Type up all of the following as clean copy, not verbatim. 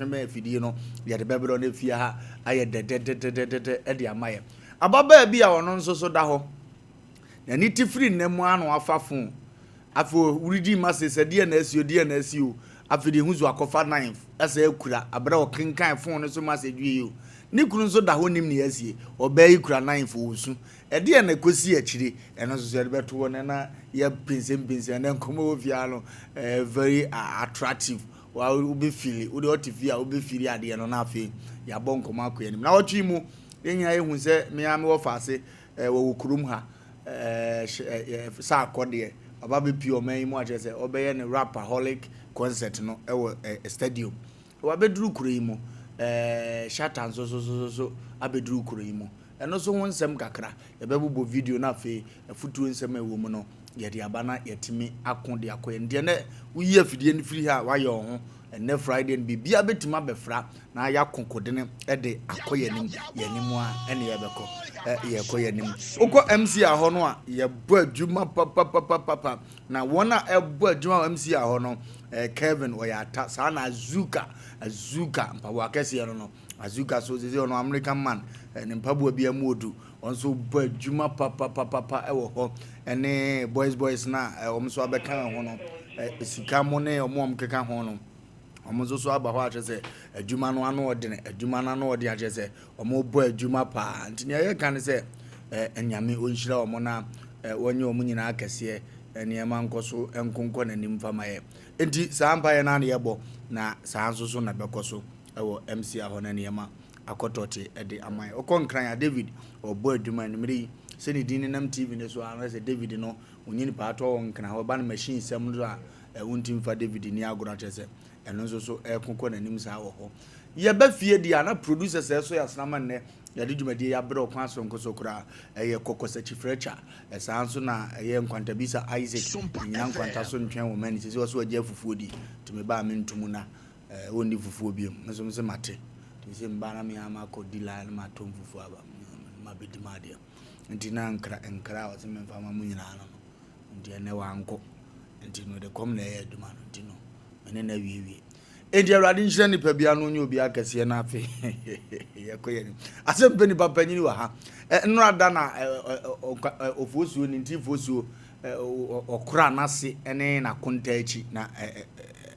Twe bɛn afidie no, yɛde bɛbrɛ no afie ha ayɛ dɛdɛdɛdɛdɛdɛ de ama yɛ. Ababaa bi a ɔno nso so da hɔ, n'ani te firi nna mu ara na wafa fon. Afei woredi ma se sɛ deɛ na asi o, deɛ na asi o. Afei deɛ ehu so akɔfa knife ɛsɛ akura abere a ɔkenkan fon no so message wie o. Ne kunu nso da hɔ nim nea asie. Ɔbaa yi kura knife ɔresu. Ɛdeɛn na ɛkɔsi akyire? Ɛno nso so yɛde bɛto hɔ na na yɛpensɛmpensɛm na nkɔmmɔ wɔ fie ha no ɛyɛ very attractive. Wa wobɛfili, wode ɔte fie a wobɛfili adeɛ no na afei yɛabɔ nkɔmmɔ akɔ yɛn anim. Na ɔtwe yi mu yɛn nyinaa yɛhu sɛ me ara mewɔ faase wɔwɔ kurom ha sɛ akɔdeɛ ɔba bɛpie ɔman yi mu akyerɛ sɛ ɔbɛyɛ ne rapaholic concert no wɔ stadium. Wabɛduru kuro yi mu. Shatta nso so so so abɛduru kuro yi mu. Ɛno nso ho nsɛm kakra. Yɛbɛbobɔ video na afei afutuo nsɛm a ɛwɔ mu no yɛde aba na yɛatumi ako de akɔ yɛn. Deɛ nɛ woyi afidie no firi ha a wayɛ wo ho. Ɛnnɛ Friday no biribiara bɛtumi abɛfra na yɛako kodene de akɔ yɛn anim. Yɛn anim a ɛne yɛbɛkɔ. Yɛkɔ yɛn anim. Wokɔ MCR hɔ no a yɛbɔ adwuma papapapapa. Na wɔn a ɛbɔ adwuma wɔ MCR hɔ no, Kevin ɔyɛ ata, saa na Azuka, Azuka mpaboa kɛseɛ no no, Azuka so sɛ ɔno American man, ne mpaboa bi amu odu, wɔn nso bɔ adwuma papapapapa wɔ hɔ, ɛne boys boys na wɔn nso abɛka ho no, sika mo ne wɔn a wɔkeka ho no. Wɔn nso so aba hɔ akyerɛ sɛ adwuma no ano ɔdene, adwuma no ano ɔden akyerɛ sɛ wɔrebɔ adwuma paa. Nti nea yɛka ne sɛ Nyame ɔnhyira wɔn na wɔnyɛ wɔn nyinaa kɛseɛ, nneɛma nkɔ so nkonkɔ n'anim mfa ma yɛ. Nti saa mpaeɛ no ara na yɛbɔ na saa nso so na ɛbɛkɔ so wɔ MCA hɔ na nneɛma akɔtɔte de ama yɛ. Wokɔ Nkran a David ɔbɔ adwuma anwummerɛ yi sɛ ne din nenam TV no so a na sɛ David no ɔnyini paa tɔ wɔ Nkran hɔ ɛba no machine sɛm no so a Wontumi mfa David nni agorɔ akyerɛ sɛ ɛno nso so ɛreko kɔ n'anim saa wɔ hɔ. Yɛba fie deɛ a na producers a ɛsɔ yɛn asene ama nnɛ yɛde dwumadie yi abrɛ ɔkwan soronko so koraa. Ɛyɛ Kɔkɔsakyi Frɛkya, saa nso na ɛyɛ Nkwantabisa Isaac, Nnyina nkwanta so ntwɛn wo mani, seesei ɔse wagye afufuo di, nti meba a mento mu na ɔnni fufuo biom. Me nso mese mate, nti seesei meba a na me ara makɔ di line na matɔ mfufuo aba mabɛdi m'adeɛ. Nti na nkra nkra a ɔse memfa ma mo nyinaa no no. Nti ɛnnɛ wankɔ. Nti no de kɔm na ɛyɛ adwuma no nti no me ne no awiewie. Enti Awurade nhyira nipa biara na ɔnyɛ obiara kɛseɛ na afei yɛkɔ yɛn anim. Asɛm pɛ nipa panyini wɔ ha. Nnora da na ofosuo ne nti fosuo ɔkora n'ase ne n'akonta akyi na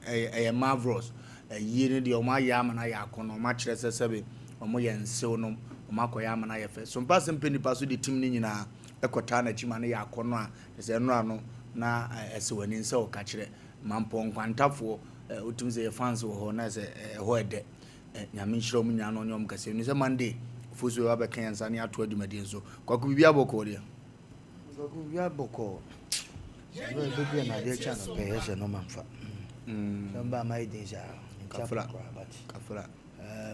ɛyɛ marvelous. Ayie no deɛ wɔn ayɛ ama no ayɛ akɔnɔ, wɔn akyerɛ sɛ sɛbe wɔn yɛ nsew nom, wɔn akɔyɛ ama no ayɛ fɛ. So mpa asɛm pɛ nipa so de tim ne nyinaa kɔtaa n'akyi ma no yɛ akɔnnɔ a, kyerɛ sɛ nnora no na ɛsɛ w'ani sɛ ɔka kyerɛ. Mampɔn Nkwantafoɔ, wotumi sɛ yɛ fans wɔ hɔ na sɛ ɛhɔ ɛdɛ. Nyame nhyira wɔn nyinaa na ɔnyɛ wɔn kɛseɛ. Menim sɛ Monday, Ofosu bɛba abɛka yɛn nsa na yɛatoa dwumadie no so. Kwaku, biribiara bɔkɔɔ deɛ? Kwaku, biribiara bɔkɔɔ. Sɛ bɛbi a na adeɛ kye anɔpɛ yɛ sɛ nɔɔma mfa. Sɛ mbaa mayɛ din saa, nti Kafra, apɔ koraa but. Kafra.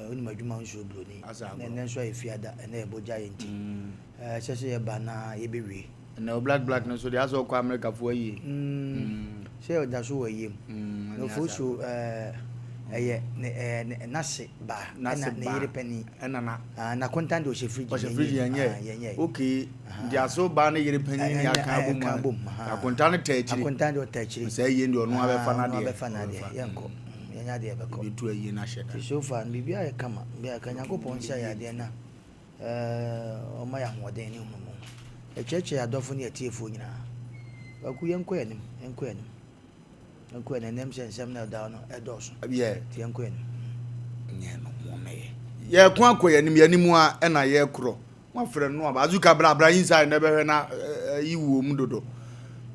Wonim adwuma ho nsuo broni. Na ɛnɛ nso ayɛ fiada, ɛnɛ yɛ bɔgya yɛ nti. Ɛsɛ sɛ yɛba na yɛbɛwie. Ɛnɛ o black black no so deɛ asɛ ɔkɔ America foɔ ayie. Sɛ ɔda so wɔ ayie mu. Na ofosuo ɛyɛ ne n'ase ba ɛna ne yere panin. Ɛna na. N'akontan deɛ ɔhyɛ fridge. Ɔhyɛ fridge yɛn nyɛ. Okay. Nti aso ba ne yere panin ne aka abom a. Akontan no taa akyire. Akontan deɛ ɔtaa akyire. Sɛ ayie deɛ ɔno abɛfa n'adeɛ. Ɔno abɛfa n'adeɛ yɛnkɔ. Yɛnyɛ adeɛ yɛbɛkɔ. Yɛbɛtu ayie no ahyɛ da. Nti so far no biribiara yɛ kama. Biribiara yɛ kama. Nyankopɔn nhyira yɛn adeɛ na ɔmma yɛn ahoɔden ne nhunumu. Yɛkyerɛkyerɛ yɛn adɔfo ne yɛn atiefoɔ nyinaa. Kwaku yɛnkɔ yɛn anim, yɛnkɔ yɛn anim. Yɛnkɔ yɛn anim. Ɛnam sɛ nsɛm no a ɛda hɔ no ɛdɔɔso. Yeah. Nti yɛnkɔ yɛn anim. Nyɛ no mɔmɛyɛ. Yɛko akɔ yɛn anim, yɛn anim a ɛna yɛkorɔ. Moafrɛ no aba. Azuka bra bra inside na bɛhwɛ na ayi wɔ mu dodo.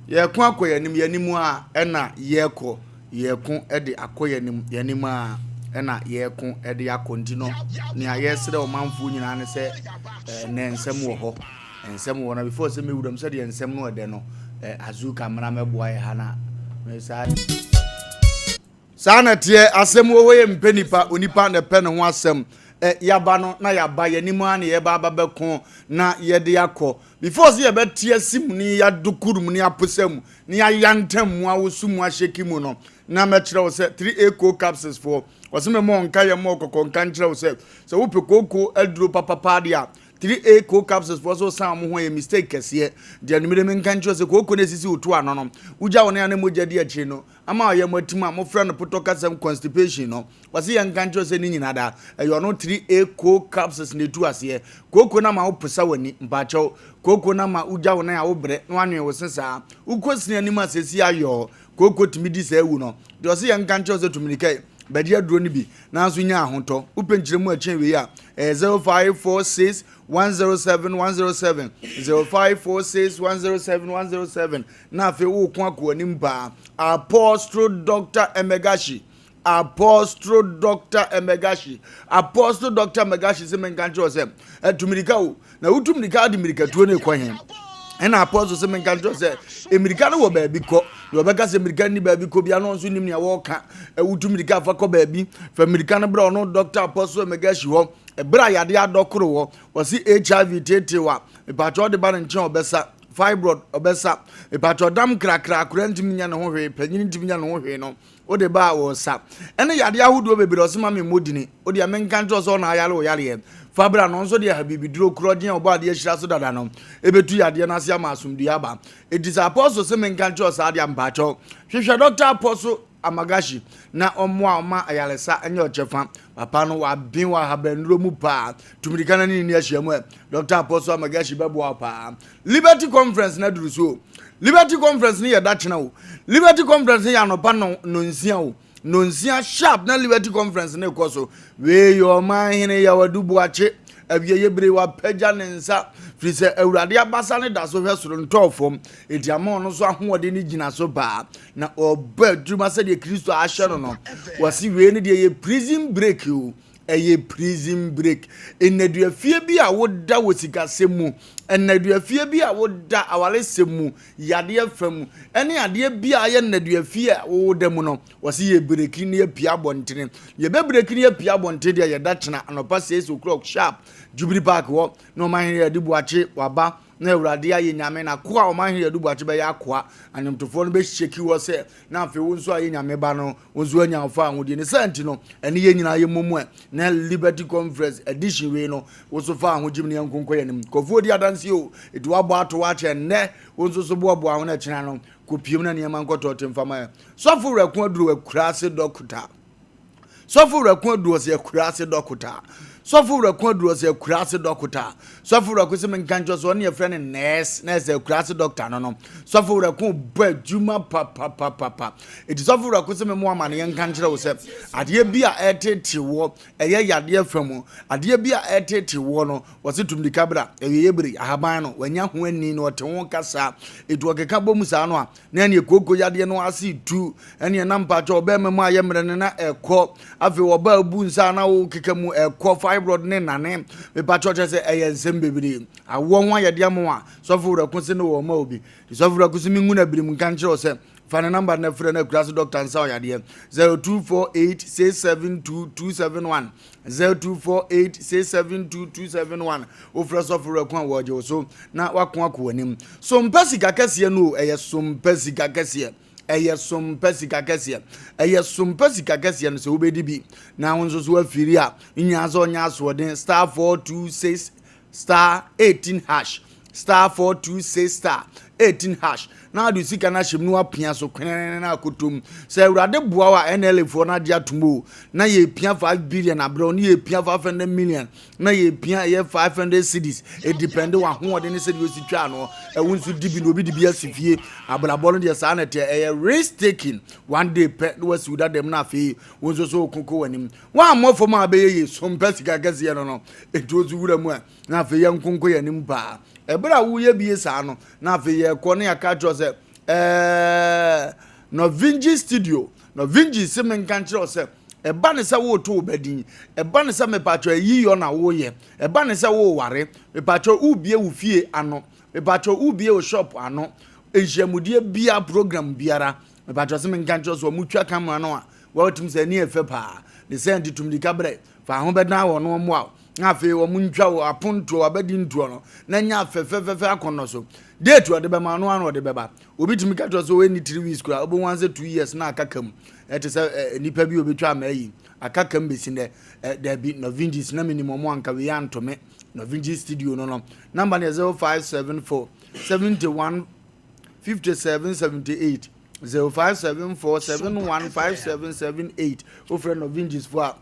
Yɛko akɔ yɛn anim, yɛn anim a ɛna yɛkɔ. Yɛko de akɔ yɛn anim, yɛn anim a ɛna yɛko de akɔ. Nti no, nea yɛsrɛ ɔmanfoɔ nyinaa ne sɛ ɛnɛ nsɛm wɔ hɔ. Nsɛm wɔ hɔ na before sɛ mɛwura mu sɛdeɛ nsɛm no ɛdɛ no, Azuka mmra mɛboa yɛ ha na saa. Saa na ɛteɛ, asɛm wɔ hɔ yɛ mpɛ nipa, onipa na ɛpɛ ne ho asɛm. Ɛ, yɛaba no na yɛaba, yɛn anim ara na yɛba aba bɛko na yɛde akɔ. Before sɛ yɛbɛte asi mu ne yɛadokoro mu ne yɛaposa mu ne yɛayantam mu awoso mu ahyɛki mu no, na mɛkyerɛ wo sɛ 3A Coal Capsules foɔ, wɔse memmɔ nka yɛ mmɔ kɔkɔ nka nkyerɛ wo sɛ, sɛ wopɛ kooko aduro papapaa deɛ a, 3A co capsules foɔ so san wɔn ho yɛ mistake kɛseɛ. Deɛ anumere mi nka nkyerɛ sɛ kooko no esisi wo to ano no, wogya wo nan a na mogya di akyire no ama ɔyɛ mo atim a mofrɛ no potɔ kasɛm constipation no. Wɔse yɛn nka nkyerɛ sɛ ne nyinaa da ɛyɛ ɔno 3A co capsules na etu aseɛ. Kooko no ama wo posa w'ani, mpaakyɛw. Kooko no ama wogya wo nan a wobrɛ na wanwene wo se saa. Wokɔ sini anim a sɛsi ayɔɔ. Kooko tumi di saa awu no. Deɛ ɔse yɛn nka nkyerɛ sɛ tu mirika yi, bɛgye aduro no bi nanso nya ahotɔ. Wopɛ nkyerɛmu a ɛkyɛn wei a, ɛyɛ 0546 107 107, 0546 107 107. Na afei woko akɔ anim paa. Apostle Dr. Emegashi, Apostle Dr. Emegashi, Apostle Dr. Emegashi sɛ menka nkyerɛ sɛ ɛtu mirika o, na wotu mirika de mirikatuo no kɔ he? Ɛna apostle sɛ menka nkyerɛ sɛ mmirika no wɔ baabi kɔ. Na ɔbɛka sɛ mmirika ni baabi kɔ bia no nso nim nea wɔreka. Wotu mmirika fa kɔ baabi, fa mmirika no brɛ ɔno Dr. Apostle Emegashi hɔ. Ɛberɛ a yadeɛ adɔkoro wɔ wɔse HIV tetew a, mepaakyɛ ɔde ba ne nkyɛn ɔbɛsa fibroid, ɔbɛsa mepaakyɛ ɔdam krakra, akora ntumi nya ne ho hwee, panyin ntumi nya ne ho hwee no, wode ba a wɔsa ɛne yadeɛ ahodoɔ bebree. Ɔse ma me mmɔ wode a menka nkyerɛ sɛ ɔna ayare wo yareɛ fa bra no nso deɛ habibiduro korɔgye a ɔbɔ adeɛ ahyira so dada no ɛbɛtu yadeɛ no ase ama asomdue aba. Ɛti sɛ apostle sɛ menka nkyerɛ saa deɛ, mpaakyɛw hwehwɛ Dr. Apostle Amagashi na ɔmmoa ɔma ayaresa nyɛ ɔkyɛfa. Papa no waben wɔ ahabannuro mu paa. Tumirika no ne ni ahyia mu ɛ Dr. Apostle Amagashi bɛboa paa. Liberty Conference na duru so. Liberty Conference no yɛ da kyena o. Liberty Conference no yɛ anɔpa no nonsia o, nonsia sharp na Liberty Conference no kɔ so. Wei yɛ ɔman hene yɛ wadu buakye awieyɛ bere wapagya ne nsa firi sɛ Awurade abasa ne da so hwɛ soro ntɔɔ fam. Eti ama ɔno nso ahoɔden no gyina so paa na ɔbɔ adwuma sɛdeɛ Kristo ahyɛ no. Wɔsi wei no deɛ yɛ prison break o, ɛyɛ prison break. Nnaduafie bi a woda wɔ sikasɛm mu, nnaduafie bi a woda awaresɛm mu, yadeɛ fa mu, ɛne adeɛ bi a ayɛ nnaduafie a woda mu no, wɔsi yɛ break ne yɛpia abɔntene. Yɛbɛ break ne yɛpia abɔntene deɛ yɛda kyena anɔpa 6 o'clock sharp, Jubilee Park hɔ na ɔman hene yɛde buakye waba na Awurade ayɛ Nyame na akoa a ɔman hene yɛde buakye bɛyɛ akoa anwomtofoɔ no bɛhyɛki hɔ sɛ na afei wo nso ayɛ Nyame ba no, wo nso anya ɔfa ahodie ne sɛ nti no ɛne yɛn nyinaa yɛ mmom ɛ na Liberty Conference edition wei no, wo nso fa ahogyim ne yɛnkonkɔ yɛn anim. Kɔfoɔ di adanseɛ o. Ɛti woabɔ ato wakyɛ nnɛ, wo nso so boaboa ho no akyina no kɔpiem na nneɛma nkɔtɔ te mfama yɛ. Sɔfo Werɛko Aduro, akura ase dɔkota. Sɔfo Werɛko Aduro sɛ akura ase dɔkota. Sɔfo Werɛko Aduro sɛ akura ase dɔkota. Sɔfo Werɛko sɛ menka nkyerɛ sɛ ɔne yɛfrɛ no nurse, nurse akura ase dɔkta no. Sɔfo Werɛko bɔ adwuma papapapapa. Ɛti sɔfo Werɛko sɛ memo ama no yɛnka nkyerɛ wo sɛ adeɛ bi a ɛtete wɔ ɛyɛ yadeɛ fa mu, adeɛ bi a ɛtete wɔ no, wɔse tumdika bra ɛyɛ bere ahaban no wanya ho ani na ɔte ho kasa. Ɛti ɔkeka bɔ mu saa no a na ɛneɛ kooko yadeɛ no ase tu, ɛneɛ na mpakyɛ ɔbɛrima mu ayɛ mmerɛ no na ɛkɔ. Afei ɔbaa bu nsa na wokeka mu ɛkɔ, fibroid ne nane. Mepakyɛ kyerɛ sɛ ɛyɛ nsɛm bebree awoɔ ho ayɛdeɛ ama a sɔfo Werɛko se ne wɔ ma obi. Sɔfo Werɛko se mengu no abirim nka nkyerɛ wo sɛ fa ne number no frɛ no akura so dɔkta nsa ɔyadeɛ 0248 672 271, 0248 672 271. Wofrɛ sɔfo Werɛko a wɔgye wo so na wako akɔ w'anim. So mpɛ sika kɛseɛ no o, ɛyɛ so mpɛ sika kɛseɛ, ɛyɛ so mpɛ sika kɛseɛ, ɛyɛ so mpɛ sika kɛseɛ no sɛ wobɛdi bi na wo nso so afiri a nyinaa sɛ ɔnyɛ asoɔden *426*18#, *426*18# na ade sika no ahyɛ mu na wapia so kwenene na akotom sɛ Awurade boa wo a NLA foɔ no agye atom o na yɛpia 5 billion abrɛ wo ne yɛpia 500 million na yɛpia ɛyɛ 500 cedis. Ɛdepend w'ahoɔden ne sɛdeɛ ɔsi twa no. Ɛwo nso di bi na obi de bi asi fie. Abrabɔ no deɛ saa na ɛteɛ, ɛyɛ risk taking. One day pɛ na wasi wo dadam na afei wo nso so wokoko w'anim woammɔ fam a bɛyɛ yie. So mpɛ sika kɛseɛ no ɛnti wo so wura mu a na afei yɛnkonko yɛn anim paa. Ɛberɛ a woyɛ bie saa no na afei yɛkɔ ne yɛka kyerɛ sɛ Novingi Studio, Novingi se menka nkyerɛ wo sɛ ɛba ne sɛ woreto wo badin, ɛba ne sɛ mepatwɛ ayi yɔ na woyɛ, ɛba ne sɛ woware, mepatwɛ wobie wo fie ano, mepatwɛ wobie wo shop ano, nhyiamudie bia, program biara, mepatwɛ sɛ menka nkyerɛ sɛ ɔmo twa camera no a wɔatumi sɛ ani ɛfɛ paa ne sɛ nti tumdika berɛ fa ho bɛdan wɔ no mmoa wo na afei wɔn ntwa wɔ apontoɔ abɛdi ntoɔ no na nya fɛfɛfɛfɛ akɔnɔ so. Date ɔde bɛma no ano ɔde bɛba. Obi tumi ka kyerɛ sɛ wɔyɛ ni 3 weeks koraa, wobɛhu ansɛ 2 years na aka kam. Ɛte sɛ nnipa bi a obetwa ama ayi aka kam besi nnɛ. Dabi, Norvingis na menim wɔn anka wei anto me. Norvingis studio no no. Number no yɛ 0574 71 57 78. 0574 71 57 78. Wofrɛ Norvingis fo a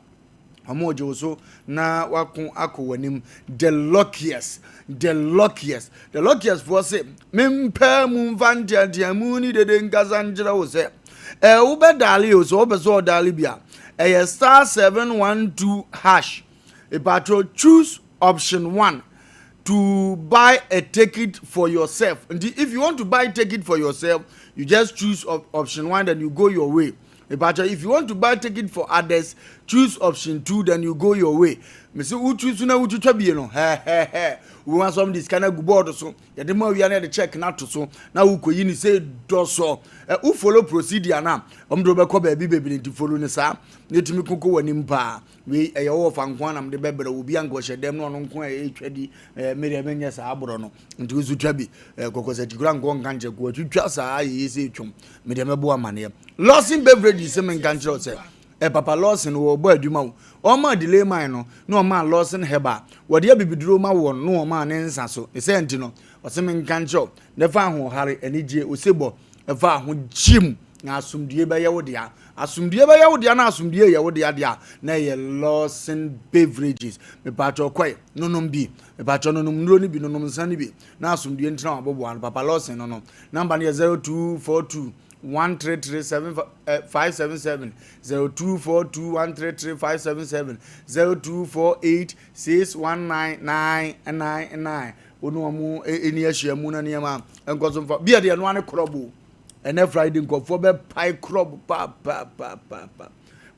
wɔn gye wo so na wako akɔ w'anim. The luckiest, the luckiest, the luckiest foɔ se mempɛ mu mfa nteateamu ne dede nkasa nkyerɛ wo sɛ ɛ wobɛdaale o, sɛ wopɛ sɛ ɔdaale bi a, ɛyɛ *712#. Ìpàtro, choose option 1 to buy a ticket for yourself. Nti if you want to buy ticket for yourself, you just choose option 1, then you go your way. Ìpàtro, if you want to buy ticket for others, choose option 2, then you go your way. Mesi wo choose na wotwitwa bie no hɛhɛhɛ, wo asɔm de sika no agu board so, yɛde ma awia no, yɛde check no ato so na wokɔyi ne sɛ dɔsɔ. Ɛ wo follow procedure no a, ɔmo de wobɛkɔ baabi bebree. Nti follow ne saa na ɛtumi koko w'anim paa. Wei ɛyɛ wɔ fa nko anam de bɛbrɛ obi anka ɔhyɛ dɛm na ɔno nko a ɛtwa di. Ɛɛ medeɛ menyɛ saa aborɔ no, nti woso twa bi. Kɔkɔsɛ tikura nkɔ nka nkyɛ ko atwitwa saa yɛyɛ sɛ etwom. Medeɛ mɛbo amaneɛ. Lawson Beverages sɛ menka nkyerɛ wo sɛ papa Lawson wɔ bɔ adwuma wo. Ɔma delay man no na ɔma Lawson Herbal wɔde abibiduro ma wɔn na ɔma ne nsa so ne sɛ nti no ɔsɛ menka nkyerɛ wo na ɛfa ahoɔhare anigye osebɔ ɛfa ahogyim na asomdue bɛyɛ wo dea, asomdue bɛyɛ wo dea, na asomdue yɛ wo dea dea na ɛyɛ Lawson Beverages. Mepatwɛ kɔe nonom bi, mepatwɛ nonom nnuro no bi, nonom nsa no bi na asomdue ntena wabɔboa no. Papa Lawson no number no yɛ 0242 133 577, 0242 133 577, 0248 619 999. Wɔn wɔn ani ahyia mu na nneɛma nkɔ so mfa bia deɛ noa ne korɔbo. Ɛnɛ Friday nkɔfoɔ bɛ pae korɔbo paapaapaapa,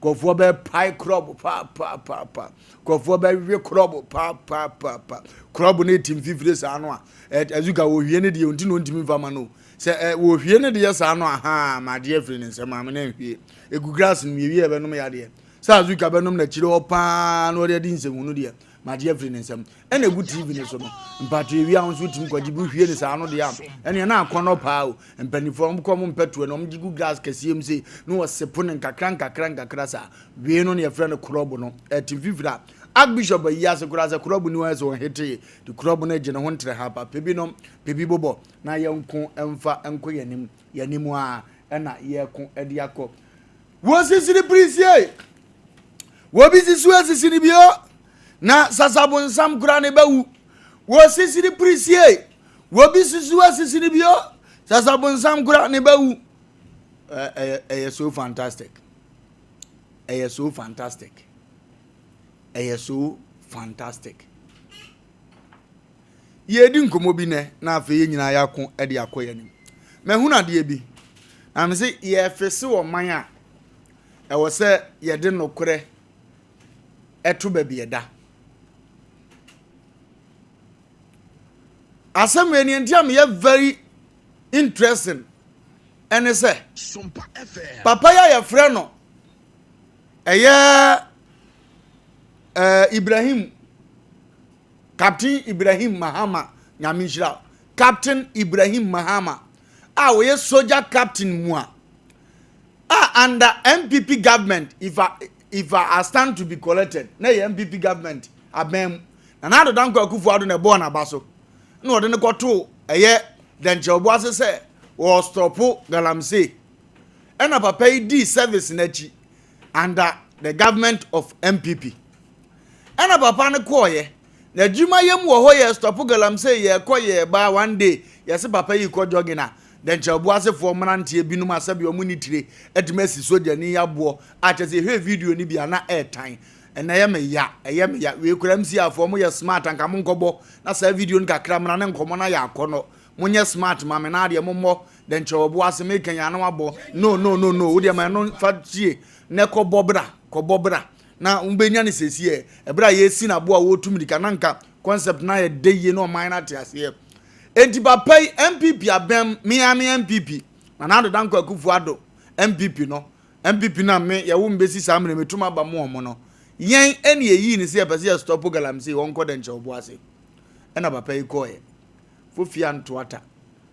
nkɔfoɔ bɛ pae korɔbo paapaapaapa, nkɔfoɔ bɛ we korɔbo paapaapaapa. Korɔbo no eti mfifire saa no a, ɛ ɛzuka wɔhwie ne deɛ nti na ontumi nfa ma no sɛ wɔhwie ne deɛ saa no aha ma adeɛ afiri ne nsɛm maame na nhwie egu grass no yɛwie ɛbɛnom yadeɛ sɛ azuka bɛnom n'akyire hɔ paa na ɔde adi nsɛmhunu deɛ ma adeɛ afiri ne nsɛm. Ɛna egu TV ne so no mpatro ewia nso tumi kɔgye bi hwie ne saa no deɛ a, ɛnea na akɔnɔ paa o. Mpanimfoɔ wɔn kɔ wɔn mpɛtoɛ na wɔn gye gu glass kɛseɛ mu se na wɔsepo ne nkakra nkakra nkakra saa. Wei no ne yɛfrɛ no korɔbo no. Ɛte mfifiri a Archbishop ayi ase koraa sɛ korɔbo ni wɔn sɛ wɔn hete de korɔbo no gye ne ho ntere ha pa pɛ bi nom pɛ bi bobɔ na yɛnko mfa nkɔ yɛn anim a ɛna yɛko ɛde akɔ. Wɔsisiri pirisie wɔbi sisi asisi ni bio na sasabonsam koraa ne bɛwu. Wɔsisiri pirisie wɔbi sisi asisi ni bio sasabonsam koraa ne bɛwu. Ɛyɛ so fantastic, ɛyɛ so fantastic, ɛyɛ so fantastic. Yɛdi nkɔmmɔ bi nɛ na afei yɛn nyinaa yɛako de akɔ yɛn anim. Mahunu adeɛ bi na me sɛ yɛfese wɔ man a ɛwɔ sɛ yɛde nokorɛ ɛto baabi ɛda. Asɛm wei ni nti a meyɛ very interesting ɛne sɛ papa yi a yɛfrɛ no ɛyɛ Ibrahim, Captain Ibrahim Mahama, Nyame nhyira Captain Ibrahim Mahama a wɔyɛ soldier captain mu a under NPP government, if I stand to be corrected, na yɛ NPP government abɛn mu na Nana Addo Dankwa Akufo Addo na ɛbɔɔ n'aba so na ɔde ne kɔtoo ɛyɛ dɛnkyɛnbo ase sɛ wɔ stop galamsey. Ɛna papa yi dii service n'akyi under the government of NPP. Ɛna papa no kɔɔyɛ na adwuma yɛ mu wɔ hɔ yɛ stop galamsey. Yɛkɔ yɛ ba, one day yɛsɛ papa yi kɔ jogging a dɛnkyɛnbo asefoɔ mmeranteɛ binom asɛbi ɔmo ne tire ɛtumi asi sogyani aboɔ a kyerɛ sɛ yɛhwɛ video no bi a na ɛɛtan. Ɛnna ɛyɛ me ya, ɛyɛ me ya. Wei kura MC afoɔ mo yɛ smart anka mo nkɔbɔ na saa video no kakra mmra ne nkɔmɔ na yɛ akɔnɔ. Mo nyɛ smart ma me na adeɛ mo mmɔ dɛnkyɛnbo ase meka yɛn ano abɔ. No, no, no, no, wo deɛ ma ɛno fa tie na kɔbɔ bra, kɔbɔ bra na wobɛnya ne sɛsi ɛberɛ a yɛsi n'aboa a wɔretu mirika na nka concept na yɛ de yie na ɔman no ate aseɛ. Enti papa yi NPP abɛn mea me NPP na Nana Addo Dankwa Akufo Addo NPP no, NPP na me yɛwo mbɛsi saa mmerɛ metum aba mu ɔmo no yɛn ɛne yɛyii ne sɛ yɛpɛ sɛ yɛ stop galamsey, wɔnkɔ dɛnkyɛ ɔbo ase. Ɛna papa yi kɔɔyɛ fofia ntoata.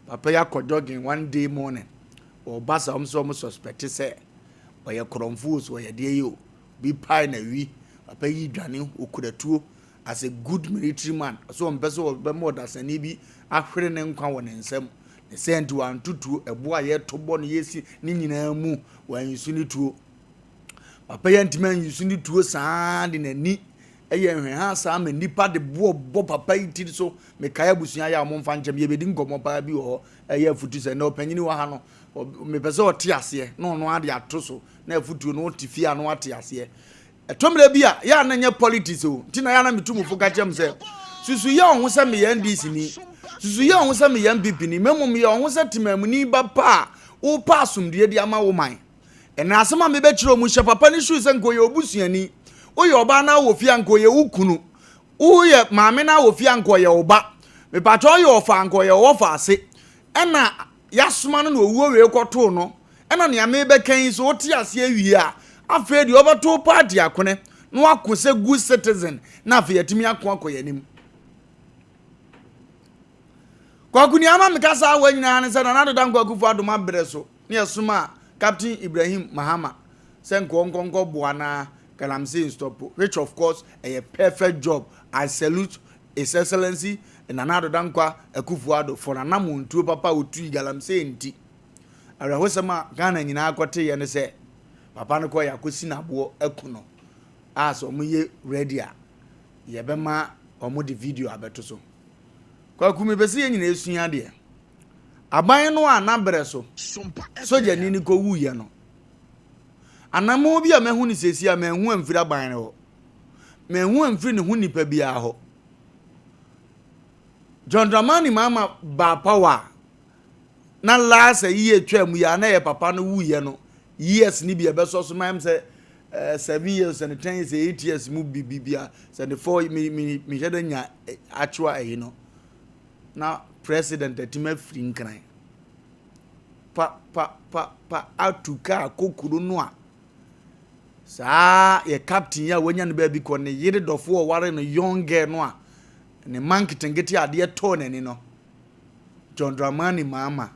Papa yi akɔ jogging one day morning, ɔba sa ɔmo sɛ ɔmo suspect sɛ Ɔyɛ korɔmfo o, so ɔyɛ deɛ yi o, bi pae na wi. Papa yi dwane, okura tuo as a good military man. Ɔsɛ ɔmpɛ sɛ ɔbɛma ɔdasani bi ahwere ne nkwa wɔ ne nsam. Ne sɛ nti wanto tuo, ɛbo a yɛto bɔ no yɛsi ne nyinaa mu, wanyisu ne tuo. Papa yi antumi anyisu ne tuo saa de n'ani ɛyɛ nhwɛha saa ma nnipa de boɔ bɔ papa yi tiri so. Mekae abusua yɛ a wɔmfa nkyɛm, yɛbɛdi nkɔmmɔ paa bi wɔ hɔ. Ɛyɛ afutu sɛ na ɔpanyini wɔ ha no, mepɛ sɛ ɔte aseɛ na ɔno ade ato so na afutuo no ɔte fie a na wate aseɛ. Ɛtɔ mmerɛ bi a yɛ a na nyɛ politics o, nti na yɛ a na metu mo fo ka kyerɛ m sɛ susu yɛ ɔho sɛ meyɛ NDC ni, susu yɛ ɔho sɛ meyɛ NPP ni, na mmom yɛ ɔho sɛ temamuni ba pa a wopɛ asomdue de ama wo man. Ɛna asɛm a mebɛkyerɛ mu, hyɛ papa no suu sɛ nka ɔyɛ obusuani. Woyɛ ɔbaa na wɔ fie a, nka ɔyɛ wo kunu. Woyɛ maame na wɔ fie a, nka ɔyɛ wo ba. Mepakyɛ, ɔyɛ ɔfa, nka ɔyɛ wɔfa ase. Ɛna yɛasoma no na owuo wei kɔtoo no. Ɛna nea mebɛka yi so wote aseɛ wie a, afei deɛ ɔbɛto party akone na wako sɛ good citizen, na afei yɛatumi ako akɔ yɛn anim. Kwaku, nea ama meka saa wa nyinaa ne sɛ Nana Addo Dankwa Akufo Addo abrɛ so ne yɛsoma Captain Ibrahim Mahama sɛ nkɔ nkɔnkɔ boa na galamsey stop, which of course ɛyɛ perfect job. I salute His Excellency Nana Addo Dankwa Akufo Addo for n'anamontuo papa a otui galamsey. Nti awerɛhosɛm a Ghana nyinaa kɔteeɛ ne sɛ papa no kɔ yɛ akɔsi n'aboɔ aku no a, sɛ ɔmo yɛ ready a, yɛbɛma ɔmo de video abɛto so. Kwaku, mepɛ sɛ yɛn nyinaa esua adeɛ. Aban no a n'abrɛ so sogyani no kɔwuiɛ no, anammɔn bi a mahu no seesei a manhu amfiri aban no hɔ, manhu amfiri ne ho nipa biara hɔ. John Dramani Mahama baa power a, na last yi atwa mu yi a na yɛ papa no wuyɛ no, years ni bi ɛbɛsɔ so mayam sɛ 7 years and 10 years, 8 years mu bi bi bi a sɛ ne four mi mi mi hyɛ dɛ nya actual ɛyi no, na president atumi afiri Nkran pa pa pa pa atu kaa kokuro no a saa yɛ captain yi a wanya no baabi kɔ, ne yere dɔfo a ɔware no, young girl no a ne mma nketenkete adeɛ tɔɔ n'ani no. John Dramani Mahama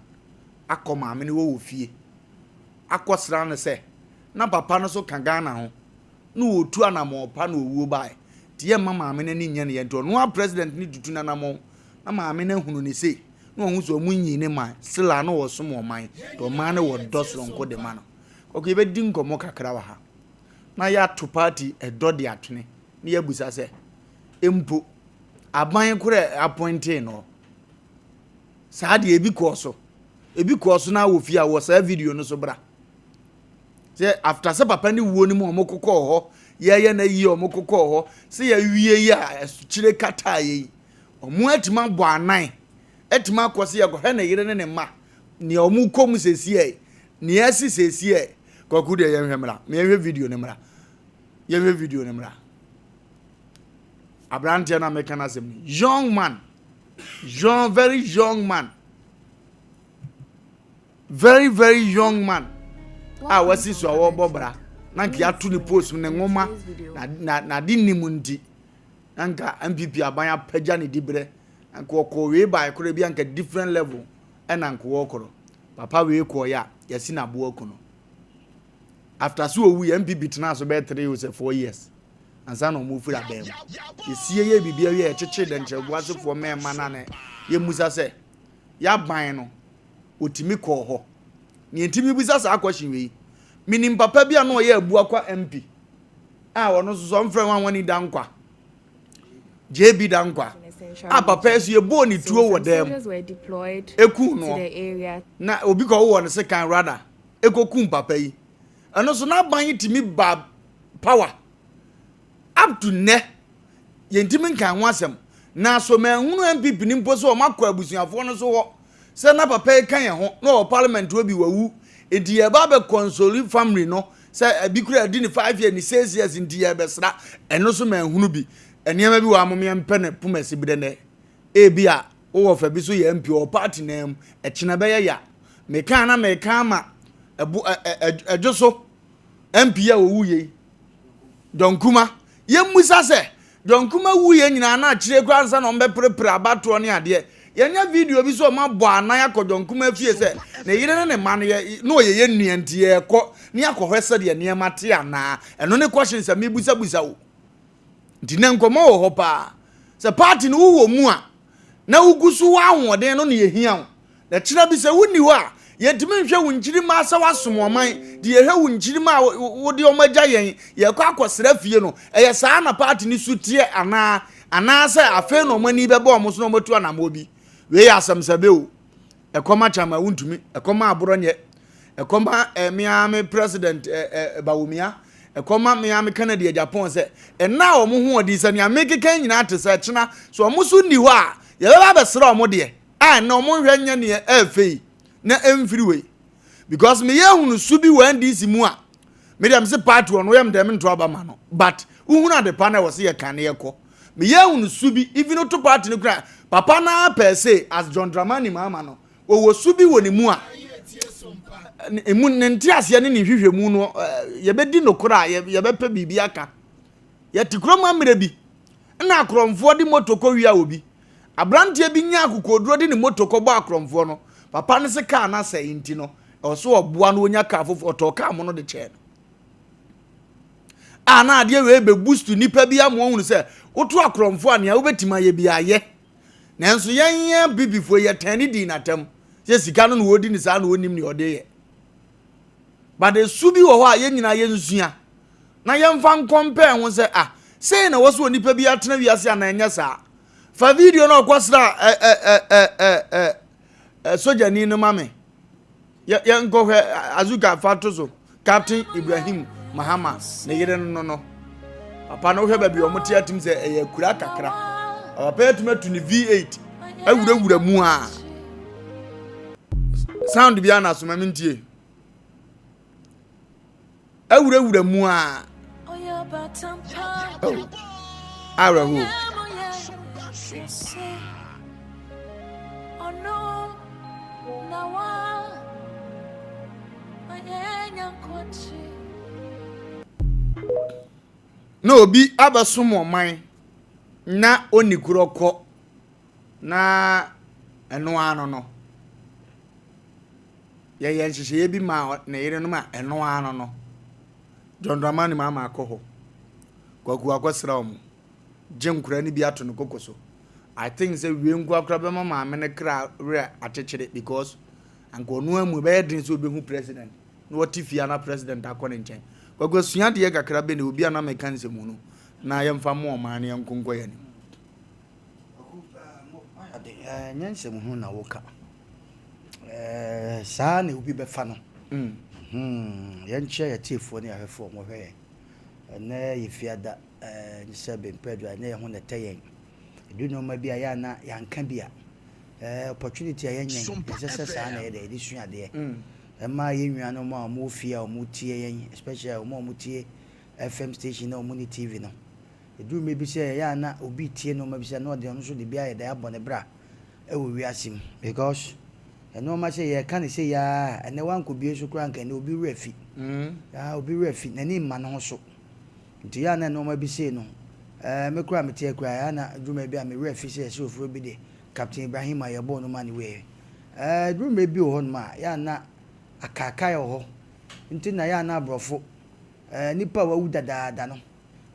akɔ maame no wɔ fie akɔsra no sɛ na papa no so ka Ghana ho na wɔtu anammɔn pa na owuo baeɛ, nti yɛmma maame no ani nyɛ ne yɛ. Nti ɔno a president no tutu n'anammɔn na maame no ahunu ne sei na ɔho sɛ ɔmo nyi ne man sila na wɔsom ɔman, nti ɔman no wɔ dɔ soronko de ma no. Kɔkɔ yɛbɛdi nkɔmmɔ kakra wɔ ha na yɛato party ɛdɔ de atwene na yɛabusa sɛ mpo aban korɛ appointee no saa deɛ, ebi kɔɔ so, ebi kɔɔ so na wɔ fie a wɔ saa video no so bra sɛ after sɛ papa ne wuo no mu, ɔmo kokɔɔ hɔ yɛyɛ na yie, ɔmo kokɔɔ hɔ sɛ yɛwie yi a ɛkyerɛ kata yɛ yi, ɔmo atumi abɔ anan atumi akɔ sɛ yɛkɔhwɛ ne yere ne ne mma, nea ɔmo kɔ mu sɛsie, nea ɛsi sɛsie. Kwaku deɛ, yɛnhwɛ mmra, yɛnhwɛ video no mmra, yɛnhwɛ video no mmra. Aberanteɛ no a meka no asɛm no, young man, young, very young man, very very young man a wasi so a wɔrebɔ bra na nka yɛato ne post ne nwoma na n'ade nim, nti na nka NPP aban apagya ne diberɛ, nka ɔkɔ wei baa koraa bi, anka different level ɛna nka wɔkɔrɔ. Papa wei kɔɔ yɛ a yɛsi n'aboa ku no. After so owu yɛ, NPP tena so bɛyɛ 3 or 4 years ansa na wɔn firi abɛn mu. Yɛsie yɛ biribi awie, yɛkyekyere dɛnkyerɛboasefoɔ mmarima na ne yɛmusa sɛ yɛaban no otumi kɔɔ hɔ. Nea ntumi bisa saa question wei, minim papa bi a na ɔyɛ Abuakwa MP a ɔno nso so ɔmfrɛ wɔn a wɔn Dankwa, JB Dankwa, a papa yi so yɛbɔɔ ne tuo wɔ dan mu eku no na obi kɔ wɔ ne sekan rada ekokum papa yi. Ɛno so n'aban yi tumi ba power up to nnɛ, yɛntumi nkan ho asɛm na so mɛnhunu NPP ni mpo sɛ wɔn akɔ abusuafoɔ no so hɔ sɛ na papa yi ka yɛn ho na ɔwɔ parliament hɔ bi wawu, nti yɛba abɛ console family no sɛ ebi kura adi ne 5 years ne 6 years, nti yɛbɛsra. Ɛno so mɛnhunu bi. Nneɛma bi wɔ amom yɛmpɛ ne poma si bi dɛ nɛ ebi a wowɔ fa bi so yɛ MP wɔ party nan mu, ɛkyena bɛyɛ ya. Meka na meka ama ɛbo ɛ ɛ ɛdwo so MP a owu yɛ John Kuma, yɛmmusa sɛ John Kuma wu yɛ nyinaa na akyire koraa nsa na ɔmbɛperepere abatoɔ ne adeɛ. Yɛanya video bi sɛ wɔabɔ anan akɔ John Kumah fie sɛ ne yere ne ne mma no yɛ na ɔyɛ yɛn nua nti yɛrekɔ ne akɔhwɛ sɛdeɛ nneɛma te anaa. Ɛno ne questions a mebusabusa wo. Nti na nkɔmmɔ wɔ hɔ paa. Sɛ party no wowɔ mu a na wogu so wɔ ahoɔden no na yɛhia wo. Na kyena bi sɛ wonni hɔ a, yɛntumi nhwɛ wo nkyirimma sɛ woasom ɔman, de yɛhwɛ wo nkyirimma a wode wɔn agya yɛn, yɛkɔ akɔsra fie no, ɛyɛ saa na party no su teɛ anaa? Anaasɛ afei na wɔn ani bɛba wɔn so na wɔatu anammɔn bi? Wei yɛ asɛm sɛbe o. Ɛkɔm akyɛ ama wontumi, ɛkɔm a aborɔ nyɛ, ɛkɔm a eh, me ara me president eh, eh, Bawumia, ɛkɔm a me ara me Kennedy Agyapong sɛ ɛnna a wɔn ho ɔden sɛ nea mekeka nyinaa te sɛ kyena so wɔn so nni hɔ a yɛbɛba abɛsrɛ wɔn deɛ a ɛnna wɔn nhwɛ nyɛ neɛ ɛɛfɛ yi na ɛmfiri wei because meyɛ ehunu su bi wɔ NDC mu a me deɛ mese party ɔno yɛ mdɛ mento aba ma no but wohunu ade pa na ɛwɔ sɛ yɛka ne yɛkɔ meyɛ ehunu su bi even to party no kura papa na per se as John Dramani Mahama no wɔwɔ su bi wɔ ne mu a emu ne nteaseɛ ne ne nhwehwɛmu no yɛbɛdi nokorɛ a yɛbɛpɛ biribi aka yɛte kurom ammerɛ bi na akorɔmfoɔ de moto kɔ wia obi Aberanteɛ bi nyaa akokoɔduro de ne moto kɔbɔɔ akorɔmfoɔ no. Papa no se kaa no asɛe nti no, ɛwɔ sɛ ɔboa no ɔnya kaa foforɔ. Ɔtɔɔ kaa mono de kyɛɛ no. A na adeɛ wei bɛ boost nipa bi ama ɔhunu sɛ woto akorɔmfoɔ a nea wobɛtumi ayɛ bi ayɛ. Nanso yɛn yɛn abibifoɔ yɛtɛn ne dii n'atam sɛ sika no na wɔdi ne saa na ɔnim nea ɔde yɛ. But esu bi wɔ hɔ a yɛn nyinaa yɛnsua na yɛmfa nkɔmpɛɛ ho sɛ ah sei na ɛwɔ sɛ onipa bi atena wiase anaa ɛnyɛ saa. Fa video na ɔkɔsra ɛ ɛ ɛ ɛ ɛ ɛ ɛ sogyani no ma me. Yɛ yɛnkɔhwɛ Azuka fa to so. Captain Ibrahim Mahama ne yere no no. Papa no wohwɛ baabi a wɔte atim sɛ ɛyɛ akura kakra. Papa yi atumi atu ne V8 awurawura mu a. Sound bi a na asoma me ntie. Awurawura mu a. Oh, awerɛhoɔ. Na obi abɛsom ɔman na ɔnni korɔ kɔ na ɛno ara no no yɛyɛ nhyehyɛeɛ bi maa ne yerenom a ɛno ara no no John Dramani Mahama akɔ hɔ Kwaku akɔsra wɔn gye nkora no bi ato ne koko so I think sɛ wie nkoa koraa bɛma maame no kra werɛ akyekyere because anka ɔno amu ɛbɛyɛ den sɛ ɔbɛhu president na ɔte fie a na president akɔ ne nkyɛn. Kwaku asua adeɛ kakra bɛ ne obi a na meka nsɛm no na yɛmfa mo ɔman no yɛnko nkɔ yɛn anim. Kwaku eh, ɛnyɛ nsɛm hunu na woka. Eh, saa na obi bɛfa no. Mm. Hmm, yɛnkyerɛ yɛtiefoɔ ne ahwɛfoɔ wɔhwɛ yɛn. Ɛnɛ yɛ fiada, eh, sɛ bempɛ do a ɛnɛ yɛn ho na ɛtɛ yɛn. Ɛdu nneɛma bi a yɛ a na yɛanka bi a, eh, opportunity a yɛnya yi, ɛsɛ sɛ saa na yɛde yɛde sua adeɛ. Ɛma yɛn nuanom a wɔwɔ fie a wɔtie yɛn, especially wɔn a wɔtie FM station na wɔn ne TV no. Ɛduru mmerɛ bi sɛ ɛyɛ a na obi retie nneɛma bi sɛ na ɔde ɔno nso de bi ayɛ dɛ abɔ ne bra ɛwɔ wiase mu because nneɛma sɛ yɛka ne sɛ yaa ɛnɛ wankɔ bie so koraa nka ɛnɛ obi werɛ fi. Ah, obi werɛ fi, n'ani mma ne ho so. Nti yɛ a na nneɛma bi sei no, ɛɛ me koraa mete akura yɛ a na dwuma bi a me werɛ fi sɛ yɛsɛ ofuro bi de Captain Ibrahim a yɛbɔɔ no ma ne wei. Ɛɛ duru mmerɛ bi wɔ hɔnom a yɛ a na akaakae wɔ hɔ. Nti na yɛ a na aborɔfo, ɛɛ nnipa a wɔawu dadaada no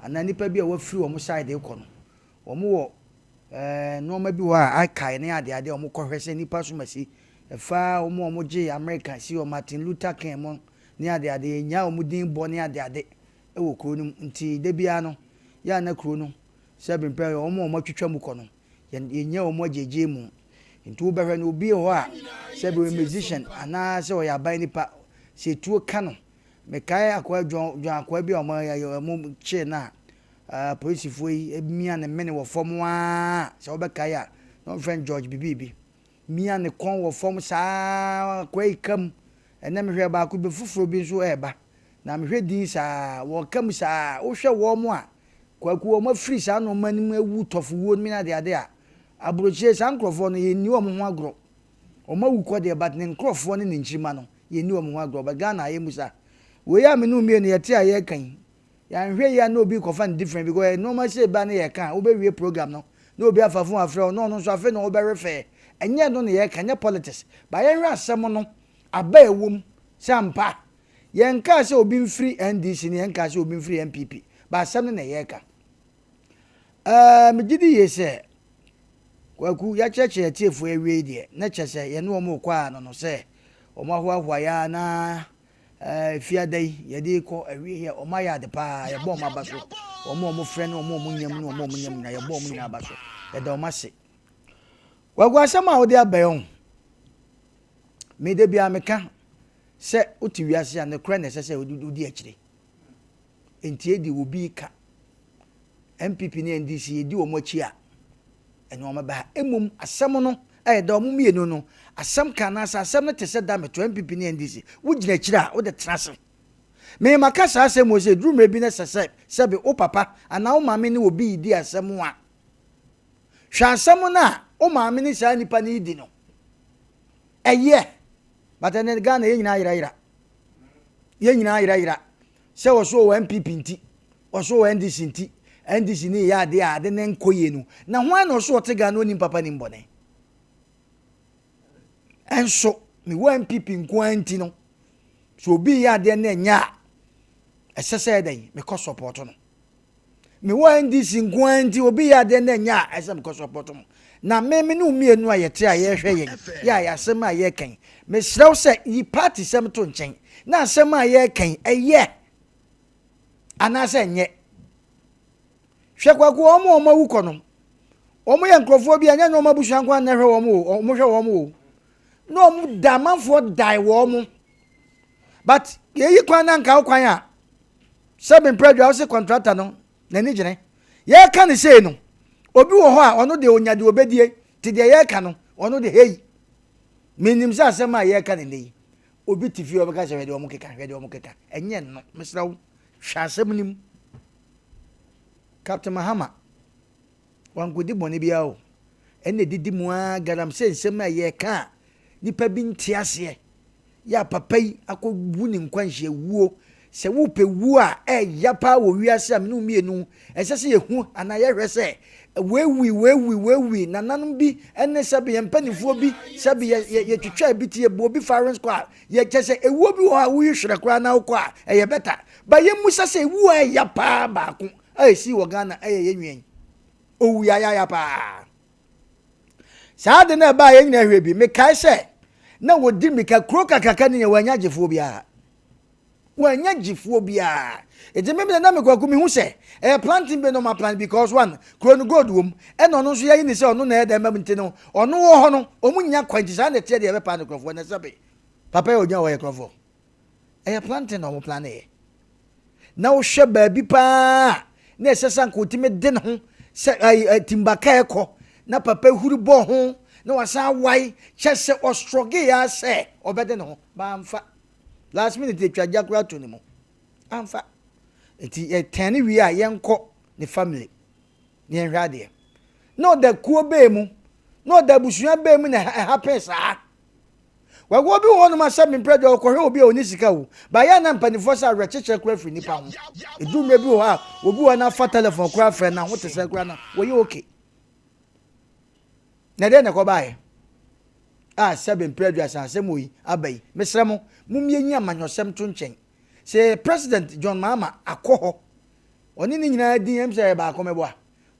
anaa nnipa bi a wɔafiri wɔn side rekɔ no, wɔn wɔ ɛɛ nneɛma bi wɔ hɔ a akae ne adeade a wɔkɔhwɛ sɛ nnipa som asi. Ɛfa wɔn a wɔgyee Amerika si hɔ, Martin Luther King mo ne adeade, yɛnyaa wɔn din bɔ ne adeade wɔ kuro no mu. Nti da biara no, yɛ a na kuro no, sɛ bempɛ wɔn a wɔatwitwa mu kɔ no, yɛnya wɔn agyegye mu. Nti wobɛhwɛ no, obi wɔ hɔ a, sɛ bi ɔyɛ musician anaa sɛ ɔyɛ aban nipa, sɛ etuo ka no, mekae akoa John, John akoa bi a wɔn kyee no a, apolisifoɔ yi mia ne mene wɔ fam aa, sɛ wobɛkae a, na wɔfrɛ no George bibibi. Mia ne kɔn wɔ fam saa, akoa yi ka mu. Ɛnɛ mehwɛ baako bi foforɔ bi nso ɛreba. Na mehwɛ din saa, wɔka mu saa, wohwɛ wɔn a, Kwaku wɔn afiri saa nnoɔma no mu awu tɔfo wuo nom ne adeade a, aburokyire saa nkorɔfoɔ no yɛnni wɔn ho agorɔ. Wɔn awu kɔ deɛ but ne nkorɔfoɔ ne ne nkyirimma no yɛnni wɔn ho agorɔ but Ghana ayɛ mu saa. Wei a me ne wo mmienu yɛte a yɛreka yi, yɛanhwɛ yie a na obi rekɔfa no different because nnoɔma sei ba ne yɛka a, wobɛwie program no na obi afa phone afrɛ wo na ɔno nso afei na ɔbɛ refer. Ɛnyɛ ɛno na yɛreka, ɛnyɛ politics. But yɛnhwɛ asɛm no aba a ɛwɔ mu sɛ ampa. Yɛnkaa sɛ obi mfiri NDC ne yɛnkaa sɛ obi mfiri NPP. But asɛm no na yɛreka. Ɛɛ, megye di yie sɛ Kwaku, yɛakyerɛkyerɛ atiefoɔ awie yi deɛ, na kyerɛ sɛ yɛne wɔn rekɔ ano no sɛ wɔn ahoahoa yɛn a na ɛɛ fiada yi yɛde rekɔ awie yi a wɔn ayɛ ade paa, yɛbɔ wɔn aba so. Wɔn a wɔfrɛ ne wɔn a wɔnyam ne wɔn a wɔnyam nyinaa, yɛbɔ wɔn nyinaa aba so. Yɛda wɔn ase. Kwaku, asɛm a wode aba yi ho, me da biara meka sɛ wote wiase a nokorɛ na ɛsɛ sɛ wodi akyire. Nti edi obi ka. NPP ne NDC yɛdi wɔn akyi a, nneɛma bɛha. Mmom asɛm no ɛyɛ da wɔn mmienu no asɛm ka anaasɛ asɛm no te sɛ da meto NPP ne NDC. Wogyina akyire a wode tena ase. Me maka saa asɛm wɔ sɛ ɛduru mmerɛ bi na ɛsɛ sɛ sɛbe wo papa anaa wo maame ne obi redi asɛm a, hwɛ asɛm no a wo maame ne saa nipa no redi no. Ɛyɛ. But ɛnɛ Ghana yɛn nyinaa yerayera. Yɛn nyinaa yerayera. Sɛ wɔso wɔ NPP nti, wɔso wɔ NDC nti, NDC ne yɛ adeɛ a ade ne nkɔ yie no. Na hwan na ɔso ɔte Ghana onim papa nim bɔne? Ɛnso mewɔ NPP nko ara nti no, so obi yɛ adeɛ na ɛnyɛ a, ɛsɛ sɛ ɛdɛn mekɔ support no. Mewɔ NDC nko ara nti obi yɛ adeɛ na ɛnyɛ a ɛsɛ mekɔ support no. Na me me ne wo mmienu a yɛte a yɛrehwɛ yɛn yɛ a yɛ asɛm a yɛreka yi, mesrɛ wo sɛ yi party sɛm to nkyɛn na asɛm a yɛreka yi ɛyɛ anaasɛ ɛnyɛ. Hwɛ Kwaku, wɔn a wɔn awu kɔ no, wɔn yɛ nkurɔfoɔ bi a ɛnyɛ wɔn abusua nko ara na ɛhwɛ wɔn o, wɔn hwɛ wɔn o. Na wɔn da amanfoɔ dae wɔn. But yɛyi kwan na nka wo kwan a, sɛ mprɛdua wo se contractor no n'ani gyene. Yɛreka ne sei no, obi wɔ hɔ a ɔno deɛ ɔnya deɛ ɔbɛdie, te deɛ yɛreka no, ɔno deɛ hei. Menim sɛ asɛm a yɛreka ne nnɛ yi, obi te fie ɔbɛka sɛ hwɛ deɛ ɔmo keka, hwɛ deɛ ɔmo keka. Ɛnyɛ no, mesrɛ wo, hwɛ asɛm no mu. Captain Mahama, wankɔdi bɔne biara o. Ɛna ɛdidi mu ara galamsey nsɛm a yɛreka a nipa bi nte aseɛ. Yɛ a papa yi akɔwu ne nkwanhyia wuo. Sɛ wopɛ wuo a ɛya paa wɔ wiase a mene wo mmienu ɛsɛ sɛ yɛhu anaa yɛhwɛ sɛ wei wui, wei wui, wei wui. Nananom bi ne sɛbe yɛn mpanimfoɔ bi sɛbe yɛ yɛ yɛtwitwa bi ti yɛbɔ obi firing squad. Yɛkyɛ sɛ ewuo bi wɔ hɔ a woyi hwerɛ koraa na wokɔ a ɛyɛ bɛta. Ba yɛmmusa sɛ ewuo a ɛya paa baako a ɛsii wɔ Ghana ɛyɛ yɛn nua yi. Owu yayaya paa. Saa ade no a ɛbaa yɛn nyinaa hwɛ bi. Mekae sɛ na wɔdi mmirika kuro kakraka no nyɛ wɔanya gyefoɔ biara. Wɔanya gyefoɔ biara. Enti me na me kwaku mehu sɛ ɛyɛ planting bi na ɔma plant because one kuro no gold wom ɛna ɔno nso yɛyi ne sɛ ɔno na ɛyɛ dɛm nti no ɔno wɔ hɔ no ɔmo nya kwan nti saa na ɛteɛ deɛ ɛbɛpaa no kurɔfoɔ na sɛbe papa yɛ ogyina hɔ yɛ kurɔfoɔ. Ɛyɛ planting na wɔn plan yɛ. Na wohwɛ baabi paa na ɛsɛ sɛ anka otumi de ne ho sɛ ayi timbaka ɛkɔ na papa huri bɔ ho na wasan awae kyɛ sɛ ɔstrɔge ya sɛ ɔbɛde ne ho bamfa. Last minute atwa gya koraa to ne mu amfa. Nti yɛtɛn ne wie a yɛnkɔ ne family na yɛnhwɛ adeɛ. Na ɔda kuo bɛɛ mu na ɔda abusua bɛɛ mu na ɛhappen saa. Wagoɔ bi wɔ hɔnom a sɛ mempɛ deɛ ɔkɔhwɛ obi a ɔni sika o. Ba yɛ a na mpanimfoɔ sɛ awerɛkyekyerɛ koraa firi nipa ho. Ɛduru mmerɛ bi wɔ hɔ a obi wɔ hɔ na afa telefon koraa frɛ na ho te sɛ koraa na wɔyɛ okay. Na ɛdeɛ na ɛkɔbaeɛ a sɛ mempɛ 30 asɛm wɔ yi aba yi. Mesrɛ mo, mommie nyi amanyɔsɛm to nkyɛn. Sɛ President John Mahama akɔ hɔ, ɔne ne nyinaa din ɛm sɛ ɛyɛ baako mɛboa.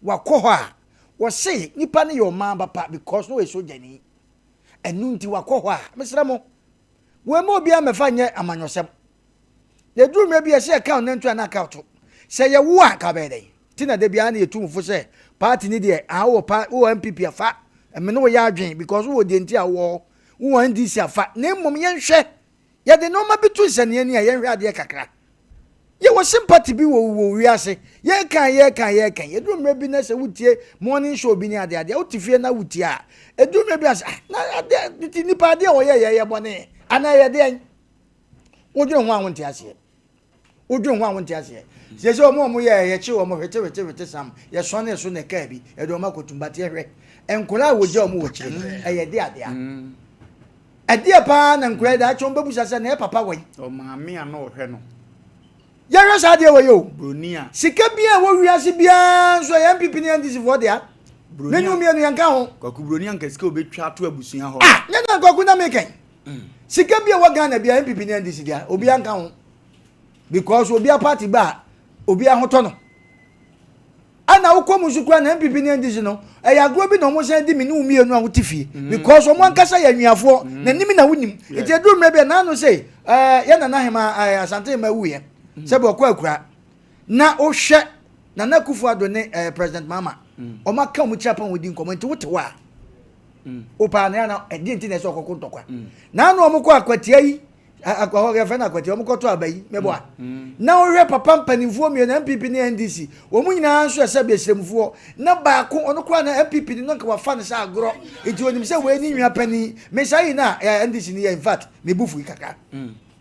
Wakɔ hɔ a, wɔse nipa no yɛ ɔman ba pa because no ɔyɛ sogyani. Ɛno nti wakɔ hɔ a, mesrɛ mo, wɔmma obiara mmɛfa nyɛ amanyɔsɛm. Na ɛduru mmerɛ bi a ɛsɛ yɛka ɔnantu anaa ka ɔto. Sɛ yɛwo a, nka bɛyɛ dɛn? Nti na da biara na yɛtu mo fo sɛ party ni deɛ, ah, wowɔ pa, wowɔ NPP afa, ɛme ne woyɛ adwen because wowɔ deɛ nti a wowɔ hɔ, wowɔ NDC afa. Na mmom yɛnhwɛ, yɛde nneɛma bi to nsɛnneɛ ni a yɛnhwɛ adeɛ kakra. Yɛwɔ sympathy bi wɔ wɔ wiase. Yɛka yɛka yɛka. Yɛduru mmerɛ bi na sɛ wotie morning show bi ne adeɛ adeɛ, wote fie na wotie a, ɛduru mmerɛ bi a sɛ, ah, na adeɛ, nti nipa adeɛ a wɔyɛ yɛ yɛ bɔne, anaa yɛ deɛn? Wodwene ho a wonte aseɛ. Wodwene ho a wonte aseɛ. Sɛ sɛ wɔn a wɔyɛ yɛkye wɔn hwete hwete hwete sam, yɛsɔne so na ɛkaa bi, yɛde wɔn akɔtum, but yɛhwɛ nkwadaa a wɔgya wɔn wɔ akyire no, ɛyɛ de adeɛ a. Ɛdeɛ paa na nkwadaa yi daakye wɔn bɛbusa sɛ na yɛ papa wɔ yi. Ɔmaame a na ɔhwɛ no. Yɛhwɛ saa adeɛ wɔ yi o. Broni a. Sika bi a ɛwɔ wiase biara nso ɛyɛ NPP ne NDC foɔ dea. Me ne wo mmienu yɛnka ho. Kwaku Broni anka sika obetwa ato abusua hɔ. Ah, nyɛ na Kwaku na mekɛn. Sika bi a ɛwɔ Ghana bi a NPP ne NDC dea, obiara nka ho. Because obiara party ba a, obiara ho tɔ no. Ɛna wokɔ mu nso koraa na NPP ne NDC no, ɛyɛ agorɔ bi na wɔn san di me ne wo mmienu a wote fie. Because wɔn ankasa yɛ anuafoɔ, na nim na wonim. Nti ɛduru mmerɛ bi a, naano sei, ɛɛ, yɛ nana hema, ɛɛ, Asante hema wuiɛ. Sɛbi ɔkɔ akura. Na wohwɛ Nana Akufo Addo ne eh, President Mahama, wɔn aka wɔn tiri apam wɔn di nkɔmɔ nti wote hɔ a, wopaa na yana ɛdeɛ nti na ɛsɛ ɔkɔko ntɔkwa. Na ano wɔn kɔ akwatia yi, akwa hɔ yɛfrɛ no akwatia, wɔn kɔto aba yi, mɛboa. Na wohwɛ papa mpanimfoɔ mmienu NPP ne NDC, wɔn nyinaa nso ɛsɛ bɛsrɛmufoɔ. Na baako ɔno koraa na NPP ne no nka wafa no sɛ agorɔ, nti onim sɛ wei ne nua panin. Mesa yi na eh, NDC ne yɛ in fact mebu fui kakra.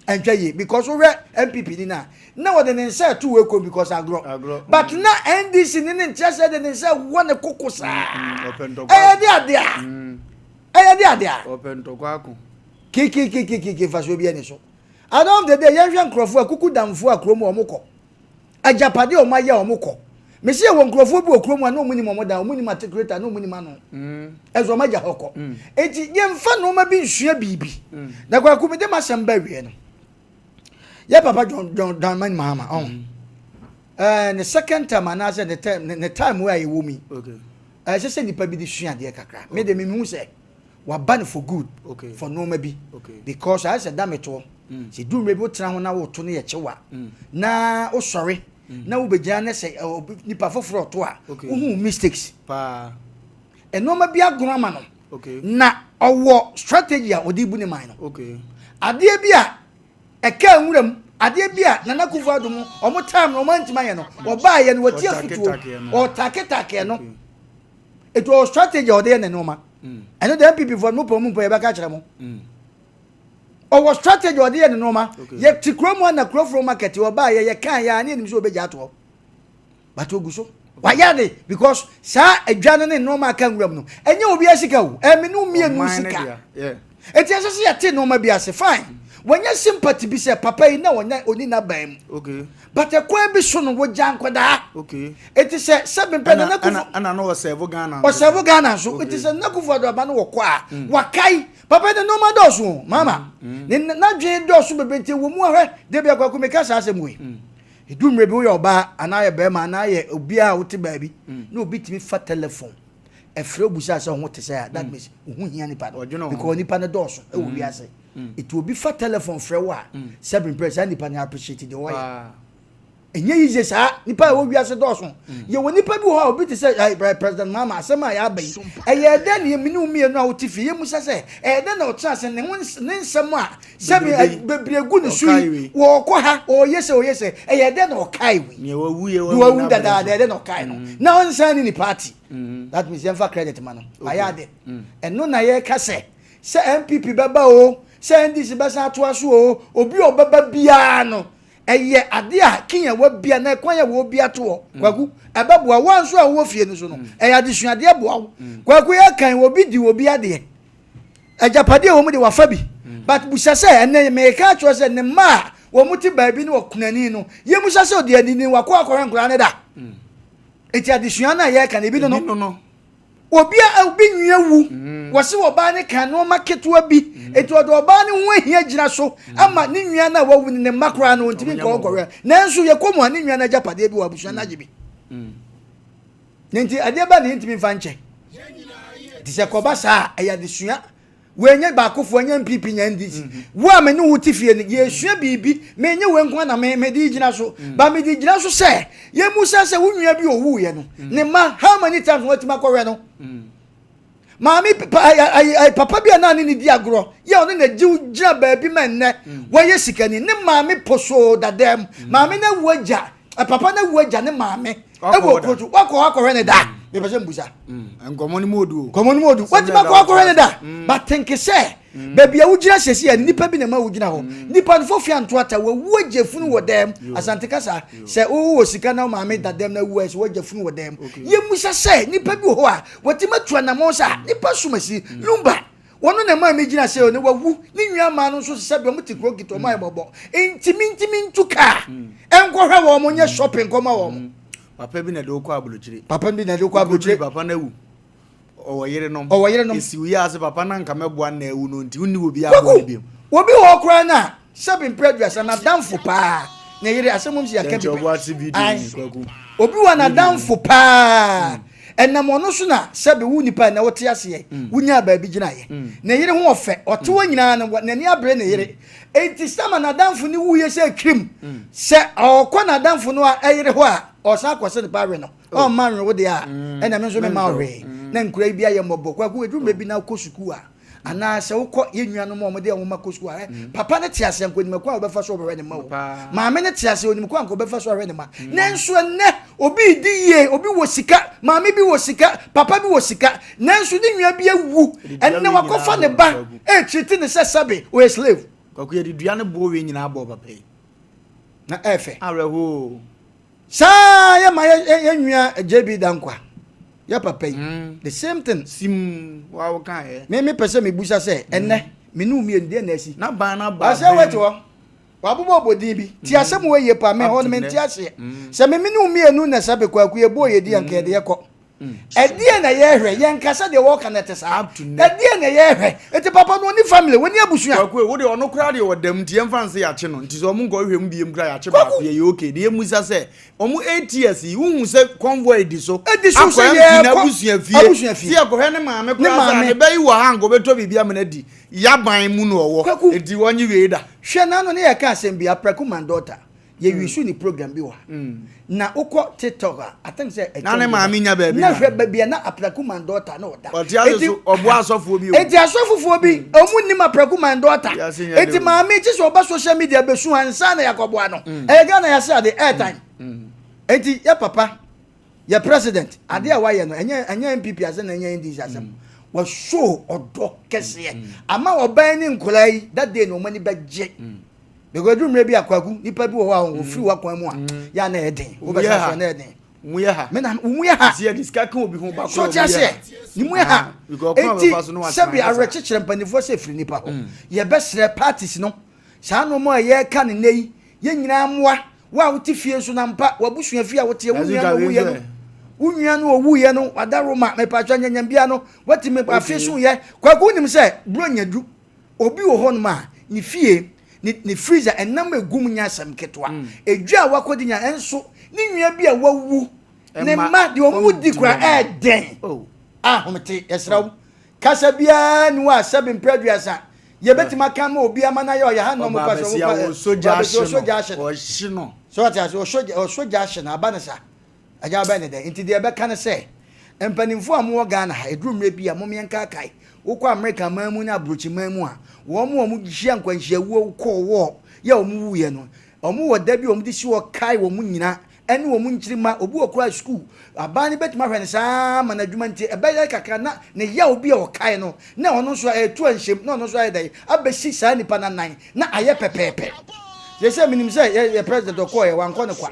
Ɛntwa yie because wohwɛ NPP ni na na wɔde ne nsa ɛto wei kɔn because agorɔ but na NDC ni ne nkyerɛ sɛ de ne nsa ɛwɔ ne koko saa ɛyɛ de ade a ɛyɛ de ade a kikikikikiki nfasoɔ bi ɛni so at the end of the day yɛnhwɛ nkurɔfoɔ a kuku damfoɔ a kurom a wɔn kɔ Agyapadeɛ a wɔn ayɛ a wɔn kɔ. Mesi yɛwɔ nkurɔfoɔ bi wɔ kurom a na wɔn nim wɔn dan, wɔn nim atekreta, na wɔn nim ano. Ɛnso wɔn agya hɔ kɔ. Eti yɛnfa nneɛma bi nsua biribi. Na kwaku mi de ma asɛm ba wie no. Yɛ papa John John Dramani Mahama ɔn. Ɛɛ ne second term anaasɛ ne term ne time a yɛwɔ mu yi. Ɛsɛ sɛ nipa bi de sua adeɛ kakra. Me de me hu sɛ waba no for good okay. for nneɛma bi okay. because ayɛ sɛ dame toɔ mm. sɛ du mmerɛ bi wotena ho na woto no yɛ kyew a mm. na wosɔre mm. na wobɛgyina ne sɛ nipa foforɔ ɔto a wohu mistakes nneɛma bi agono ama no na ɔwɔ strategy a ɔde bu ne man no adeɛ bi a ɛka nwura mu adeɛ bi a Nana Akufo Addo mo ɔmo time no ɔmo antumi ayɛ no ɔbaayɛ no wɔti afutuo ɔtaketakeɛ no Etu ɔwɔ strategy a ɔde yɛ ne nneɛma. Mm. Ɛno deɛ NPP foɔ no mo pɛ mo mpɛ yɛbɛka kyerɛ mo. Mm. Ɔwɔ strategy a ɔde yɛ ne nneɛma. Yɛ te kurom a na kuroforo market ɔbaa yɛ yɛ kan yɛ a ne yɛnim sɛ ɔbɛgya atoɔ. But ogu so. Wayɛ ade because saa adwa no ne nneɛma aka nwura mu no ɛnyɛ obi asika o ɛmi no mmienu sika. Eti ɛsɛ sɛ yɛte nneɛma bi ase fine. Wɔnyɛ sympathy bi sɛ papa yi na ɔnya oni n'aban mu. Okay. But ɛkwan bi so no wɔgya nkwadaa. Okay. Eti sɛ sɛbi mpɛ Nana Akufo. Ɛna no ɔsɛvo Ghana. Ɔsɛvo Ghana nso. Eti sɛ Nana Akufo Addo aba no wɔ kɔ a mm. wakae papa yi ne nneɛma dɔɔso o mama. Mm. Ne n'adwene dɔɔso bebree nti wɔ mu ahwɛ debi akɔkɔ meka saa asɛm wei. Mm. Edu mmerɛ bi woyɛ ɔbaa anaa yɛ bɛrima anaa yɛ obiara a wote baabi na obi tumi fa telephone ɛfrɛ obusa sɛ ho te sɛ a that means wo ho hia nipa no because nipa no dɔɔso ɛwɔ mm. wiase mm. nti obi fa telephone frɛ wo a mm. sɛbi mpɛ saa nipa no appreciate deɛ ɔyɛ ɛnyɛ yiye saa nipa a ɛwɔ wiase dɔɔso yɛwɔ nipa bi wɔ hɔ a obi te sɛ president Mahama asɛm a yɛaba yi ɛyɛ dɛn ne yɛmene wo mmienu a wote fie yɛmu sɛ sɛ ɛyɛ dɛn na ɔtena ase ne ho ne nsɛm a sɛbi bebree gu ne so yi wɔkɔ ha ɔyɛ sɛ ɔyɛ sɛ ɛyɛ dɛn na ɔkae wei deɛ wawu dadaada ɛyɛ dɛn na ɔkae no na ɔnsan ne ne party that means yɛmfa credit ma no wayɛ ade ɛno na yɛka sɛ sɛ NPP bɛba o sɛ NDC bɛsan atoa so o obi a ɔbɛba biara no ɛyɛ ade a kenya wabia na ɛkwan a wɔbi ato hɔ kwaku ɛbɛboa wɔn nso a wɔwɔ fie no so no ɛyɛ adesuadeɛ boa wo kwaku yɛkan obi di obi adeɛ agyapadeɛ a wɔn de wafa bi but busa sɛ ɛnɛ mɛka akyerɛ sɛ ne mma a wɔn te baabi ne wɔkunani no yɛmusa sɛ ɔde anini wakɔ akɔhwɛ nkwadaa no da Eti adesua no a yɛreka no ebi no no. Obi a obi nua wu mm. wɔsi ɔbaa ne kan nneɛma ketewa bi mm. eti ɔde ɔbaa ne ho ahia gyina so mm. ama ne nua no a wawu ne ne mma koraa no ntumi nkɔ nkɔhwɛ nanso yɛkɔ mu a ne nua no agyapadeɛ bi wɔ abusua no agye bi ne nti adeɛ ba ne ntumi nfa nkyɛ te sɛ kɔba saa ɛyɛ adesua Wei nyɛ baakofoɔ, nyɛ NPP, nyɛ NDC. Mhm. Wo a me ne wo te fie no, yɛsua biribi. Menyɛ wei nko na me mede gyina so. Mm. Ba mede gyina so sɛ yɛmu sɛ sɛ wo nua bi owuiɛ no, mm. ne mma how many times wɔatumi akɔhwɛ no? Mm. Maame papa bi a naa ne ne di agorɔ yɛ ɔno na gye gyina baabi ma nnɛ wɔyɛ sikani ne maame posoo dadaam maame no awu agya papa no awu agya ne maame ɛwɔ kotu wakɔ akɔhwɛ ne da mepɛ sɛ mbusa mm, nkɔmmɔ no mu odu nkɔmmɔ no mu odu watumi akɔ akɔhwɛ ne da mm. but think sɛ mm. baabi a wogyina sɛsi a nipa bi na ma wogyina hɔ nipa no fofia nto ata wawu agya funu wɔ dɛm asante kasa sɛ wowɔ sika na maame da dɛm na awu a sɛ wagya funu wɔ dɛm yɛmusa sɛ nipa bi wɔ hɔ a watumi atu anammɔn sɛ nipa somasi lumba Wɔn na ɛmaa megyina sɛ ne wawu ne nua mmaa no nso sɛ bɛ wɔn te kuro ketewa wɔn ayɛ bɔbɔ ntumi ntumi ntu kaa nkɔhwɛ wɔn nyɛ shopping nkɔma wɔn. Papa bi na de wokɔ aburokyire. Papa bi na de wokɔ aburokyire. Papa na awu. Ɔwɔ yerenom. Ɔwɔ yerenom. Esi wo yɛ ase papa na nka mɛboa na awu no nti wonni obi aboa no Kwaku, biom. obi wɔ hɔ koraa no a, sɛbe mprɛ 30, n'adamfo paa, ne yere, asɛm wom sɛ yɛaka Dɛn bi nti pɛ. ɔboa te video Ae. yi, Kwaku? Obi wɔ n'adamfo paa, ɛnam ɔno so na sɛbe wo nipa a ɛnɛ wote aseɛ, wonyaa baabi gyinaeɛ. Ne yere ho ɔfɛ, ɔte hɔ nyinaa no, n'ani abere ne yere. Enti sama n'adamfo no wuiɛ sɛ kirim, sɛ ɔkɔ n'adamfo no a yere hɔ a, ɔsan akɔse ne ba we no. Ɔmma nwe wo deɛ a, ɛna me nso memma wo hwee. Na nkura yi bi ayɛ mmɔbɔ. Kwaku, ɛduru mmerɛ bi na wokɔ sukuu a, anaa sɛ wokɔ yɛn nuanom a wɔde wɔn mma kɔ sukuu a, mm. papa no te aseɛ nka onim kwan a wɔbɛfa so wɔbɛhwɛ ne mma o. Maame no te aseɛ onim kwan a wɔbɛfa so ahwɛ ne mma. Mm. Nanso ɛnnɛ obi redi yie, obi wɔ sika, maame bi wɔ sika, papa bi wɔ sika, nanso ne nua bi awu. Ɛnnɛ wakɔfa ne ba ɛretiriti ne sɛ sɛbe ɔyɛ slave. Kwaku yɛde dua ne boɔ wei nyinaa bɔɔ papa yi. Na ɛɛfɛ. Awerɛhoo. Saa yɛ ma yɛ yɛ nua JB Dankwa yɛ papa yi mm. the same thing. Sim wa wo kan yɛ. Me me pɛ sɛ me busa sɛ mm. ɛnɛ me ne mmienu deɛ na asi. Na ban na ba. Asɛ wait hɔ. Wabobɔ obodin bi. Ti mm. asɛm wɔ yie pa me hɔ no me nte aseɛ. Sɛ me me ne mmienu na sɛ bekɔ aku yɛ bɔ yɛ di anka yɛ de yɛ kɔ. Ɛdeɛn na yɛrehwɛ? Yɛnka sɛ deɛ wɔreka no ɛte saa. Ɛdeɛn na yɛrehwɛ? Enti papa no ɔni family, ɔni abusua. Kwaku, wo deɛ ɔno koraa deɛ ɔda mu nti yɛmfa no sɛ yɛakye no nti sɛ ɔmo nkɔhwehwɛ mu biem koraa yɛakye baako yɛyɛ okay. Deɛ yɛmmisa sɛ ɔmo 8 years yi wohu sɛ convoy di so Edi so akɔ sɛ MP yɛrekɔ n'abusua fie abusua fie. sɛ yɛkɔhwɛ ne maame Ne koraa sɛ a maame. ne ba yi wɔ ha anka ɔbɛtɔ biribi ama no adi yaban mu na ɔwɔ Kwaku. enti wɔnye wei da. Hwɛ n'ano ne yɛka asɛm bi aprɛko mandɔta yɛ wi so ne program bi wɔ ha na wokɔ tiktok a i think sɛ na ne maame nya baabi na hwɛ baabi a na apraku man daughter na ɔda ɔte ase so ɔboa asɔfoɔ bi o eti asɔfofoɔ bi ɔmu nim apraku man daughter eti maame kyi sɛ ɔba social media bɛsu ansa na yakɔboa no ɛyɛ Ghana yɛase ade airtime eti yɛ papa yɛ president ade a wayɛ no ɛnyɛ ɛnyɛ NPP asɛm na ɛnyɛ NDC asɛm wɔso ɔdɔ kɛseɛ ama ɔbɛn ne nkɔla yi that day na wɔn ani bɛgye. Because ɛduru mmerɛ bi a kwaku nipa bi wɔ hɔ a wɔfiri w'akwan mu a yɛ a na ɛyɛ den wobɛsa so na ɛyɛ den mu yɛ ha me na mu yɛ ha nti yɛde sika ka obi ho ba so te aseɛ ne mu yɛ ha enti sɛbi awerɛkyekyerɛ mpanimfoɔ sɛ firi nipa hɔ mm. yɛbɛsrɛ parties no saa nneɛma a yɛreka ne nnɛ yi yɛn nyinaa mmoa wo a wote fie nso na mpa w'abusua fie a woteɛ wo nua no owuiɛ no wo nua no owuiɛ no wadaroma mepatwa nyanyambia no watumi afe so yɛ kwaku wonim sɛ buro nya du Obi wɔ hɔnom a, ne fie, ne ne freezer, ɛnam egu mu nyɛ asɛm ketewa. Mm. Edwa a wakɔdi nya nso, ne nua bi a wawu, ne mma deɛ wɔn di kura ɛɛdɛn. Oh. Ahomete, yɛsrɛ wo. Oh. Kasa biara ni hɔ a sɛbi mpere 30 yɛbɛtumi aka ama obi ama no ayɛ ɔyɛ ha nnɔm kɔ sɛ ɔbɛsi ɔsɔ gya ahye no. So ɔte ase ɔsɔ gya ahye no aba ne sa. Agya bɛn ne dɛn? Nti deɛ ɛbɛka ne sɛ, mpanimfoɔ a mowɔ Ghana ha, ɛduru mmerɛ bi a, mom yɛnkaakae. Wokɔ Amerika man mu ne aburokyi man mu a, wɔn a wɔhyia nkwanhyiawuo kɔɔ wɔ yɛ a wɔn wuiɛ no, wɔn wɔ da bi a wɔn de si hɔ kae wɔn nyina ɛne wɔn nkyirimma. Obi wɔ koraa sukuu, aban no bɛtumi ahwɛ no saa ara ma n'adwuma nti ɛbɛyɛ kakra na ne yaw bi a ɔkae no na ɔno nso ɛretu anhyɛm na ɔno nso ayɛ dɛn abɛsi saa nipa no anan na ayɛ pɛpɛɛpɛ. Seesei menim sɛ yɛ president ɔkɔɔeɛ wankɔ no kwa.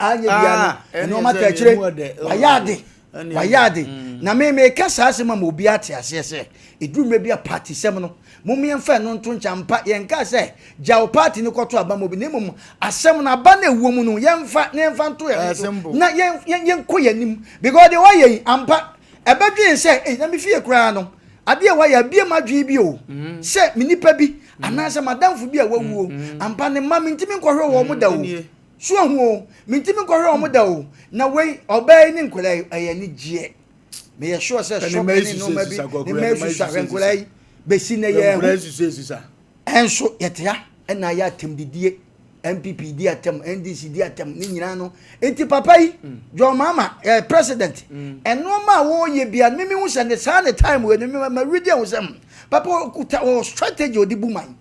Anyɛ bia no ah, nneɛma ta akyire wayɛ ade wayɛ ade mm. na me meka saa asɛm ama obi ate aseɛ sɛ ɛduru mmerɛ bi a party sɛm no mom yɛmfa ɛno nto nkyɛn mpa yɛnka sɛ gya wo party no kɔto aba ma obi na mmom asɛm no aba no ɛwɔ mu no yɛmfa na yɛmfa nto yɛn so na yɛnkɔ yɛn anim because deɛ wayɛ yi ampa ɛbɛdwen sɛ ei na me fie koraa no adeɛ a wayɛ abie m'adwene bi o mm. sɛ me nipa bi mm. anaasɛ m'adamfo bi a wawuo mm. ampa ne mma mentumi nkɔhwɛ wɔn mo da o so ahu o mentumi nkɔhwɛ wɔn da o na wei ɔbaa yi ne nkwadaa yi ɛyɛ anigyeɛ meyɛ sure sɛ sɔpɛ ne nneɛma bi ne mma esusu ahwɛ nkwadaa yi bɛsi na yɛ ɛho ɛnso yɛte ha ɛna ayɛ atɛmdidie npp di atɛm ndc di atɛm ne nyinaa no nti papa yi mm. John Mahama eh, president mm. ɛnoɔma a wɔreyɛ bia no mimi hu sɛ ne saa ne time wɔ no mimi ma redi ɛho sɛ mm, papa ɔkuta ɔwɔ strategy ɔde bu man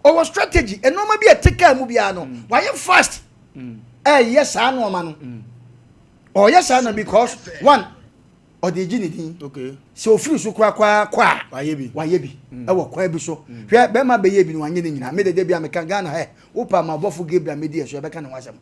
ɔwɔ strategy ɛnoɔma bi a ɛte kaa mu biara no wayɛ fast ɛyɛ saa noɔma no ɔyɛ saa no because one ɔde gye ne din sɛ ofiri so korakora kɔ a wayɛ bi mm. ɛwɔ kwan bi so mm. hwɛ bɛrima bɛyɛ bi no wanyɛ ne nyinaa me dede bi a meka Ghana hɛ wopa ma ɔbɔfo Gabriel medi ɛso ɛbɛka ne ho asɛm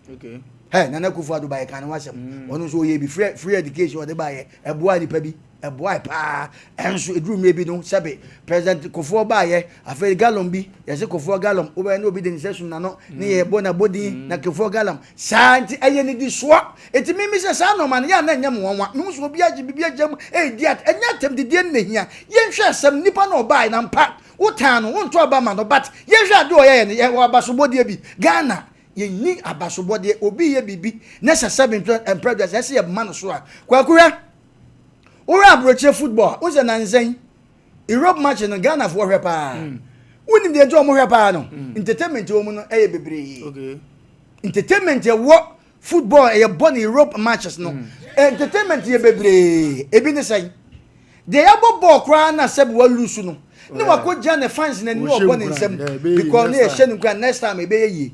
Hɛ, Nana Akufo Addo baeɛ kaa ne ho asɛm. Ɔno nso ɔyɛɛ bi, free, free education ɔde baeɛ, ɛboaa nipa bi, ɛboae paa. Ɛnso ɛduru mmerɛ bi no, sɛbe President Kufuor baeɛ, afei gallon bi, yɛse Kufuor gallon, wobɛyɛ na obi de ne nsa sum n'ano, ne yɛbɔ n'abɔdin, na Kufuor gallon. Saa nti ɛyɛ nnidisoɔ. Nti mimi sɛ saa nnoɔma no, yɛ a na ɛnyɛ me nwanwa. Mehu sɛ obi agye biribi agya mu ɛredi at, ɛnyɛ atɛmdidie no na ɛhia. Yɛnhwɛ asɛm, nipa no ɔbaeɛ no ampa, wotan no, wonto aba ma no, but yɛnhwɛ adeɛ ɔyɛeɛ no, yɛwɔ abasobɔdeɛ bi. Ghana, Yɛnni abasobɔdeɛ. Obi reyɛ biribi na sɛ sɛbe mprɛ aduasa ɛsɛ yɛma no so a, Kwaku hwɛ, wohwɛ aburokyire football a, wohu sɛ nansa yi Europe match no Ghanafoɔ hwɛ paa. Wonim deɛ nti wɔn hwɛ paa no? Entertainment wɔ mu no ɛyɛ bebree. Entertainment ɛwɔ football ɛyɛ bɔ no Europe matches no. Entertainment yɛ bebree. Ebi ne sɛn? Deɛ yɛabɔ bɔɔl koraa na sɛbi wa lose no ne wakɔ gyina ne fans n'anim na ɔbɔ ne nsam because ne yɛhyɛ no nkura next time ɛbɛyɛ yie.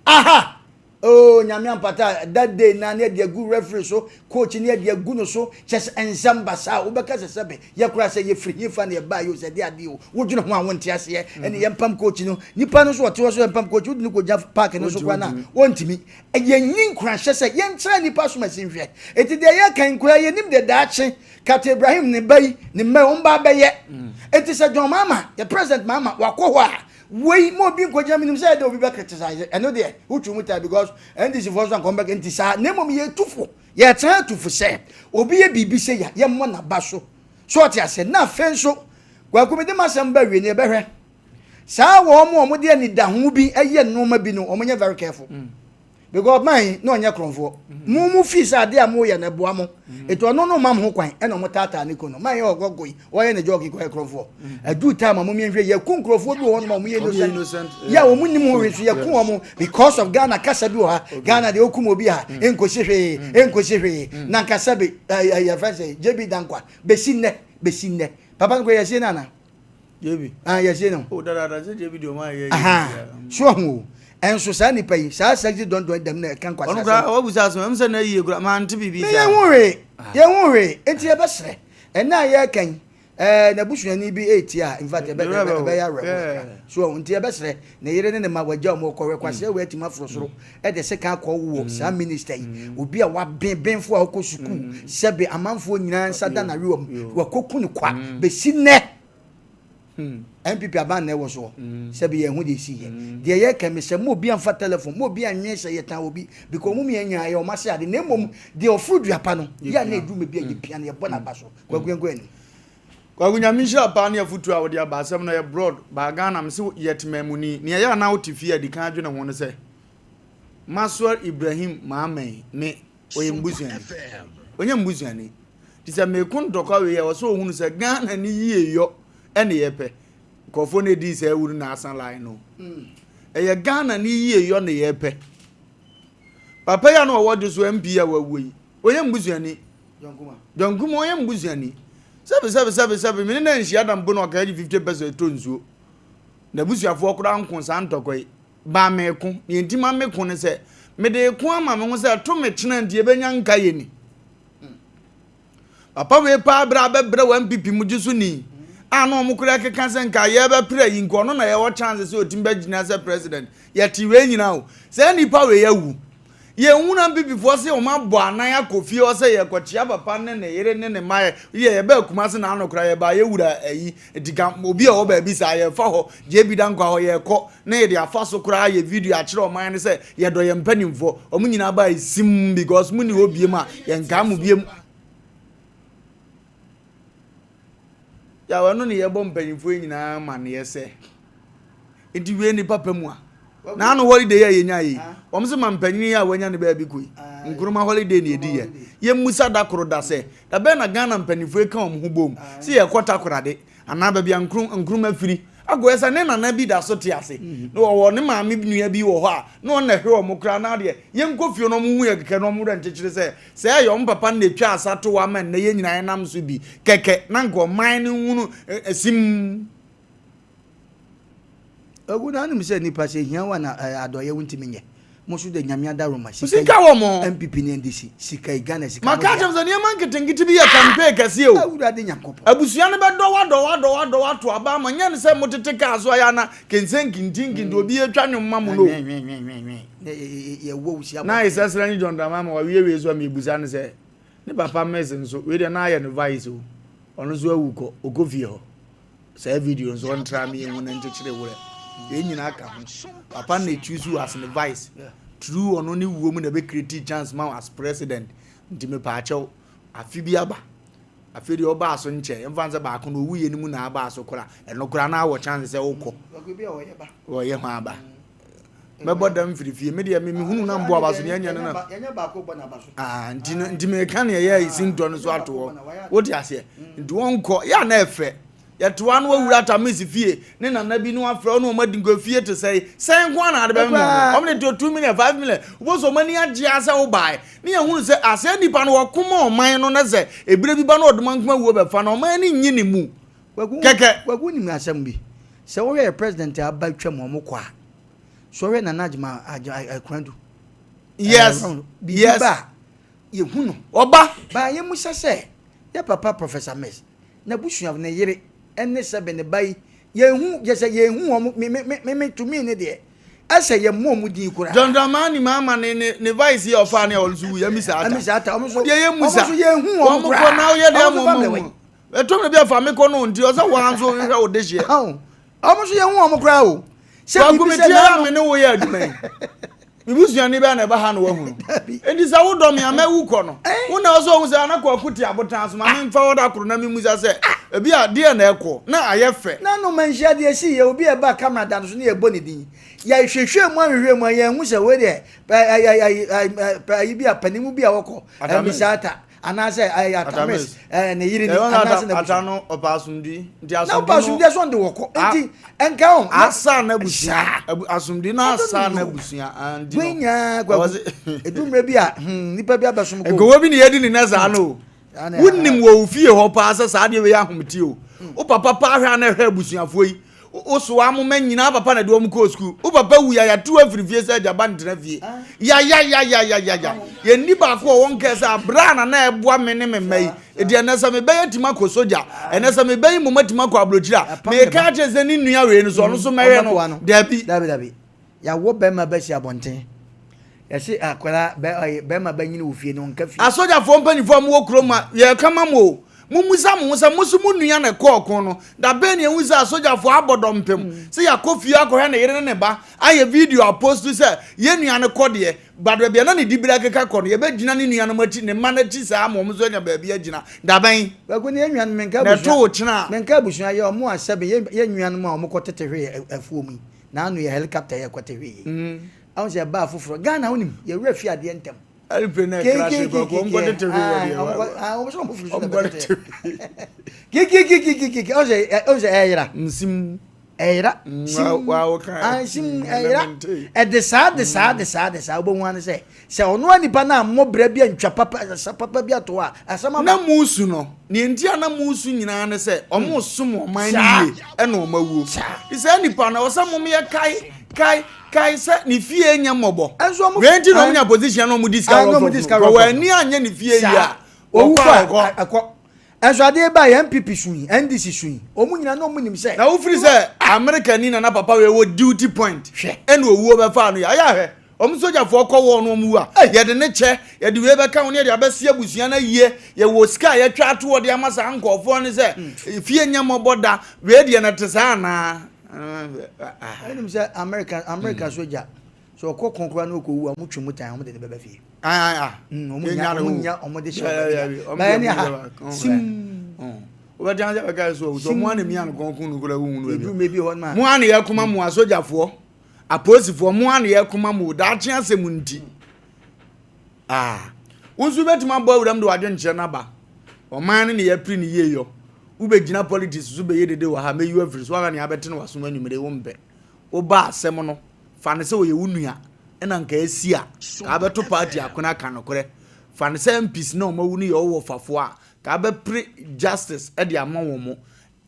Aha! Oh nyame ampata that day na ne yɛde agu referee so coach ne yɛde agu no so kyɛ sɛ nsɛm basaa wobɛka sɛ sɛbe yɛ koraa sɛ yɛfiri hefa na yɛbaa yi o sɛ ɛde adeɛ o wodwene ho a wonte aseɛ ɛne yɛmpam coach no nipa no nso ɔte hɔ so yɛmpam coach wode no kɔgya park no so koraa no a ɔntumi yɛnyi nkuranhyɛ sɛ yɛnkyerɛ nipa som asi nhwɛ enti deɛ yɛka yi koraa yɛnim deɛ daakye Captain Ibrahim ne ba yi ne mma yi wɔn ba abɛyɛ. Eti sɛ John Mahama yɛ president Mahama wakɔ hɔ a wei ma obi nkɔgyina menim sɛ ɛdɛ obi bɛ criticize ɛno deɛ wotwi mu taa because NDC foɔ nso anka wɔn bɛka nti saa na mmom yɛtu fo yɛtena atu fo sɛ obi yɛ biribi sɛ ya yɛmmɔ n'aba so so ɔte aseɛ na afei nso Kwaku mede m'asɛm ba wie ne yɛbɛhwɛ saa wɔn a wɔde anidaho bi yɛ nneɛma bi no wɔn nyɛ very careful. Mm. Because man yi na ɔnyɛ korɔnfoɔ. Mo mo fii sɛ adeɛ a moyɛ no ɛboa mo. Eti ɔno no ma mo ho kwan ɛna ɔmo taataa ne kunu no. Man yi ɔkɔ kɔ yi ɔyɛ ne jɔki kɔ yɛ korɔnfoɔ. Ɛduu time a mo miɛnhwɛ yɛku nkorɔfoɔ bi wɔ hɔ nom a ɔmo yɛ innocent. Yɛ a ɔmo nim ho hwee so yɛku ɔmo because of Ghana kasa bi wɔ ha. Ghana deɛ okum obi a enkosi hwee enkosi hwee. Na nka sɛbe ɛɛ yɛfrɛ sɛ JB Danquah besi nnɛ besi nnɛ papa no kɔ yɛsie no anaa? JB. Ah, yɛsie no. Oh, dada sɛ JB deɛ ɔma yɛ. Aha, so ahu o. Ɛnso saa nipa yi, saa sexy dɔndɔn dɛm na ɛka nkwasi asɛm. Ɔno koraa wabusa asɛm, ɛm sɛ na yie koraa, maa nte biribi saa. Yɛn ho hwee, yɛn ho hwee, enti yɛbɛsrɛ. Ɛnna a yɛreka yi, ɛɛ n'abusuani bi etia a, in fact, ɛbɛ ɛbɛ ɛbɛyɛ awerɛho kakra. So ahu, nti yɛbɛsrɛ, ne yere ne ne mma wagya wɔn ɔkɔhwɛ kwasea wei atumi aforo soro ɛde sekan akɔ wɔ saa minister yi, obi a waben benfo a ɔkɔ sukuu, sɛbe amanfoɔ nyinaa nsa da n'awewa mu, wakɔku no kwa, bɛsi nnɛ. NPP aban na ɛwɔ soɔ, sɛbe yɛn ho deɛ ɛsi yɛ. Deɛ yɛka mi sɛ mo obi amfa telephone, mo obi anwen sɛ yɛtan obi, because ɔmo mmiɛ nyinaa yɛ ɔmo ase ade, na mmom deɛ ɔforo dua pa no, yɛ a na ɛduru mɛ bi a yɛpia no, yɛbɔ n'aba so. Kwaku yɛnkɔ anim. Kwaku Nyame nhyira paa ne afutuo a wode aba asɛm no yɛ broad baa Ghana mese yɛ temamuni nea ɛyɛ a na wote fie a dikan adwene ho ne sɛ Maxwell Ibrahim Maame me ɔyɛ mbusuani ɔnyɛ mbusuani nti sɛ meko ntɔkwa wei a ɛwɔ sɛ ɔhunu sɛ Ghana ne yie yɔ ɛne yɛpɛ nkurɔfoɔ no ɛdii saa awu no na asa line no ɛyɛ Ghana ne yie yɔ ne yɛpɛ papa yi a na ɔwɔ dwo so MP a wawu yi ɔyɛ mbusuani John Kuma ɔyɛ me busuani. Sɛbi sɛbi sɛbi sɛbi me ne no anhyia da mpo na ɔka gye 50 pesos ɛtɔ nsuo. N'abusuafoɔ koraa nko saa ntɔkwa yi. Baa meko. Deɛ nti ma meko ne sɛ mede reko ama me ho sɛ ɛto me kyena nti yɛbɛnya nka yɛ ni. Papa wei paa berɛ a bɛbrɛ wɔ NPP mu gye so ni a na wɔn koraa keka sɛ nka yɛbɛpere yi nka ɔno na yɛwɔ chance sɛ ɔtumi bɛgyina sɛ president. Yɛte wei nyinaa o. Saa nipa wei awu. Yɛnhunu Ampipifoɔ se wɔn abɔ anan akɔ fie hɔ sɛ yɛrekɔkyea papa ne ne yere ne ne mma yɛ yɛbaa Kumase na ano koraa yɛbaa yɛwura ayi nti ka obi a ɔwɔ baabi saa yɛfa hɔ JB Danquah hɔ yɛrekɔ na yɛde afa so koraa ayɛ video akyerɛ ɔman no sɛ yɛdɔ yɛn mpanimfoɔ wɔn nyinaa baa sim because mo ni hɔ biem a yɛnkaa mo biem. Yaw, ɛno ne yɛbɔ mpanyimfoɔ yi nyinaa amanneɛ sɛ, nti wie ne papa mu a, n'ano holiday a yɛnya yi, wɔn sɛ ma mpanyin yi a wɔanya ne baabi kɔ yi, Nkrumah holiday na yɛdi yɛ. Yɛmmusa da koro da sɛ, da bɛn na Ghana mpanyimfoɔ yi ka wɔn ho bom sɛ yɛkɔ Takoradi anaa baabi a Nkrumah firi akɔyɛ sɛ ne nana bi da so te ase, na ɔwɔ ne maame nua bi wɔ hɔ a, na ɔno na ɛhwɛ wɔn koraa na adeɛ, yɛnkɔ fie na wɔn hu yɛ kɛkɛ na wɔn werɛ nkyekyere sɛ Sɛ ɛyɛ wɔn papa no na etwaa asa too ama nnɛ yɛn nyinaa yɛnam so bi kɛkɛ na anka ɔman no nhunu sim. Ogu na anim sɛ nipa sɛ hia wa na adɔyɛ wo ntimi nyɛ mo so de nyame adaroma sika yi wɔ mo NPP ne NDC sika yi Ghana sika mo Maka kyerɛ sɛ nneɛma nketenkete bi yɛ campaign kɛseɛ o. Awurade Nyankopɔn. Abusua no bɛdɔ wo adɔ wo adɔ wo adɔ wo ato aba ama nyɛ ne sɛ motete kaa so ayɛ ana kensen nkintinkinti obi atwa nwom ma mo no. na yɛwɔ wo si abɔnten. Na Isasra ne John Dramani ma wawie wei so a mebusa no sɛ ne papa Mills nso wei deɛ na ayɛ no vice o ɔno nso awu kɔ ɔkɔ fie hɔ saa video nso ɔntra me yɛhu na nkyekyere werɛ yɛn nyinaa ka ho papa na choose as ne vice true ɔno ne wuo mu na ɛbɛ create chance ma as president nti mepaakyɛw afe bi aba Afei deɛ ɔbaa so nkyɛ, yɛmfa no sɛ baako no ɔwuiɛ no mu na abaa so koraa, ɛno koraa na awɔ chance sɛ wokɔ. Wɔyɛ ho aba. Mɛbɔ dam firi fie. Me deɛ me mehunu na mboa aba so deɛ ɛnyɛ no na. Ah, nti no nti meka ne ɛyɛ sintɔ no so ato hɔ. Wote aseɛ? Nti wɔnkɔ, yɛ a na ɛfɛ. Yɛtoa no wawura Atamis fie ne nana bi no afrɛ wo ne wɔn adi nkɔ fie te sɛe. Sɛn nko ara na ade bɛmema wɔn. Wɔn de to 2 million, 5 million. Wobɛhu sɛ wɔn ani agye ara sɛ wobaeɛ. Ne yɛhunu sɛ ah saa nipa no wɔko ma ɔman no na sɛ ebire bi ba na ɔdoma nkuma wuo bɛfa no ɔman no nnye ne mu kɛkɛ. Kwaku wonim asɛm bi? Sɛ wohwɛ yɛ president a aba atwam wɔn kɔ a, sɛ wohwɛ Nana Agyemang Konadu. Biribi ba a, yɛhu no. Ɔba. Ba yɛmmisa sɛ yɛ papa Professor Mills n'abusua, ne yere ne sɛbe ne ba yi, yɛnhu, kyerɛ sɛ yɛnhu wɔn, me, me, me, me, to me ne deɛ, ɛsɛ yɛmmɔ wɔn din koraa. John Dramani Mahama ne ne ne vice yi a ɔfaa ne a ɔno nso wui, Amisa Atta. Amisa Atta, wɔn nso, Deɛ yɛ wɔn musa. nso yɛnhu wɔn Wɔn kɔ koraa. na woyɛ deɛ Wɔn nso ama family wɔn wei. mu. Ɛtɔ mmerɛ bi a fa me kɔ no nti ɔsɛ wɔn nso hwehwɛ wo dehyeɛ. Aho. Wɔn nso yɛnhu wɔn koraa o. Sɛ Kwaku biribi me sɛ tie a n'ano. me ne wo yɛ adwuma yi. Me busuani bɛn na ɛba ha na wahu no? Enti sɛ wodɔ me a mɛwu kɔ no. Wo na ɔsɛ ohu sɛ ana Kwaku te abotan so ma memfa hɔ da koro na memmisa sɛ ebi a deɛ na ɛkɔ na ayɛ fɛ. N'ano ma nhyia deɛ ɛsii yɛ obi a ɛba camera da no so ne yɛbɔ ne din. Yɛhwehwɛɛ mu ahwehwɛɛ mu a yɛanhu sɛ wei deɛ ayi bi a panimu bi a wɔkɔ Misata anaasɛ ɛyɛ Atamis ne yere ni anaasɛ n'abusua. Ata no ɔpɛ asomdwi nti asomdwi no. Na ɔpɛ asomdwi ɛsɔn de wɔkɔ nti nka ho. Asa n'abusua asomdwi no asa n'abusua nti no. Wei nyinaa kwaku edu mmerɛ bi a hmm nipa bi abɛsom ko. Nkowa bi na yɛdi ne nɛ saa no o. Wonim wɔ wo fie hɔ paa sɛ saa deɛ wei ahomete o. Wo papa paa hwɛ a na ɛhwɛ abusuafoɔ yi. Wo soa moma nyinaa papa na de wɔn kɔɔ sukuu. Wo papa wu ya yɛatu afiri fie sɛ agya ba ntena fie. Yayayayayaya. Yɛnni baako a wɔn kɛɛ sɛ abere a nana ɛboa me ne me mma yi. Edi ɛnɛ sɛ mebɛyɛ atumi akɔ sogya. Ɛnɛ sɛ mebɛyi mmom atumi akɔ aburokyiri a. Meka akyerɛ sɛ ne nua wei no so ɔno so mɛhwɛ no. Dabi. Dabi dabi. Yɛawo bɛrima bɛsi abɔnten. Yɛse akwadaa bɛ ɔyɛ bɛrima bɛnyini wɔ fie no ɔnka fie. Asogyafoɔ mpanimfoɔ a mowɔ kurom a yɛreka ma mo o, mommisa mo ho sɛ mo nso mo nua na ɛkɔɔ ɔko no, da bɛn na yɛhu sɛ asogyafoɔ abɔ dɔmpem sɛ yɛakɔ fie akɔhwɛ ne yere ne ne ba, ayɛ video apost sɛ yɛn nua no kɔ deɛ, but baabi a na ne dibere akeka kɔ no, yɛbɛgyina ne nuanom akyi, ne mma no akyi saa ama wɔn nso anya baabi agyina. Da bɛn? Kwaku ne yɛn nuanom menka Na ɛto abusua wo kyena a. Menka abusua yɛ wɔn a sɛbe yɛn yɛn nuanom a wɔkɔ tete hwee afuom yi. N'ano yɛ helicopter yɛ kɔte hwee yi. Ahu sɛ ɛbaa foforɔ. Ghana wonim yɛ werɛ fi adeɛ ntɛm. Aeroplane na ɛcrash kɔ kɔ ɔmo kɔ tete hwee wɔ deɛ. Ɔmo sɛ ɔmo firi so na bɛtete. Kikikikikiki ahu sɛ ahu sɛ ɛyera. Nsim. Ɛyera. Sim. Nsim ɛyera. Ɛde saa de saa de saa de saa wobɛhu ano sɛ Sɛ ɔno ara nipa no ammɔ bra bi antwa papa asa papa bi ato hɔ a, asɛm aba. Na moresu no, nea enti a na moresu nyinaa ne sɛ wɔresom ɔman no yie ɛna wɔn awuo. Nti saa nipa no, ɛwɔ sɛ mom yɛ kae, kae, kae sɛ ne fie nyɛ mmɔbɔ. Wei nti na wɔn nya position na wɔn di sika rɔfrɔf no. Kɔ wɔn ani anyɛ ne fie yie a, wɔkɔ a wɔkɔ. Ɛnso adeɛ baa yɛ NPP su yi, NDC su yi, wɔn nyinaa na wɔn nim sɛ. Na wofiri sɛ America ni na na papa wei wɔ duty point. Hwɛ. Ɛna owuo bɛfaa no yɛ. Ayɛ ahwɛ. Wɔn sogyafoɔ kɔ wɔn no wɔn wu a, yɛde ne kyɛ, yɛde wei bɛka ho ne yɛde abɛsi abusua no ayie. Yɛwɔ sika a yɛtwa ato hɔ de ama saa nkɔɔfoɔ no sɛ fie nyɛ mmɔbɔ da. Wei deɛ na ɛte saa anaa? Ɛnim sɛ America America sogya sɛ ɔkɔ ko koraa na ɔkɔwu a wɔtwe mu tan wɔn de ne bɛba fie. Wɔn nya wɔn nya wɔn de hyɛ wɔn baabi a bɛyɛ ne ha sim. Wobɛte ase bɛka so sɛ mo ana mia no kɔnkɔn no kura wohu no baabi. Mo ana yɛ koma mo asogyafoɔ. Apolisifoɔ, mo ara na yɛrekoma mo o, daakye asɛm nti. Ah, wo nso wobɛtumi abɔ awuram de w'adwenkyerɛ no aba. Ɔman no ne yɛpere ne yie yɔ. Wobɛgyina politics so bɛyɛ dede wɔ ha, mɛyi wo afiri so, woahwɛ nea abɛte no w'asom anwummere, wompɛ. Woba asɛm no, fa no sɛ ɔyɛ wo nua, ɛna nka asi a, ka abɛto party akono aka nokorɛ. Fa no sɛ MPs na wɔn awu no yɛ wo wɔfafoɔ a, ka abɛpere justice de ama wɔn.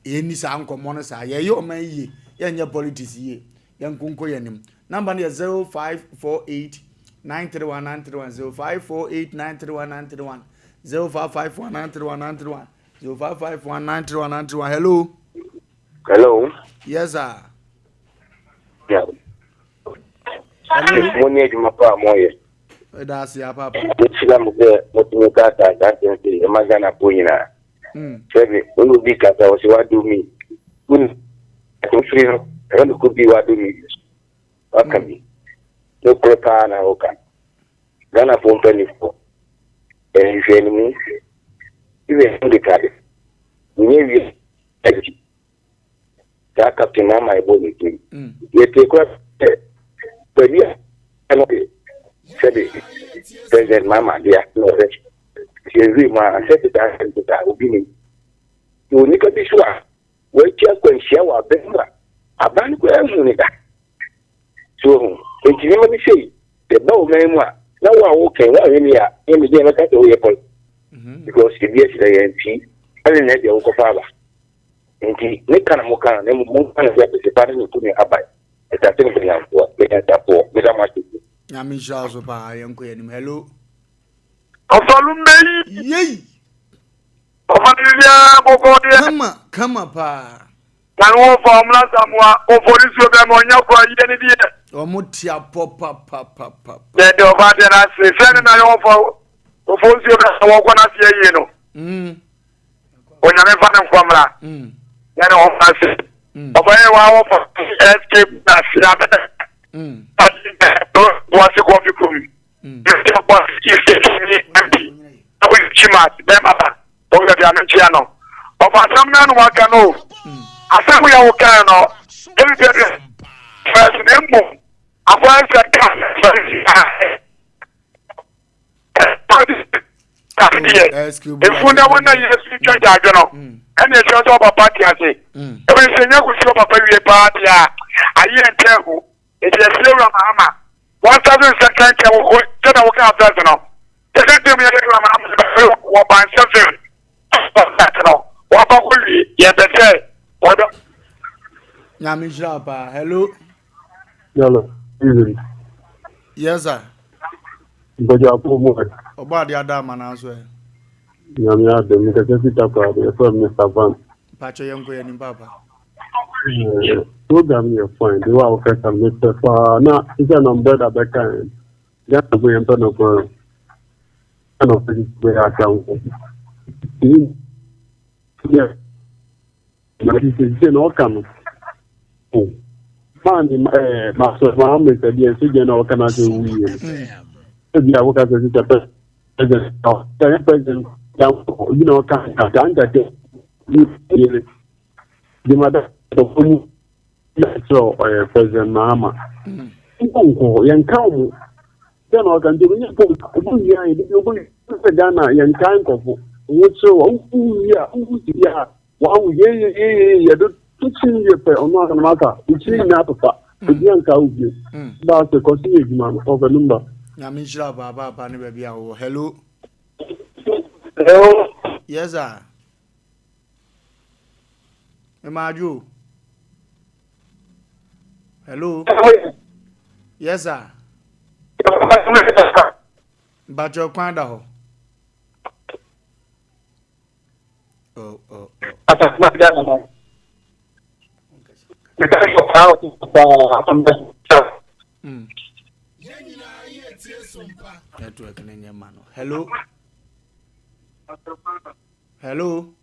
Yɛnni saa nkɔmmɔ no saa. Yɛyɛ ɔman yie, yɛnyɛ politics yie. Yɛnko nkɔ yɛn anim. Number no yɛ 0548 931 931 0548 931 931 0551 931 931 0551 931 931. Hello. Hello. Yes, sir. Yeah. Hello. Mo ne adwuma pa a moyɛ. Ɛda ase apaapa. Mehyira mo sɛ motumi kasa saa nsɛm sei ɛma Ghanafoɔ nyinaa. Sɛbi wo ne obi kasa ɔse wado mi. Woni wofiri no ɛhɔ ne kɔ bi wado mi. Waka bi. Nokorɛ paa na woka. Ghanafoɔ mpanimfoɔ nhwehwɛnimu even mo de kade nyɛ wie akyi saa captain Mahama ɛbɔ ne din yɛte kora sɛ baabi a ɛno de sɛde president Mahama dea na ɔsɛ yɛhwɛ mu a sɛ te saa sɛ saa obi nim wɔ nipa bi so a wɔatwa akwanhyia wɔ abɛn mu a aban no koraa hu ne da. So woahu? Enti nneɛma bi sei, sɛ ɛba wo man mu a, na wo a wokɛn, woanhwɛ ni a, yɛ me deɛ mɛka sɛ woyɛ pɔn. Because ebi asi na yɛn ti, ɛne na ɛdeɛ wokɔfa aba. Nti ne ka na moka no, na mmom monka no sɛ apɛsɛpa ne ne tumi aban. Ɛsase no bɛnyanfoɔ, bɛnyansafoɔ, meda mo ase. Nyame nhyira wo so paa, yɛnkɔ yɛn anim. Hello. Ɔfalumbe yi. Yei. Ɔfa ne biribiara bɔkɔɔ deɛ. Kama kama paa. Na ne wɔfa ɔmla samoa ɔfɔri suo bɛ ma ɔnya kura yie ne deɛ. Ɔmo te apɔ papapapa. Yɛ de ɔfa deɛ n'ase sɛ ne na yɛ ɔfa ɔfɔ nsuo bɛ ma wɔkɔ n'ase yɛ yie no. Onyame fa ne nkɔ mmra. Yɛ ne ɔfa ase. Ɔfa yɛ wa wɔfa SK ase abɛ. Wɔase kɔfi kurom. Ɔfa asɛm no ano waka no asɛm yɛ wo kan no ebi bɛ bɛ fɛs ne mmom akwan sɛ ka efu na wɔn na yesu twa gyaadwo no ɛna ehyɛ sɛ ɔpapa te ase ebi sɛ nyɛ kusi ɔpapa wie paa deɛ a ayɛ ntɛn ho. Enti yɛsrɛ Wura Mahama wɔnsa so nsa kyɛnkyɛn wɔ hɔ sɛdeɛ wokaa first no. Second term yɛde Wura Mahama no bɛfrɛ wɔ Bansɛfem start no wɔafa kɔ wie yɛpɛ sɛ wɔbɛ. Nyame nhyira wo paa. Hello. Hello. Evening. Yes sir. Mpɛgya apo mu ɛ. Ɔbɔ ade ada ama na nso ɛ. Nyame adom mekasa fi Takoradi yɛfrɛ me Mr. Van. Mpakyɛ yɛnkɔ yɛn anim paapa. Program yɛ fine de wa wokasa no mepɛ paa na sɛ na brother bɛka ɛ Ghana fo yɛmpɛ nokorɛ no na ɔpɛ bɛyɛ atamfo sɛ na ɔka no maa ne masɔ Mohammed sɛ deɛ sogya na ɔka no asɛ wuyie no ebi a woka sɛ sɛ president ɔyɛ president obi na ɔka nkata nkata yere Gyimada dɔfo mu na kyerɛ ɔyɛ President Mahama. Nkɔ nkɔ hɔ, yɛnka wɔn. Sɛ na ɔka nti obi pɔ obi wia yɛ bi obi sɛ Ghana yɛnka nkɔfo. Wo kyerɛ wɔ wo wia wo si a wɔn yɛ yɛ yɛ yɛ yɛ do to kyi yɛ pɛ ɔno anam aka wo kyi nyinaa pepa. Obi anka wo bio. Ba sɛ kɔsi yɛ adwuma no ɔfɛ numba. Nyame nhyira papaapa ne baabi a wɔwɔ. Hello. Hello. Yes sir. Memaadwo. Hello. Yes sir. Mpakyɛ kwan da hɔ. Oh, oh, oh. Network ne nyɛ ma no. Hello. Hello.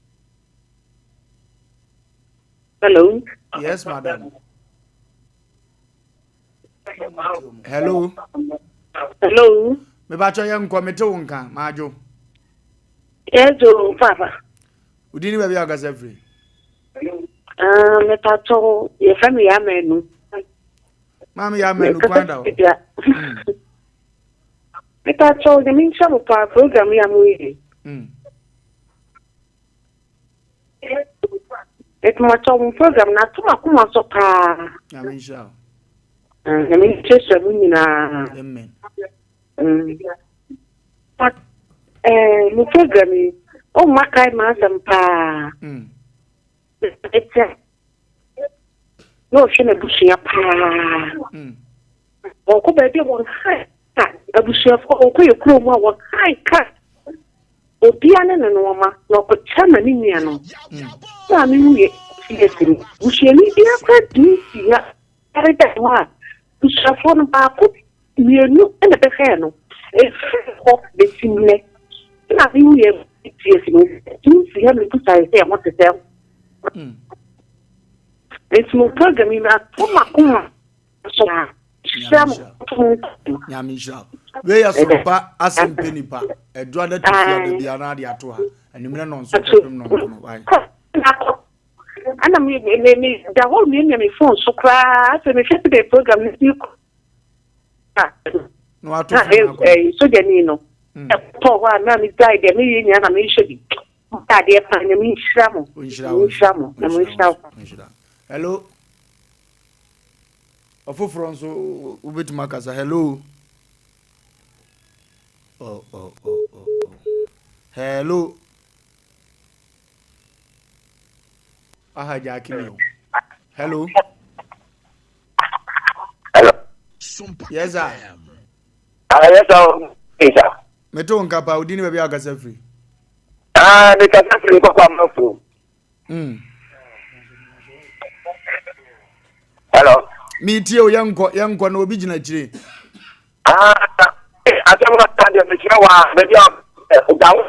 Hello. Yes, madam. Hello. Hello. Mebacho yɛ nkɔ mete wo nka maadwo. Yes, o papa. Wodi ni baabi a ɔkasa firi. Ah, mepacho yɛfrɛ me Yamanu. Maame Yamanu kwan da hɔ. Mepacho nyame nhyira mo paa program yi a moyɛ yi. Mepacho mo program na ato m'akoma so paa. Nyame nhyira wo. Nyame nhyira mo nyinaa. Amen. Mo program yi, ɔmma kae m'asɛm paa. Na ɔhwɛ n'abusua paa. Ɔkɔ baabi a wɔn ka abusuafoɔ ɔkɔ yɛ kurom a wɔkae ka obia ne ne nneɛma na ɔkɔkyɛ ma ne nuanom. Maame wu yɛ fie no busuani biara koraa tumi si ha ɛreda hɔ a Abusuafoɔ no baako, mmienu na ɛbɛhwɛɛ no. Ɛfiri hɔ bɛsi nnɛ, na me wuiɛ tears no, ɔtumi si ha mebusaeɛ sɛ ɛho te sɛ. Nti mo program yi ato m'akoma so a, hyira mo to mo nsa. Nyame nhyira wo. Wei yɛ sompa asɛm pɛ nipa. Ɛdua da to fia da bia na ade ato ha. Anwummerɛ nɔnso kɔpem nɔnkono. Why? Ɛna me me me da hɔ miamia me phone so koraa afei mehwɛ sɛ de program no si kɔ na wato phone no akɔ ɛɛ sogyani no ɛtɔ hɔ a na me gyae deɛ meyɛ nyinaa na mehwɛ bi mo adeɛ paa nyame nhyira mo nhyira mo na mo nhyira wo. Hello ɔfoforɔ nso wobɛtumi akasa hello oh, oh, oh, oh, oh. Hello. Aha Jack mi o. Hello. Hello. Yes sir. Ah yes sir. Yes sir. Mete wo nka pa odi ne baabi a akasa firi. Ah me kasa firi nkɔkɔ amafo. Hello. Metie o yɛnkɔ yɛnkɔ na obi gyina akyire. Ah asɛm no ta deɛ mekyerɛ wɔ a baabi a ɔda wo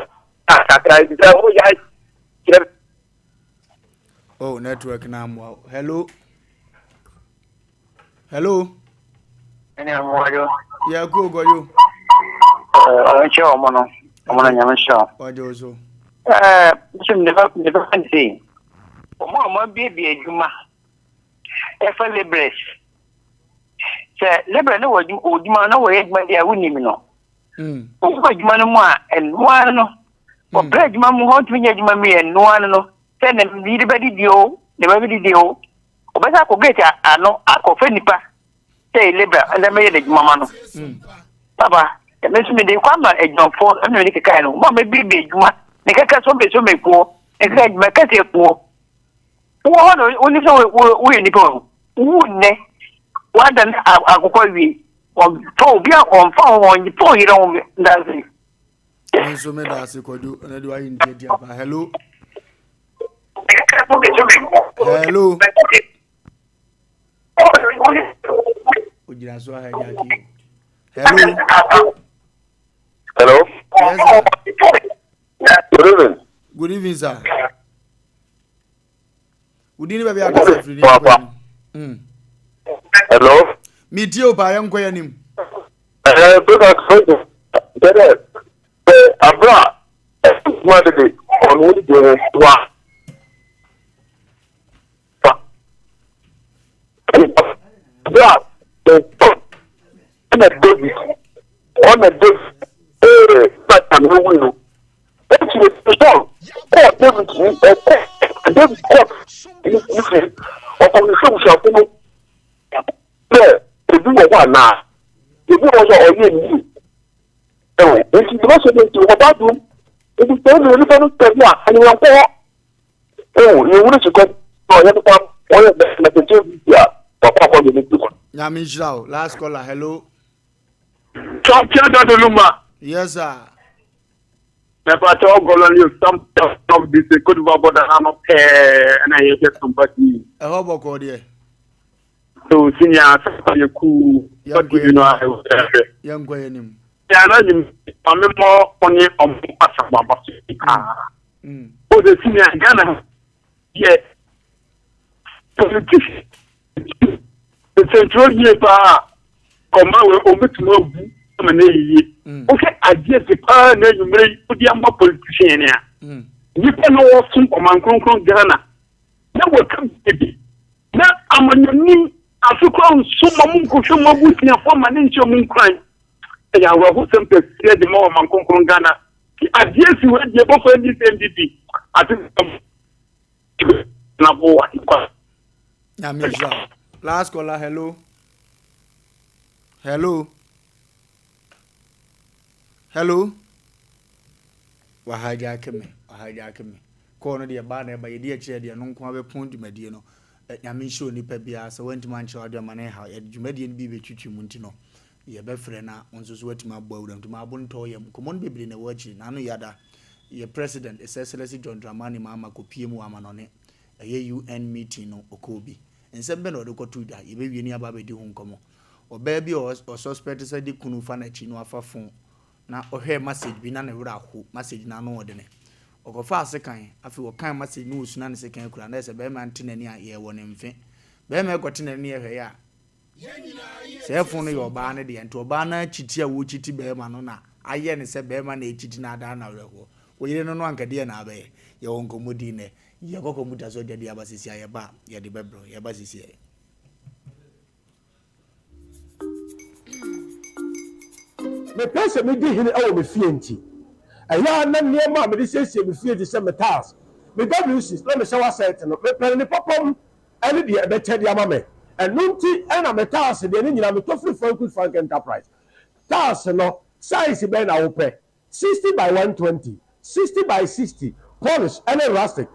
kakra sɛ woyɛ kyerɛ. Oh network na amoa. Hello. Hello. Ɛne amoa yo. Yɛ kuro gɔyo. Ɔnkyɛ ɔmo no ɔmo no nyame hyɛ o. Ɔgye wo so. Ɛɛ nso mede bɛfa ne sei. Ɔmo a ɔmo abiebie adwuma ɛfa labourers sɛ labourer ne wɔ adwuma na wɔyɛ adwuma deɛ a wonim no. Wokɔ adwuma no mu a ɛnoa no wɔbrɛ adwuma mu hɔ ntumi nyɛ adwuma mu yɛ ɛnoa no no sɛ ne yere bɛdidi o ne ba bɛdidi o ɔbɛsa akɔ gate ano akɔfɛ nipa sɛ yɛ labourer ɛnna mɛyɛ n'adwuma ma no. Papa ɛmɛ nso mede kɔ ama adwumafoɔ ɛna mede kekae no mo a mɛbiebie adwuma ne kɛkɛ sɔmesɔmefoɔ ne kɛkɛ adwuma kɛseɛfoɔ wowɔ hɔ na wonim sɛ woyɛ nipa o wowu nnɛ woada ne akokɔ awie wɔmfa obi a wɔmfa ho wɔmfa wo yerɛ ho ndase. Me nso meda ase kwadwo ɛna de wayɛ ntiatia pa hello. Hello. Ogyina so aha gya ki. Hello. Hello. Yes sir. Good evening. Good evening sir. Wodi ni baabi akasa firi ni nkɔ anim. Hello. Mi tie o paa yɛn nkɔ yɛn anim. Ɛɛ bɛka sɛ dɛ sɛ abira ɛfuma de de ɔno de ho wa. Abira ɛna David ɔna David ɛɛ bàtà mi wí no. Eti Saul kɔɔ David ni ɔkɔ David kɔ ne fie ɔkɔhwehwɛ abusuafo no sɛ ebi wɔ hɔ anaa ebi wɔ hɔ sɛ ɔyɛ nni ɛwɔ nti deɛ ɔsɛ nti ɔba dum nti sɛ ɛna nipa no tɛ bi a ɛna yɛn kɔ hɔ ɛwɔ yɛn wuli sika ɔyɛ nipa ɔyɛ bɛn na tete bi a papa akɔ yɛ ne ti kɔ. Nyame nhyira wo. Last caller, hello. Champion Dado Luma. Yes sir. Mɛpàtɛ ɔgɔlɔ ni osam of this Cote d'Ivoire border ano pɛɛ ɛna yɛ hwɛ Sompa TV. Ɛhɔ bɔkɔɔ deɛ. So senior asɛmpa yɛ kuu Yɛnkɔ TV no a ɛwɔ hwɛ. Yɛnkɔ yɛn anim. Yɛn na nim maame mɔ ɔne ɔmo asafo aba so paa. O de senior Ghana yɛ politician nsɛntwerɛ yie paa kɔma wɔ ɔmɛtumi abu ama no ayɛ yie. Wohwɛ adeɛ si paa na anwummerɛ yi wode ama politician a nnipa na wɔsom ɔman kronkron Ghana na wɔka biribi na amanyɔni afe koraa nso ma mo nkɔhwɛ mo abusuafoɔ ma ne nhyɛ mo nkuran. Ɛyɛ awerɛhosɛm kɛseɛ de ma ɔman kronkron Ghana. Adeɛ si wɔ deɛ bɔfo NDC NPP ate na bo kwa. Nyame nhyira wo. Last caller, hello. Hello. Hello. Wahijack me. Wahijack me. Call no deɛ baa na ɛba yɛdi akyire deɛ no nko abɛpon dwumadie no. Nyame nhyira onipa biara sɛ wantumi ankyerɛ wade ama no ɛha yɛde dwumadie no bi bɛtwitwi mu nti no yɛbɛfrɛ na wo nso so watumi abɔ awura nti ma abo ntɔ yam nkɔmmɔ no bebree na ɛwɔ akyiri na ano yada yɛ president His Excellency John Dramani Mahama kɔpie mu wɔ amanɔne ɛyɛ UN meeting no ɔkɔɔ bi nsɛm bɛ na ɔde kɔtoo dwa yɛbɛwie ne aba abɛdi ho nkɔmmɔ. Ɔbaa bi a ɔsuspect sɛ de kunu fa n'akyi na wafa phone na ɔhwɛɛ message bi na ne werɛ aho message no ano ɔdene. Ɔkɔfaa sekan, afei ɔkan message no ɔsuna ne sekan kura na ɛsɛ bɛrima nte n'ani a yɛwɔ ne mfe. Bɛrima ɛkɔte n'ani ɛhwɛ yɛ a sɛ phone no yɛ ɔbaa no deɛ nti ɔbaa no akyiti a wɔkyiti bɛrima no na ayɛ ne sɛ bɛrima na ɛkyiti na adaa na awerɛhoɔ. Wo yere no no anka deɛ na abɛyɛ. Yɛwɔ nkɔmmɔdi nnɛ. Yɛkɔ kɔmputa so adwadi aba sisi a yɛba a yɛde bɛbrɛ yɛba sisi ɛ. Mepɛ sɛ midi hene wɔ me fie nti, ɛyɛ a na nneɛma a mede siesie me fie te sɛ me tiles, me WCs, na me shower set no, mepɛ no ne papa mu ne deɛ ɛbɛkyɛ de ama me. Ɛno nti na me tiles deɛ ne nyinaa metɔ firi Frankus Frank Enterprise. Tiles no, size bɛn na wopɛ? 60 by 120, 60 by 60, polish ne rustic,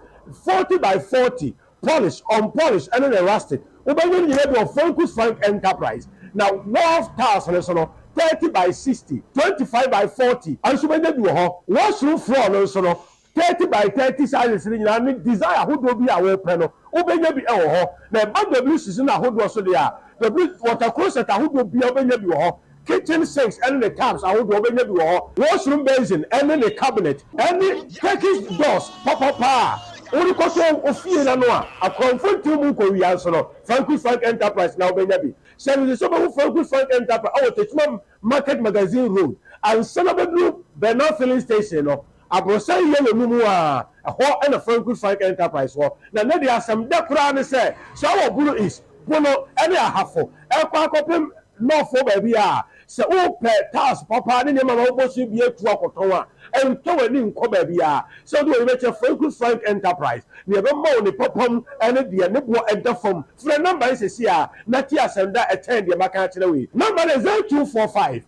40 by 40, polish, unpolish ne ne rustic. Wobɛnya ne nyinaa bi wɔ Frankus Frank Enterprise. Na wharf tiles no nso no, 30 by 60, 25 by 40 nso wobɛnya bi wɔ hɔ. Washroom floor no nso no, 30 by 30 sizes no nyinaa ne design ahodoɔ bi a wopɛ no, wobɛnya bi wɔ hɔ. Na ɛba WCs no ahodoɔ so deɛ a, W water closet ahodoɔ biara wobɛnya bi wɔ hɔ. Kitchen sinks ne ne taps ahodoɔ wobɛnya bi wɔ hɔ. Washroom basin ne ne cabinet ne Turkish doors papapa a wode kɔto wo fie no ano a akorɔmfo ntew mu nkɔwia nso no, Frankus Frank Enterprise na wobɛnya bi. Hyɛ no nso sɛ wobɛhu Frankus Frank Enterprise wɔ Techiman Market Magazine Road ansa na wobɛduru Bernal Filling Station no. Aborosan yellow no mu a, ɛhɔ na Frankus Frank Enterprise wɔ. Na nnɛ deɛ asɛm dɛ koraa ne sɛ, sɛ wowɔ Bono East, Bono ne Ahafo rekɔ akɔpem North hɔ baabi a, sɛ wopɛ tiles papa ne nneɛma ma wobɔ so bi atu akɔtɔn a, ntɔ w'ani nkɔ baabiara. Sɛ wode w'ani bɛkyerɛ Frankus Frank Enterprise, nea ɛbɛma wo ne papa mu ne deɛ ne boɔ da fam. Frɛ nɔmba yi seesei ara na tie asɛm dɛ a ɛkyɛn deɛ maka akyerɛ wo yi. Nɔmba no yɛ 0245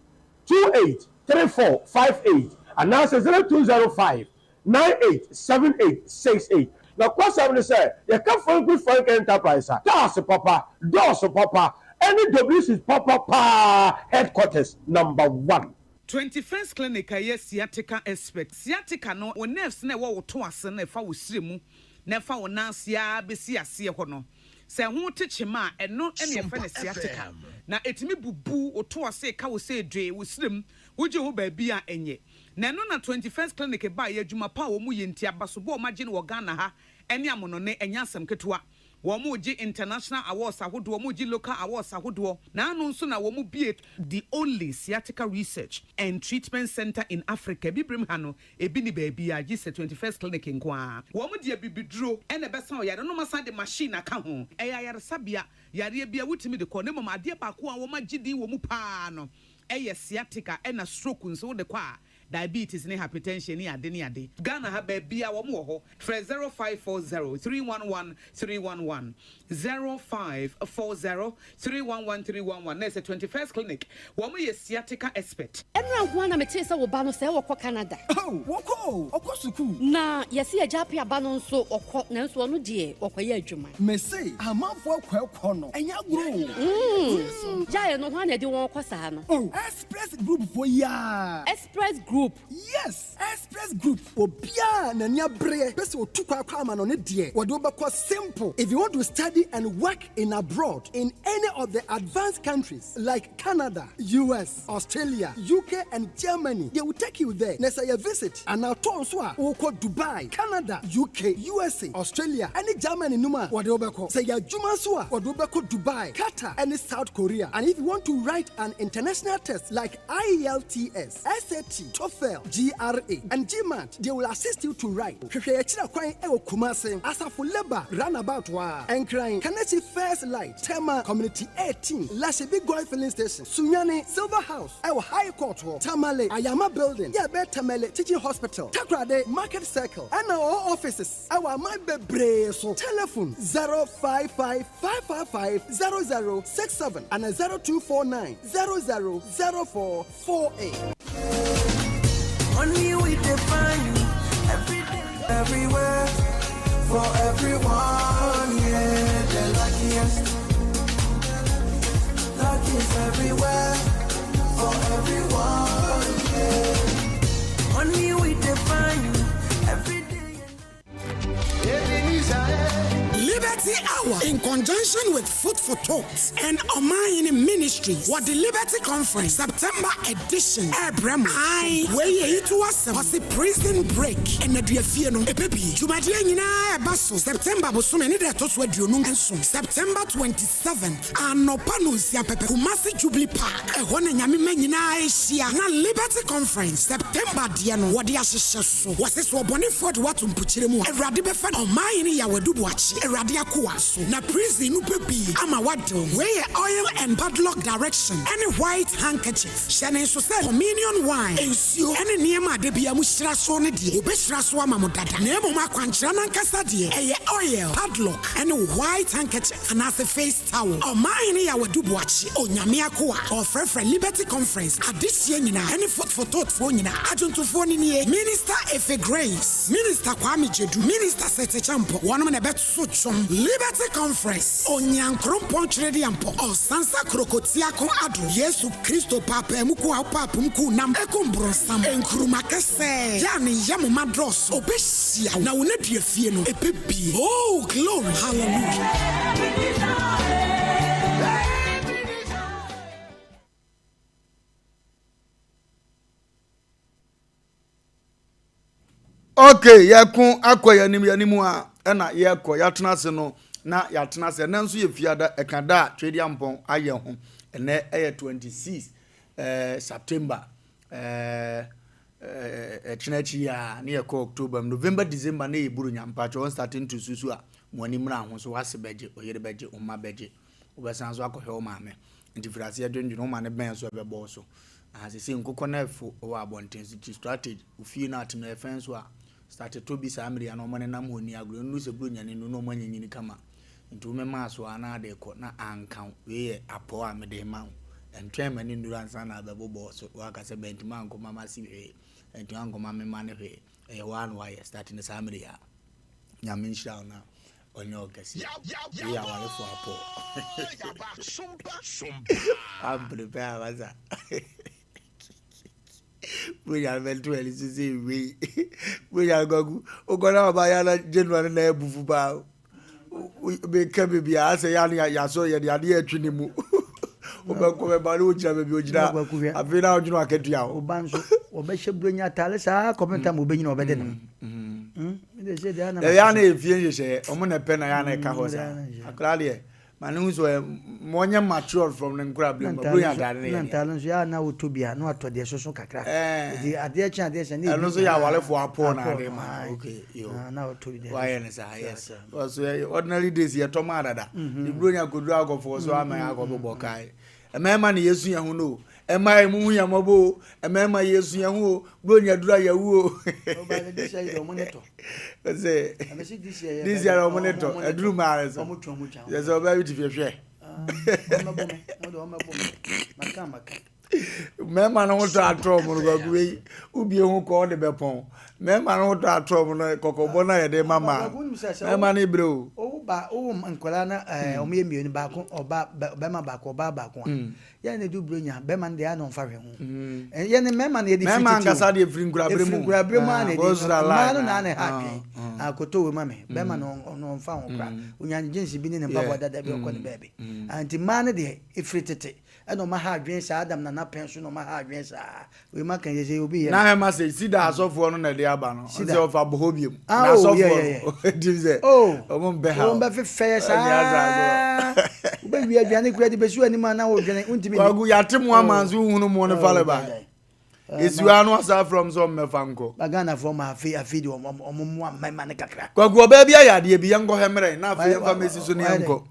28 34 58 anaasɛ 0205 98 78 68. Nokwasɛm ne sɛ, yɛka Frankus Frank Enterprise a, tiles papa, doors papa, ne WCs papa paa headquarters number one. 21st Clinic a ɛyɛ sciatica expert. Sciatica no, wo nerves no a ɛwɔ wo to ase no a ɛfa wo srɛ mu na ɛfa wo nan ase ara bɛsi aseɛ hɔ no, sɛ ɛho te kyema a, ɛno na yɛfrɛ no sciatica. Na ɛtumi bubu wo to ase, ɛka wo sɛ dwee, wo srɛ mu, wogye ho baabi a ɛnyɛ. Na ɛno na 21st Clinic baeɛ, adwuma pa a wɔyɛ nti, abasobɔ a wɔagye no wɔ Ghana ha ne amonɔne, ɛnyɛ asɛm ketewa. Wɔregye international awards ahodoɔ, wɔregye local awards ahodoɔ. Na ano nso na wɔbue the only sciatica research and treatment centre in Africa. Abibirem ha no, ebi nni baabiara gye sɛ 21st Clinic nko ara. Wɔde abibiduro na ɛbɛsa wo yareɛ na wɔasan de machine aka ho. Ɛyɛ ayaresabea, yareɛ biara wotumi de kɔ na mmom adeɛ baako a wɔagye din wɔ mu pa ara no yɛ sciatica ɛna stroke nso wode kɔ a diabetes ne hypertension ne ade ne ade. Ghana ha baabia wɔn wɔ hɔ frɛ 0540 311 311 0540 311 311 na ɛsɛ 21st clinic wɔn yɛ sciatica expert. Ɛnora nko ara na metee sɛ wo ba no sɛɛ ɔkɔ Canada. Oh, wɔkɔ o, ɔkɔ sukuu. Na yɛse agya Appiah ba no nso ɔkɔ nanso ɔno deɛ ɔkɔyɛ adwuma. Mese amanfoɔ akɔ ɛkɔ no, ɛnyɛ agorɔ o. Mm, gyae no, hwan na ɛde wɔn kɔ saa no? Oh, Express Group foɔ yi ara. Express Group. Yes, Express Group. Obiara a n'ani abereɛ pɛ sɛ ɔtu kwan kɔ amanɔne deɛ, wɔde wo bɛkɔ simple. If you want to study and work in abroad in any of the advanced countries like Canada, US, Australia, UK and Germany, they will take you there. Na sɛ yɛ visit anaa tour nso a, wokɔ Dubai, Canada, UK, USA, Australia ne Germany no mu a, wɔde wo bɛkɔ. Sɛ yɛ adwuma nso a, wɔde wo bɛkɔ Dubai, Qatar ne South Korea. And if you want to write an international test like IELTS, SAT, TOEFL, GRA, and GMAT, they will assist you to write. Hwehwɛ yɛn akyiri kwan wɔ Kumasi, Asafo Labour Runabout hɔ ara, Nkran, Kaneshie First Light, Tema Community 18, Lashibi Goil Filling Station, Sunyani, Silver House wɔ High Court hɔ, Tamale, Ayama Building, yɛ ɛbɛn Tamale Teaching Hospital, Takoradi, Market Circle, ɛna ɔwɔ offices wɔ aman bebree so. Telephone 055 555 0067 ana 0249 00 04 48. Money we define every day, everywhere, for everyone. Yeah, the luckiest. Luck is everywhere, for everyone. Yeah. Money we define every day. Liberty Hour in conjunction with Food for Thought and Ɔmanhene Ministries wɔde Liberty Conference September edition ɛrebrɛ mo. Ae, wei yɛ yi to asɛm. Ɔse Prison Break, Nnaduafie no ɛbɛbie. Dwumadie nyinaa ɛba so September bosome ne da ɛtɔ so 27, September 27th, anɔpa nonsia pɛpɛ, Kumasi Jubilee Park. Ɛhɔ na Nyame mma nyinaa hyia na Liberty Conference September deɛ no wɔde ahyehyɛ so. Wɔse sɛ ɔbɔnefoɔ de wo ato mpokyerɛ mu a, Awurade bɛfa no. Ɔmanhene Yaw Adu Boakye, Awurade akoa, so na prison no bɛbue ama woade wo. Wei yɛ oil and padlock direction ɛne white handkerchief. Hyɛ no nso sɛ communion wine, nsuo, ɛne nneɛma a da biara mo hyira so no deɛ wɔbɛhyira so ama mo dada. Na mmom akwankyerɛ no ankasa deɛ ɛyɛ oil, padlock, ɛne white handkerchief anaasɛ face Towel. Ɔmanhene Yaw Adu Boakye, Onyame akoa, ɔrefrɛfrɛ Liberty Conference adehyeɛ nyinaa ɛne Foot for Thought foɔ nyinaa. Adwontofoɔ no nie, Minister Efe Grace, Minister Kwame Gyedu, Minister Seth Acheampong, wɔnom na ɛbɛto dwom. Liberty Conference, Onyankrompɔn Tweredeampɔ, Ɔsansa Krokotiako Addo, Yesu Kristo Paapaamu Ko a Wopaapom Kuu Nam Ɛkum Bronsam, Nkruma Kɛsɛɛ, Yɛ a Ne Yam Ma Dɔɔso, Ɔbɛhyia wo na wo Nadua Fie no Ɛbɛbie. Oh, glory, hallelujah. Okay, yɛko akɔ yɛn anim yɛn anim a ɛna yɛkɔ yɛatena ase no na yɛatena ase ɛnɛ nso yɛ fiada ɛka da a twɛdi ampɔn ayɛ ho ɛnɛ ɛyɛ 26 ɛɛ eh, September ɛɛ eh, ɛkyena akyi yi a ne yɛkɔ October mu November December ne yɛ buru nya mpakyɛ wɔn starting to susu a mo ani mmra ho so wase bɛgye oyere bɛgye wo mma bɛgye wobɛsan so akɔhwɛ wo maame nti firi aseɛ dwendwene wo ma ne bɛn so ɛbɛbɔ wo so aha sese nkokɔ no ɛfo wɔ abɔnten so ti strategy ofie no atem ɛfɛn so a start to bi saa mmere na wɔn nenam hɔ ni agorɔ nnu sɛ buru nya ne nu na wɔn anyinyini kama nti wo mɛma so a na ade kɔ na anka wo wei yɛ apɔ a mede ma wo Ɛntwɛn ma ne nnuru ansa na abɛbobɔ so. Woaka sɛ mantumi ankɔma m'ase hwee, mantumi ankɔma me mma no hwee. Ɛyɛ wo ara na woayɛ. Start no saa mmerɛ yi ara. Nyame nhyira wo na ɔnyɛ wo kɛseɛ. Wei yɛ awarefoɔ apɔ. Ampere pɛ a masa. Buronya no bɛto ani so sɛ wei. Buronya no kwaku, wokɔ na ɔba yɛ na January na abufu paa. Meka baabi a asɛ yɛ ano yɛasɔ yɛde adeɛ atwi ne mu. Wobɛkɔ bɛba ne wogyina baabi ogyina. Afei na wodwene wakatua ho. Ɔba nso wɔbɛhyɛ buronya ataare saa kɔpem tam wɔbɛnyina wɔbɛde no. Ɛyɛ ana efie nhyehyɛeɛ ɔmo na ɛpɛ na yɛ ana ɛka hɔ saa. Akwadaa deɛ Ma ne hu sɛ ɔyɛ ma ɔnyɛ matured from ne nkora bere mu. Bro yɛ ataade ne yɛ. Na ntaade nso yɛ a na wotɔ bi a na watɔ deɛ soso kakra. Nti adeɛ kye adeɛ sɛ ne Ɛno nso yɛ awarefoɔ apɔ na ade ma. Okay yo. Na wotɔ bi deɛ. Wayɛ ne saa yes. Ɔso yɛ ordinary days yɛ tɔ maa dada. Bro nya koduru akɔfoɔ so ama yɛ akɔ bobɔ kae. Mmarima na yɛsu yɛn ho no o. Mmaa yɛ muhu yɛn mmɔbɔ o. Mmarima yɛsu yɛn ho o. Buronya duru a yɛwu o. Ɔsɛ this year ɔmo ne tɔ ɛduru maa ne so. Yɛ sɛ ɔbaa bi ti fie hwɛ. Mmarima no ho tɔ atɔ ɔmo no kwaku wei wobie ho kɔ ɔde bɛpɔn. Mmarima no ho tɔ atɔ ɔmo no kɔkɔbɔ no a yɛde ma maa mmarima no brɛ o. Owo ba owo nkwadaa na ɛɛ ɔmo yɛ mmienu baako ɔba bɛrima baako ɔbaa baako a yɛn na edu buronya bɛrima no deɛ ano nfa hwɛ ho yɛn ne mmarima no yɛde firi tete mmarima ankasa deɛ firi nkurabere mu efiri nkurabere mu a na yɛde mmaa no na ana ha adwen akoto wei ma me bɛrima no ɔno ɔnfa ho kora onya ne jeans bi ne ne mpaboa dada bi ɔkɔ ne baabi nti mmaa no deɛ efiri tete. Ɛna ɔma ha adwene saa Adam nana pɛn so na ɔma ha adwene saa wei ma kan sɛ obi yɛ. Na hɛ ma sɛ sida asɔfoɔ no na ɛde aba no sɛ ɔfa bɔ hɔ biom ah, na oh, asɔfoɔ no dim sɛ oh, ɔmo mpɛ ha ɔmo bɛfefɛ yɛ saa wobɛwie aduane kura de bɛsi w'anim a na wodwene wontumi kwaku yɛate mo ama nso wohunu mo no fale ba ɛsiwa no asa frɛ m sɛ ɔmmɛfa nkɔ ba Ghanafoɔ ma afei afei de ɔmo mmoa mmarima no kakra kwaku ɔbaa bi ayɛ adeɛ bi yɛnkɔ hɛ mmerɛ na afei yɛmfa mɛsi so ne yɛnkɔ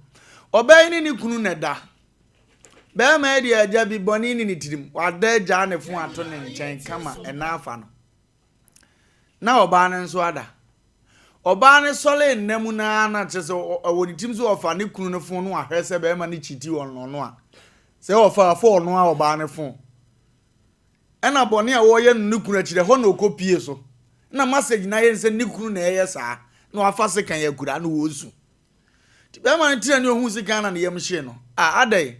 ɔbaa yi ne ne kunu na ɛda Bɛrima yi deɛ agya bi bɔne ni ne tirim. Wada agyaa ne fon ato ne nkyɛn kama ɛna afa no. Na ɔbaa no nso ada. Ɔbaa no sɔre nna mu naa na kyerɛ sɛ ɛwɔ ne tirim sɛ ɔfa ne kunu no fon no ahwɛ sɛ bɛrima no kyiti ɔno ɔno a. Sɛ ɔfa afa ɔno a ɔbaa no fon. Ɛna bɔne a wɔyɛ no ne kunu akyiri ɛhɔ na ɔkɔ pie so. Na message na ayɛ sɛ ne kunu na ɛyɛ saa. Na wafa sekan akura na wɔresu. Nti bɛrima no tena ne ohuu sekan na ne yam hyee no. Ah, adɛn?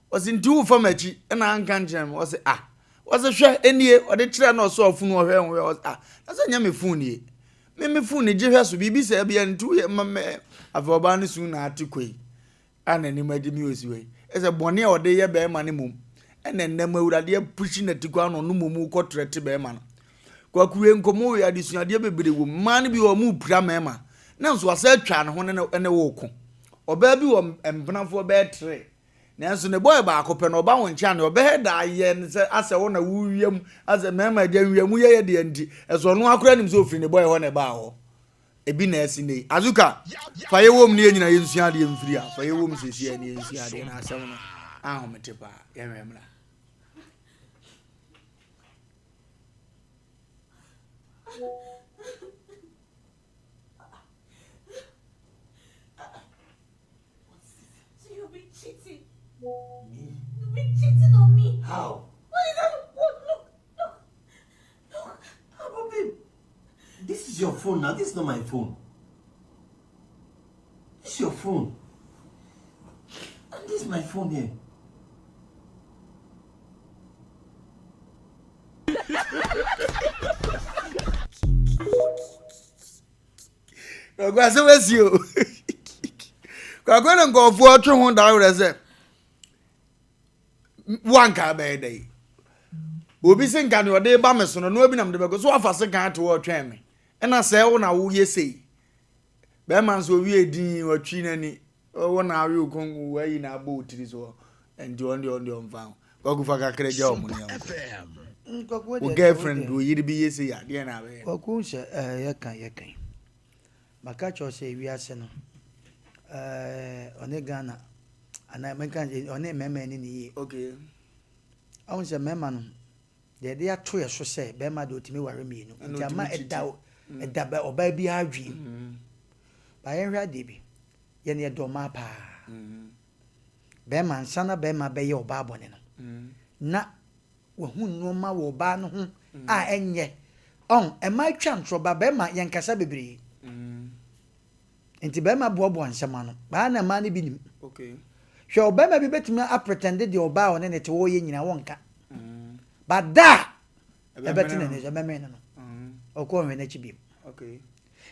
Ɔse, nti wofa m'akyi na anka nkyerɛ me? Ɔse, ah. Ɔse, hwɛ, enie. Ɔde kyerɛ na ɔsɔ afunu ɔhwɛ ho hwɛ. Ɔse, ah, na sɛ nyɛ me fon nie. Me me phone gye hwɛ so biribi sɛ bia nti woyɛ ma me afei ɔbaa no su na ate kɔ yi a n'anim agye mi osi hɔ yi ɛsɛ bɔne a ɔde yɛ bɛrima no mmom ɛna nnɛ mu awurade apusi n'ati kɔ ano ɔno mmom kɔ trɛte bɛrima no kwaku wei nkɔmmɔ wei adesuadeɛ bebree wɔ mu mmaa no bi wɔ ɔmo pira mmarima na nso asɛ atwa ne ho ne ne wo ko ɔbaa bi wɔ mpenafoɔ bɛyɛ tere Nanso ne bɔyɛ baako pɛ no, ɔba wo nkyɛn a, nea ɔbɛyɛ da ayɛ no sɛ asɛ wo na wowia mu, asɛ mmarima agya nwia mu yɛyɛ deɛ nti, ɛso ɔno ara koraa nim sɛ ofiri ne bɔyɛ hɔ na ɛbaa hɔ. Ebi na asi nnɛ yi. Azuka, fa yɛ wom na yɛn nyinaa yɛnsua adeɛ mfiri a. Fa yɛ wom seesei na yɛnsua adeɛ na asɛm no ahomete paa. Yɛnhwɛ mmra. So you've been cheating. Me? You've been cheating on me. How? What is that? What? Look, look, look. How about babe? This is your phone now. This is not my phone. This is your phone. And this is my phone here. Kwaku asɛm asi o. Kwaku ne nkurɔfoɔ twe ho da werɛ sɛ wanka bɛyɛ dɛ yi. Obi se nka deɛ ɔde ba me so no noa bi na mede bɛkɔ so wafa se kan ato hɔ ɔtwɛn me. Ɛna sɛ wo na woyɛ sei. Bɛrima nso owie din watwi n'ani. Wo na awe wo kɔn mu wayi na abɔ wo tiri so nti ɔno deɛ ɔno deɛ ɔmfa ho. Kwaku fa kakra gya wɔn ne yɛnkɔ. Wo girlfriend wo yere bi yɛ sei a deɛ na abɛyɛ. Kwaku sɛ ɛɛ yɛka yɛka yi maka kyerɛ wo sɛ wiase no ɛɛ ɔne Ghana anaa mɛka ɔne mmarima ani ne yie. Okay. Ahu sɛ mmarima no deɛ yɛde ato yɛ so sɛ bɛrima deɛ ɔtumi ware mmienu nti ama ɛda ɛda ɔbaa biara adwene mu. Ba yɛnhwɛ adeɛ bi. Yɛn yɛdɔ mmaa paa. Bɛrima ansa na bɛrima bɛyɛ ɔbaa bɔne no, na wahu nneɛma wɔ ɔbaa no ho a ɛnyɛ. Ɔn, mmaa twa ntorɔ ba bɛrima yɛnkasa bebree. Nti bɛrima boaboa nsɛm ano. Baa na mmaa no bi nim. Hwɛ ɔbɛrima bi bɛtumi apretɛnde deɛ ɔbaa a ɔne ne te wɔyɛ nyinaa wɔnka. Ba da a ɛbɛte n'ani so ɛbɛmene no no, ɔkɔ nhwɛ n'akyi bio.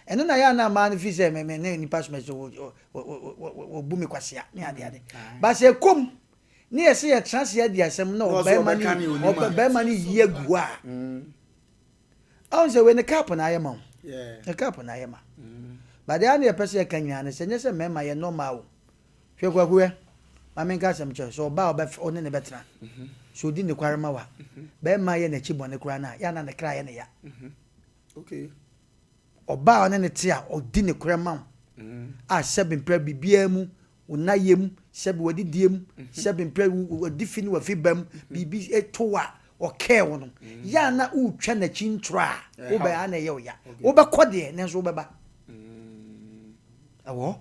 Ɛno na ɛyɛ a na mmaa no fi sɛ me me ne nipa soma sɛ wɔbu me kwasea ne ade ade. Ba sɛ ɛkɔm ne yɛsɛ yɛtena ase adi asɛm na ɔbarima ne ɔbarima ne yi agu hɔ a. Ɔn sɛ wei ne cup na ayɛ ma wo. Ne cup na ayɛ ma. Ba deɛ a na yɛpɛ sɛ yɛka nyinaa ne sɛ nyɛ sɛ mmarima yɛ normal o. Hwɛ Kwaku hwɛ, ma menka asɛm kyerɛ wo, sɛ ɔbaa a ɔbɛf ɔne no bɛtena, sɛ ɔdi nokware ma wo a, barima yɛ n'akyi bɔne koraa no a, yɛ a na ne kra yɛ no ya. Okay. Ɔbaa a ɔne no te a ɔdi nokorɛ ma wo a sɛbe mprɛ biribiara mu, wo nnayɛ mu, sɛbe w'adidie mu, sɛbe mprɛ w'adifi ne w'afi ba mu, biribi to wo a ɔkɛɛ wo no, yɛ a na woretwa n'akyi ntorɔ a, wobɛ a na ɛyɛ wo ya. Wobɛkɔ deɛ, nanso wobɛba. Ɛwɔ hɔ.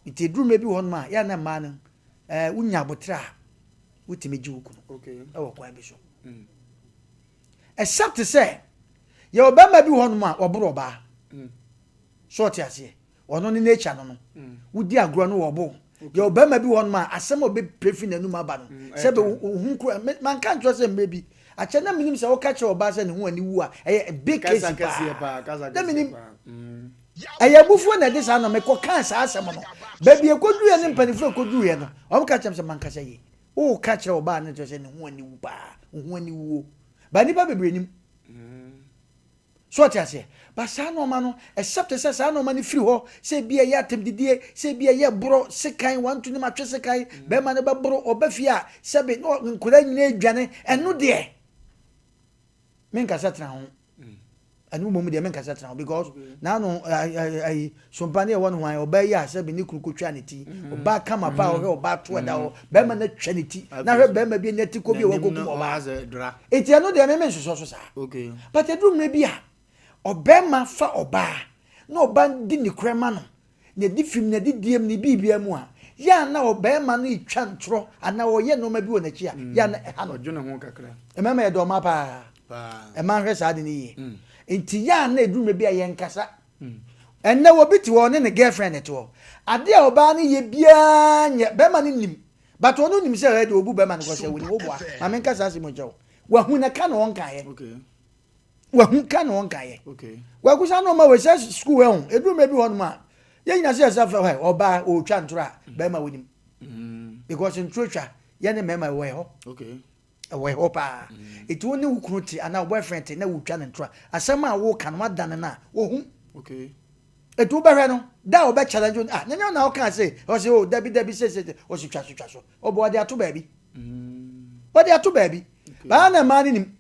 Nti ɛduru mmerɛ bi wɔ hɔnom a, yɛ a na mmaa no, ɛɛ wonya aboterɛ a, wotumi gye wo kunu wɔ kwan bi so. Except sɛ yɛwɔ bɛrima bi wɔ hɔnom a ɔboro ɔbaa. So ɔte aseɛ? Ɔno ne nature no no. Wodi agorɔ no wɔbo. Yɛwɔ bɛrima bi wɔ hɔnom a asɛm a ɔbɛpire fi n'anum aba no sɛ bɛ wo ho kura. Manka nkyerɛ sɛ mmerɛ bi akyɛ na menim sɛ woka kyerɛ ɔbaa sɛ ne ho ani wu a ɛyɛ big case paa. Na menim. Ɛyɛ abufuo na ɛde saa na mekɔ kaa saa asɛm no. Baabi ɛkɔduruiɛ ne mpanimfoɔ ɛkɔduruiɛ no wɔn ka kyerɛ me sɛ mankasa yie. Woka kyerɛ ɔbaa no kyerɛ sɛ ne ho aniwu paa, wo ho aniwuo. Ba nnipa bebree nim. So ɔte aseɛ? Ba saa nneɛma no, except sɛ saa nneɛma no firi hɔ, sɛ ebi ɛyɛ atɛmdidie, sɛ ebi ɛyɛ borɔ, sekan, wanto ne matwe sekan, bɛrima no bɛboro, ɔba fie a, sɛbe, na nkwadaa nyinaa adwane, ɛno deɛ, menkasa tena ho. Ɛno mmom deɛ menkasa tena ho because n'ano ayi sompa ne ɛwɔ no hwan ɔbaa yi a sɛbi ne kunu kotwa ne ti ɔbaa kama paa ɔhwɛ ɔbaa to ɛda hɔ bɛrima no atwa ne ti na hwɛ bɛrima bi anya ti kɔ bi a wakɔkum ɔbaa eti ɛno deɛ meme nsosɔ so saa but ɛduru mmerɛ bi a ɔbɛrima fa ɔbaa na ɔbaa di ne korɛ ma no N'adifim, n'adidiem, ne biribiara mu a, yɛ a na ɔbarima no retwa ntorɔ anaa ɔreyɛ nneɛma bi wɔ n'akyi a, yɛ a na ɛha no. Ɔdwene ho kakra. Mmarima yɛ dɔma paa. Paa. Mmaa nhwɛ saa ade no yie. Nti yɛ a na ɛduru mmerɛ bi a yɛnkasa. Ɛnnɛ obi te hɔ, ɔne ne girlfriend te hɔ. Adeɛ a ɔbaa no yɛ biara nyɛ, barima no nim. But ɔno nim sɛ ɛyɛ deɛ ɔbu barima no kɔ sɛ wonim, woboa. Ma menka saa asɛm yi nkyerɛ wo. Wahu na ka na ɔnkaeɛ. Okay. Wahu ka na ɔnka yɛ. Kwaku saa nneɛma wei sɛ sukuu ɛho eduru mɛ bi hɔ nom a yɛn nyina sɛ yɛsɛ fɛ ɔbaa ɔretwa ntoro a bɛrima wɔ nim. Because ntoro twa yɛne mmarima ɛwɔ ɛhɔ. Ɛwɔ ɛhɔ paa. Eti wo ne wo kunu te anaa wo boyfriend te na wotwa ne ntoro a asɛm a woka no wadane no a ohu. Eti wobɛhwɛ no da a ɔbɛ challenge wo ah nyɛ na ɔka se ɔse oh dabi dabi se se ɔse twa so twa so ɔbɔ ɔde ato baabi. Ɔde ato baabi. Baa na mmaa no nim.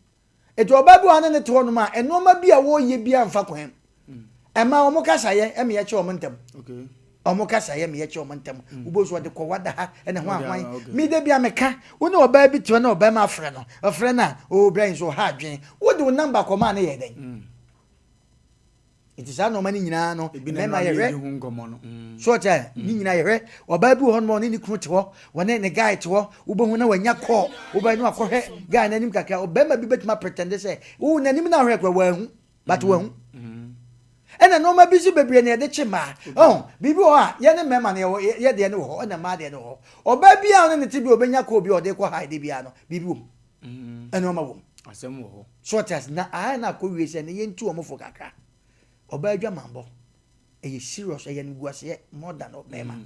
Eti ɔbaa bi wɔ ha ne ne te hɔnom a, nneɛma bi a wɔreyɛ biara mfa kwan mu. Ɛma wɔn kasa yɛ ɛma yɛkyɛ wɔn ntɛm. Wɔn kasa yɛ ma yɛkyɛ wɔn ntɛm. Wobɔ so ɔde kɔ wada ha ɛna ho ahwan. Mi de bi a meka, wo ne ɔbaa bi te hɔ na ɔbarima afrɛ no, ɔfrɛ no a, oo bra yi nso ɔha adwene. Wode wo namba kɔmaa no yɛ dɛn? Nti saa nneɛma no nyinaa no, mmarima yɛhwɛ. Mm. So ɔkyɛ ne mm. nyinaa yɛhwɛ. Ɔbaa bi wɔ hɔ nom ɔne ne kunu te hɔ, wɔne ne guy te hɔ, wobɛhu na wanya kɔɔ, wobɛyɛ no akɔhwɛ guy n'anim kakra. Ɔbarima bi bɛtumi apretɛnde sɛ, wo n'anim na ahwɛ kora wɔahu, but mm. wɔahu. Ɛna nneɛma bi nso bebree na yɛde kye mmaa. Ɔn, biribi wɔ hɔ a yɛne mmarima no yɛwɔ yɛ deɛ no wɔ hɔ, ɛna mmaa deɛ no wɔ hɔ. Ɔbaa bi a ɔne ne te bi a ɔbɛnya kɔɔ bi a ɔde kɔ ha de biara no, biribi wɔ mu. Nneɛma wɔ mu. Asɛm wɔ hɔ. So ɔte ase? Na ayɛ na akɔ wie sɛ ne yɛntu wɔn fo kakra. Ɔbaa adwamanbɔ, ɛyɛ serious, ɛyɛ animguaseɛ more than ɔbarima.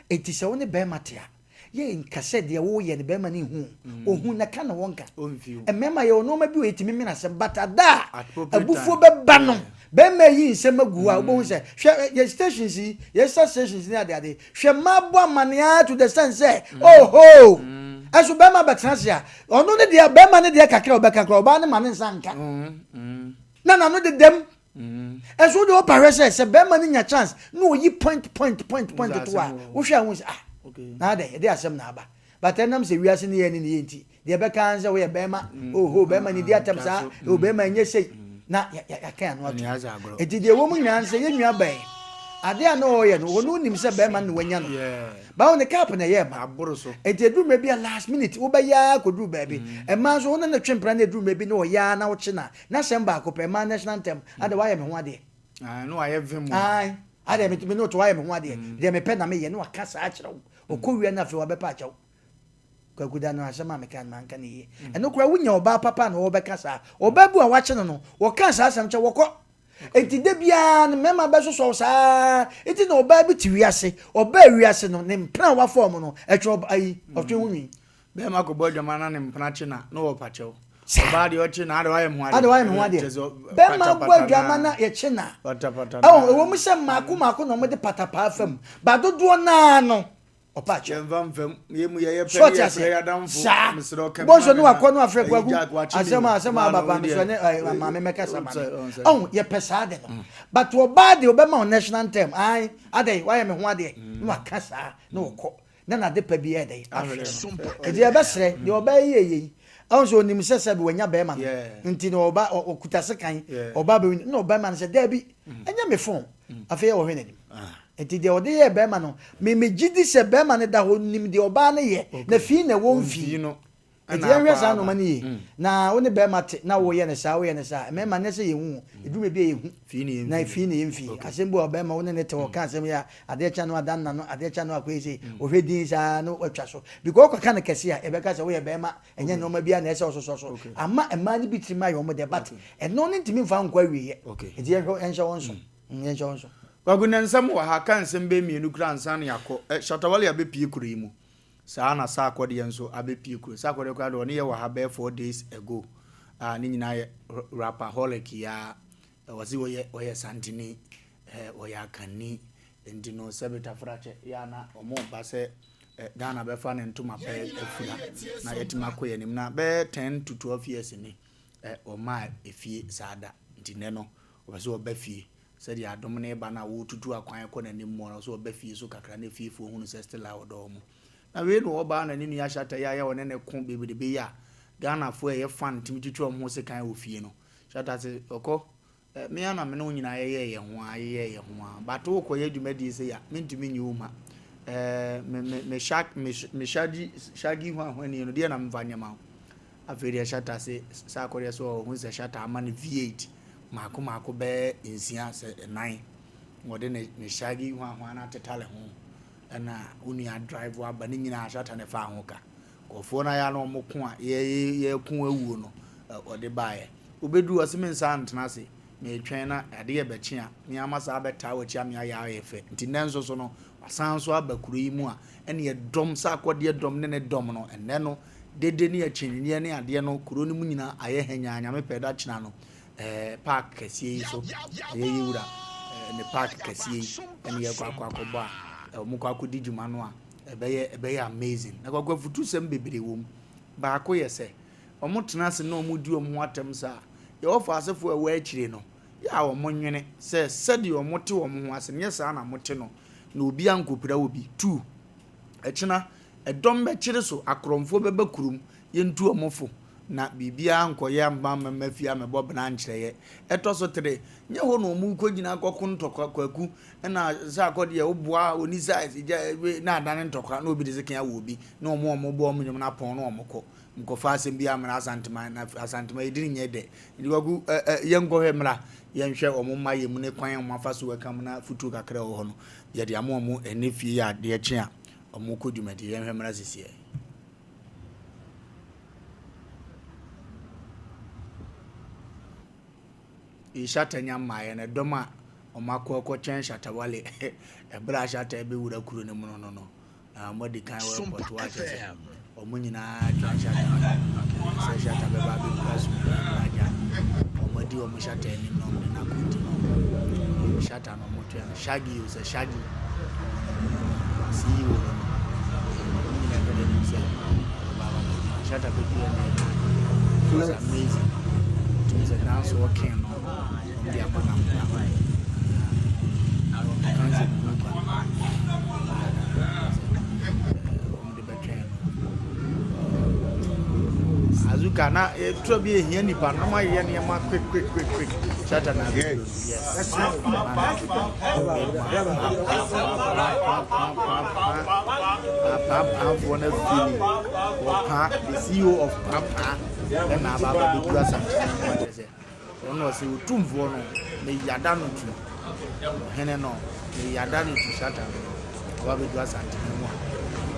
Enti sɛ wo ne barima te a, yɛ nka sɛ deɛ woyɛ no barima no nhu o. Ohu na ka na wɔnka. Mmarima yɛwɔ nneɛma bi wɔ yɛtumi mene asɛm but ada a abufuo bɛba no, barima yi nsɛm agu hɔ a wobɛhu sɛ hwɛ yɛ stations yi, yɛ sa stations ne adeade. Hwɛ mmaa bɔ amanneɛ ara to the sense sɛ ohoo ɛso bɛrima bɛtena ase a ɔno ne deɛ bɛrima ne deɛ kakra ɔbɛka koraa ɔbaa ne ma ne nsa nka na n'ano dedam ɛso deɛ ɔpa hwɛ sɛ sɛ bɛrima no nya chance na ɔyi point point point point to a wohwɛ a wohu sɛ ah na adɛn ɛde asɛm na aba but ɛnam sɛ wiase ne yɛ ne ne yɛ nti Deɛ ɛbɛka ara ne sɛ woyɛ bɛrima, oho, bɛrima ne di atɛm saa, o bɛrima nyɛ sei, na yɛaka ano ato. Enti deɛ ɛwɔ mu nyinaa ne sɛ yɛn nua bɛn, adeɛ a na ɔreyɛ no, ɔno nim sɛ bɛrima no na wanya no. Bawo ne cup na ɛyɛɛ ma. Enti ɛduru mmerɛ bi a last minute wobɛyɛ ara kɔduru baabi. Mmaa nso wo ne no twe mpena na ɛduru mmerɛ bi na ɔyɛ ara na wokye no a, n'asɛm baako pɛ, mmaa national anthem, adɛ woayɛ me ho adeɛ. Na wayɛ vim. Ae, adɛ me ne wo te woayɛ me ho adeɛ, deɛ mepɛ na meyɛ, na waka saa akyerɛ wo. Ɔkɔ wie no afei wabɛpa akyɛ wo. Kwaku da no asɛm a meka no manka no yie. Ɛno koraa wonya ɔbaa papa na ɔbɛka saa. Ɔbaa bi a wakye no no, wɔka saa asɛm kyɛ wɔkɔ. Enti da biara no mmarima bɛsosɔ wo saa. Enti na ɔbaa bi te wiase, ɔbaa wiase no ne mpena a wafa wɔn no, ɛtwe ɔba ayi, ɔtwe ho nwi. Bɛrima kɔbɔ adwaman na ne mpena kye na na ɔpa kyɛw. Ɔbaa deɛ ɔkye na ade wayɛ me ho adeɛ. Ade wayɛ me ho adeɛ. Bɛrima bɔ adwaman na yɛkye na. Ɛwɔ ɛwɔ mu sɛ mmaako mmaako na wɔde patapaa fam, ba dodoɔ naa no ɔpa akyɛw. Yɛmfa mfam, yɛn mu yɛyɛ So pɛ ne ɔte yɛfrɛ aseɛ? yɛn adamfo. Saa. Mesrɛ wo, ka bi Wobɛhu ma sɛ me ne na wakɔ ne wafrɛ ayi Kwaku, Jack wakye me asɛm o. a asɛm a Waa aba na paa wo mesrɛ deɛ, ne eh, maame mɛkasa maame. ɔnsɛ ɔnsɛ. Ɔho, yɛpɛ saa de no. But ɔbaa deɛ ɔbɛma wo national anthem, ae, adɛn, wayɛ me ho adeɛ, na waka saa, na ɔkɔ. Na n'ade pa bi ayɛ dɛn? Ahwere no. Enti yɛbɛsrɛ, deɛ ɔbaa yi yɛ yei, ɔho sɛ ɔnim sɛ sɛbe wanya bɛrima no, nti na ɔba, ɔkuta sekan, ɔba abɛwi no, na ɔbarima no sɛ, daabi, ɛnyɛ me phone. Afei ɔhwɛ n'anim. Nti deɛ ɔde yɛɛ bɛrima no, me megye di sɛ bɛrima no da hɔ nim deɛ ɔbaa no yɛ, na fii na ɛwɔ mfii. Nti yɛnhwɛ saa nnoɔma no yie. Mm. Na wo ne bɛrima te na woyɛ no saa, woyɛ no saa. Mmarima nyɛ sɛ yɛnhu o, ɛduru baabi a yɛhu. Na fii na yɛmfii. Asɛm bi wɔ hɔ bɛrima wo ne ne te hɔ, ɔka asɛm yi a, adeɛ kye no adan n'ano, adeɛ kye no akɔyɛ sei. Ɔhwɛ din saa na watwa so. Because wokɔka no kɛse a, yɛbɛka sɛ woyɛ bɛrima, ɛnyɛ nnoɔma biara na ɛsɛ sɛ wososɔ so. Ama mmaa no bi tirim ayɛ wɔn dɛ but ɛno no ntumi mfa nkɔ awieɛ. Nti yɛnhwɛ, yɛnhyɛ wɔn nso. Yɛnhyɛ wɔn nso. Kwaku nɛ nsɛm wɔ ha, ka nsɛm bɛyɛ mienu koraa ansa na yɛakɔ. Ɛ, Shatta Wale abɛpue kuro yi mu. Saa ara na Sarkor deɛ nso abɛpue kuro. Sarkor deɛ koraa deɛ ɔne yɛ wɔ ha bɛyɛ 4 days ago a ne nyinaa yɛ rapaholic yi ara. Ɔse ɔyɛ, ɔyɛ Santini, ɛ, ɔyɛ Akanni. Nti no sɛbe tafrakyɛ yɛ a na wɔba sɛ ɛ, Ghana bɛfa ne ntoma pɛ afira na yɛatumi akɔ yɛn anim. Na bɛyɛ 10 to 12 years ni ɛ, ɔmmaa efie saa da. Nti nnɛ no Ɔpɛ sɛ ɔba fie. Sɛdeɛ adom no reba no a ɔretutu akwan kɔ n'anim mu no, ɔpɛ sɛ ɔba fie so kakra na fiefoɔ hunu sɛ still a ɔdɔ wɔn. Na wei na ɔbaa na ne nua Shatta yi a yɛ ɔne no ko bebrebe yi a Ghanafoɔ a ɛyɛ fan tumi twitwa wɔn ho sekan wɔ fie no. Shatta se ɔkɔ, eh, me ara na me ne wo nyinaa yɛyɛɛ yɛn ho ara, yɛyɛɛ yɛn ho ara, but worekɔyɛ dwumadie sei a, mentumi nyi wo mma. Eh, me, me, me, shag, me, me shaggy, shaggy hwanhwani no, deɛ na memfa nyɛ ma wo? Afei deɛ Shatta se sɛ akɔdeɛ sɛ ɔhu sɛ Shatta ama no V8 maako maako bɛyɛ nsia sɛ nnan wɔde ne ne shaggy hwanhwan no atetale ho ɛna wo nua drive aba ne nyinaa Shatta ne faa ho ka nkurɔfoɔ no ayɛ na wɔn ko a yɛ yɛko awuo no ɔde baeɛ. Ɔbɛduru ɔse mensan ntena ase, meretwɛn na adeɛ rebɛkye a, me ara masan abɛtaa w'akyi ama ayɛ ayɛ fɛ. Nti nnɛ nso so no, wasan nso aba kuro yi mu a, ɛneɛ dɔm, sɛ akɔdeɛ dɔm ne ne dɔm no, ɛnnɛ no, dede ne akyinnyɛ ne adeɛ no, kuro no mu nyinaa ayɛ hanyaa, Nyame pɛ da kyena no, ɛɛ park kɛseɛ yi so, ɛyɛ yɛ wura ɛɛ ne park kɛseɛ yi, ɛne yɛkɔ akɔ akɔbɔ a, wɔn kɔ akɔdi dwuma no a, ɛbɛyɛ ɛbɛyɛ amazing. Na Kwaku afutusɛm bebree wɔ mu. Baako yɛ sɛ, wɔtena ase na wɔdi wɔn ho atɛm saa a, yɛwɔ Fasefoɔ a ɛwɔ akyire no, yɛ a wɔnwene sɛ sɛdeɛ wɔte wɔn ho ase no, nyɛ saa na mote no, na obi ankɔpira obi. Tu, ɛkyena, ɛdɔm bɛkyere so, akorɔmfoɔ bɛba kurom, yɛntu wɔn fo, na biribiara ankɔyɛ amma amma fie ammɛbɔ bena ankyerɛ yɛ. Ɛtɔ so tere, nyɛ hɔ na wɔrekɔgyina akɔko ntɔkwa, Kwaku, ɛna sɛ akɔ deɛ woboa ɔni size, gya, na adane ntɔkwa, na obi de sekan awɔ obi, na wɔn a wɔbɔ wɔn nnwom no apɔn na wɔkɔ. Nkɔfa asɛm biara mmra Asanteman na Asanteman yɛ din nyɛ dɛ. Nti Kwaku ɛ ɛ yɛnkɔhwɛ mmra yɛnhwɛ wɔn mma yɛ mu ne kwan a wɔn afa so ɛka mu na futuo kakra ɛwɔ hɔ no yɛde ama wɔn ɛnɛ fie yɛ adeɛ kye a wɔn kɔ dwumadie yɛnhwɛ mmra sisiɛ. Yi Shatta nya mmaeɛ no ɛdɔm a wɔn akɔ ɛkɔkyɛn Shatta Wale ɛberɛ a Shatta ɛbɛwura kuro no mu no no no. Na wɔadi kan wɔ airport hɔ akyerɛ sɛ wɔn nyinaa atwa shata sɛ shata bɛba abɛkura asomdwoe no agya wɔn adi wɔn shata anim na wɔn de no akɔ nti no shata no wɔn twɛn no shaggy o sɛ shaggy CEO no no wɔn nyinaa hwɛ n'anim sɛ ɔbɛba aba bɛgyina shata bɛdu ɛnna ɛna it was amazing tumi sɛ dance ɔkɛn no wɔn de ama no ampa wɔn ka nsɛm gu kwa wɔn de bɛtwɛn no azuka na etura bi ehia nipa no ma yɛ nneɛma quick quick quick quick shata na abɛduro no yes apaapafoɔ no afili wɔpa the ceo of papa ɛna aba aba bɛduru asante kyerɛ sɛ Ɔno na ɔse, Otumfoɔ no, me yada no tu. Ɔhene no, me yada no tu Satan no, ɔba bɛdu Asantene mu a,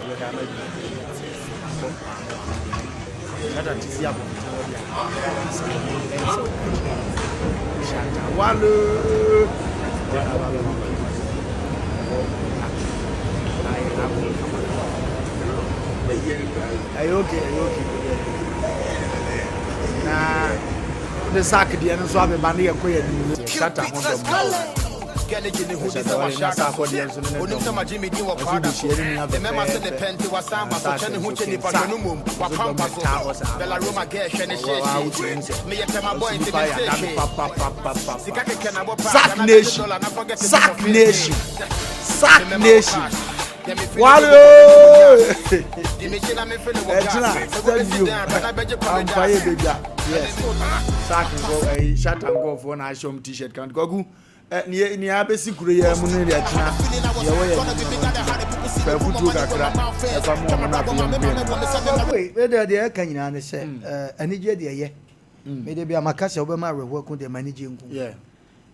ɔbɛhwɛ ama adwuma akɔ ano ano deɛ ama. Satan te si abɔnten hɔ deɛ a, sɛ ɔno ɛnsɛ ɔka kyerɛ no. Shatta Wale! Ɔna aba bɛbɔ wɔ ayɛ akɔ kama kama. Ɛyɛ okay, ɛyɛ okay. Na wode sack deɛ no nso abeba ne yɛkɔ yɛ anim shata ho dɔm shata wale na sack deɛ nso ne ne dɔm ɔso de hyia ne nua fɛfɛɛfɛ na sack nso ken sack nso dɔm bɛtaa hɔ saa ɔwɔ a wotumi sɛ ɔso nipa yɛ adame papapapapa sack nation sack nation sack nation Wale! Ɛgyina stadium ampa yɛ bedwa. Yes. Sack nkɔ ɛyi shata nkɔfoɔ na ahyɛ wɔn t-shirt kan kwaku ɛ nea nea abɛsi kuro yɛ mu no deɛ kyena deɛ wɔyɛ no fɛ futuo kakra ɛfa mu wɔn na afei yɛn kɔ yɛn. Wei deɛ deɛ ɛka nyinaa ne sɛ anigyeɛ deɛ yɛ. Mede bi a maka sɛ wobɛma awerɛhoɔ aku deɛ ma anigyeɛ nku.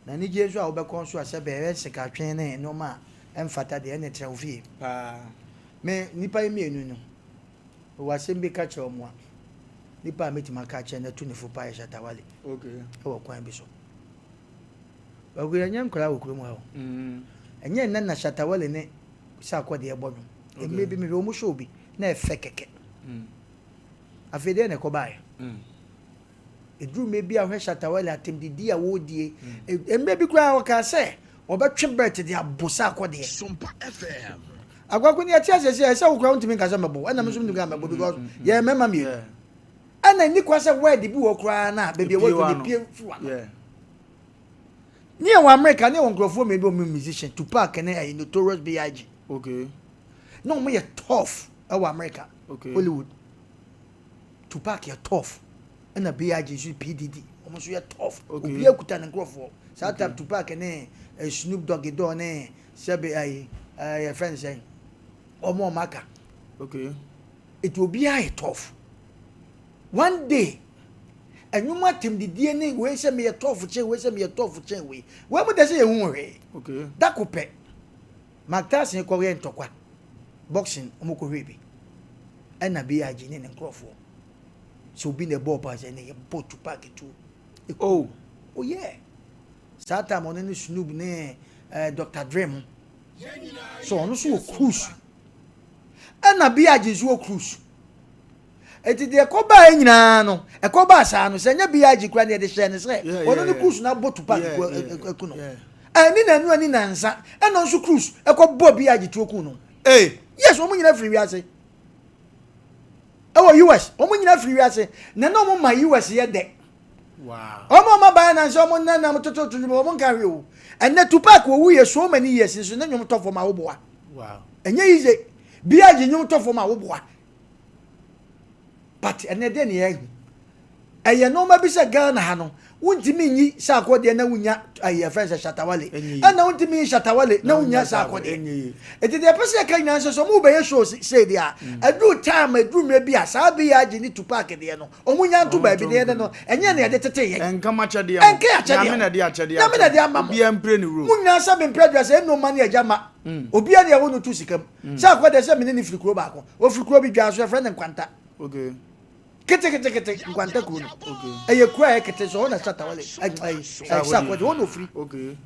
Na anigyeɛ nso a wobɛkɔ nso a sɛ bɛyɛ sikatwe ne nnoɔma a ɛmfata deɛ, ɛnneɛ tena wo fie. Paa. Me, nnipa yi mmienu no, mewɔ asɛm bi ka kyerɛ wɔn a, nipa a mɛtumi aka akyerɛ no atu ne fo paa yɛ Shatta Wale. Okay. Ɛwɔ kwan bi so. Kwaku, yɛnyɛ nkwadaa wɔ kurom ha o. Mm. Ɛnyɛ nnɛ na Shatta Wale ne Sarkodie deɛ ɛbɔ nnwom. Okay. Mmerɛ bi mehwɛ wɔn show bi, na ɛfɛ kɛkɛ. Mm. Afei deɛ na ɛkɔbaeɛ. Mm. Ɛduru mmerɛ bi a wohwɛ Shatta Wale atɛmdidi a wɔredie, mmerɛ bi koraa ɔkaa sɛ ɔbɛtwe bɛlt de abo Sarkodie. Akwako ne yɛte aseɛ sɛ ɛsɛ wo koraa wontumi nka sɛ mɛbo ɛna me nso mentumi nka mɛbo because yɛyɛ mmarima mmienu. Ɛna nni kwa sɛ word bi wɔ koraa no a baabi a wɔadu no pie firi wano. Ne yɛwɔ America ne yɛwɔ nkurɔfoɔ mmienu bi wɔn musician Tupac ne ɛyɛ Notorious B.I.G. Okay. Na wɔn yɛ tough ɛwɔ America okay. Hollywood. Tupac yɛ tough ɛna B.I.G nso P Diddy wɔn nso yɛ tough. Okay. Obiara kuta ne nkurɔfoɔ. Saa time Tupac ne eh, Snoop Doggy Dogg ne sɛbe ayi eh, yɛfrɛ no sɛn wɔn a wɔn aka. Okay. Eti obiara yɛ tough. One day ɛnwom atɛmdidie ne wei sɛ meyɛ tough kyɛn wei sɛ meyɛ tough kyɛn wei. Wei mu da sɛ yɛhu hwee. Okay. Dako pɛ Mike Tyson kɔyɛ ntɔkwa boxing wɔn kɔhwɛ bi. Ɛna B.I.G ne ne nkurɔfoɔ sɛ obi na ɛbɔɔ paa sɛ ɛnɛ yɛbɔ Tupac tuo. Oh. Oh yeah. Saa time ɔno ne Snoop ne eh, Dr. Dre mo. So ɔno nso wɔ cruise. Ɛna B.I.G nso wɔ cruise. Eti deɛ ɛkɔbaeɛ nyinaa no, ɛkɔbaa saa no, sɛ ɛnyɛ B.I.G koraa na yɛde hyɛɛ no sɛ ɔno ne cruise no abɔ Tupac aku no. Ɛne nanu ani nansa, ɛna nso cruise ɛkɔbɔ B.I.G tuo ku no. Hey. Yes, wɔn nyinaa firi wiase. Ɛwɔ US, wɔn nyinaa firi wiase. Na na wɔn ma US yɛ dɛ. Wow. Wɔn a wɔn aban na nso wɔn nenam tototo dwuma wɔn nka hwee o. Ɛnɛ Tupac owu yɛ so many years nso ne nnwom tɔ fam a woboa. Wow. Ɛnyɛ easy. B.I.G nnwom tɔ fam a woboa. But ɛnɛ deɛ ne yɛahu. Ɛyɛ nneɛma bi sɛ Ghana ha no, wontumi nyi Sarko deɛ na wonya ɛyɛ fɛn sɛ Shatta Wale. Ɛna wontumi nyi Shatta Wale na wonya Sarko deɛ. Eti deɛ ɛpɛ sɛ yɛka nyinaa sɛ sɛ ɔmo bɛyɛ show sei deɛ a, ɛduru time ɛduru mmerɛ bi a saa B.I.G ne Tupac deɛ no, ɔmo nya nto baabi na yɛde no, ɛnyɛ nea yɛde tete yɛn. Ɛnka mo akyɛdeɛ ho. Ɛnka yɛn akyɛdeɛ ho. Nyame na ɛde akyɛdeɛ Nyame na ɛde ama mo. Obiara mpire ne role. Mo nyinaa sɛ mempere aduasa, ɛnna ɔma ne agya ma. Obiara ne ɛwɔ no to sika mu. Sarko deɛ sɛ mene no firi kuro baako. Ɔfiri kuro bi dwa so yɛfrɛ no Nkwanta. Okay. Ketekete Nkwanta kuro no. Ɛyɛ kuro a ɛyɛ kete so hɔ na Shatta Wale ɛɛ Sarko deɛ hɔ na ɔfiri. Okay.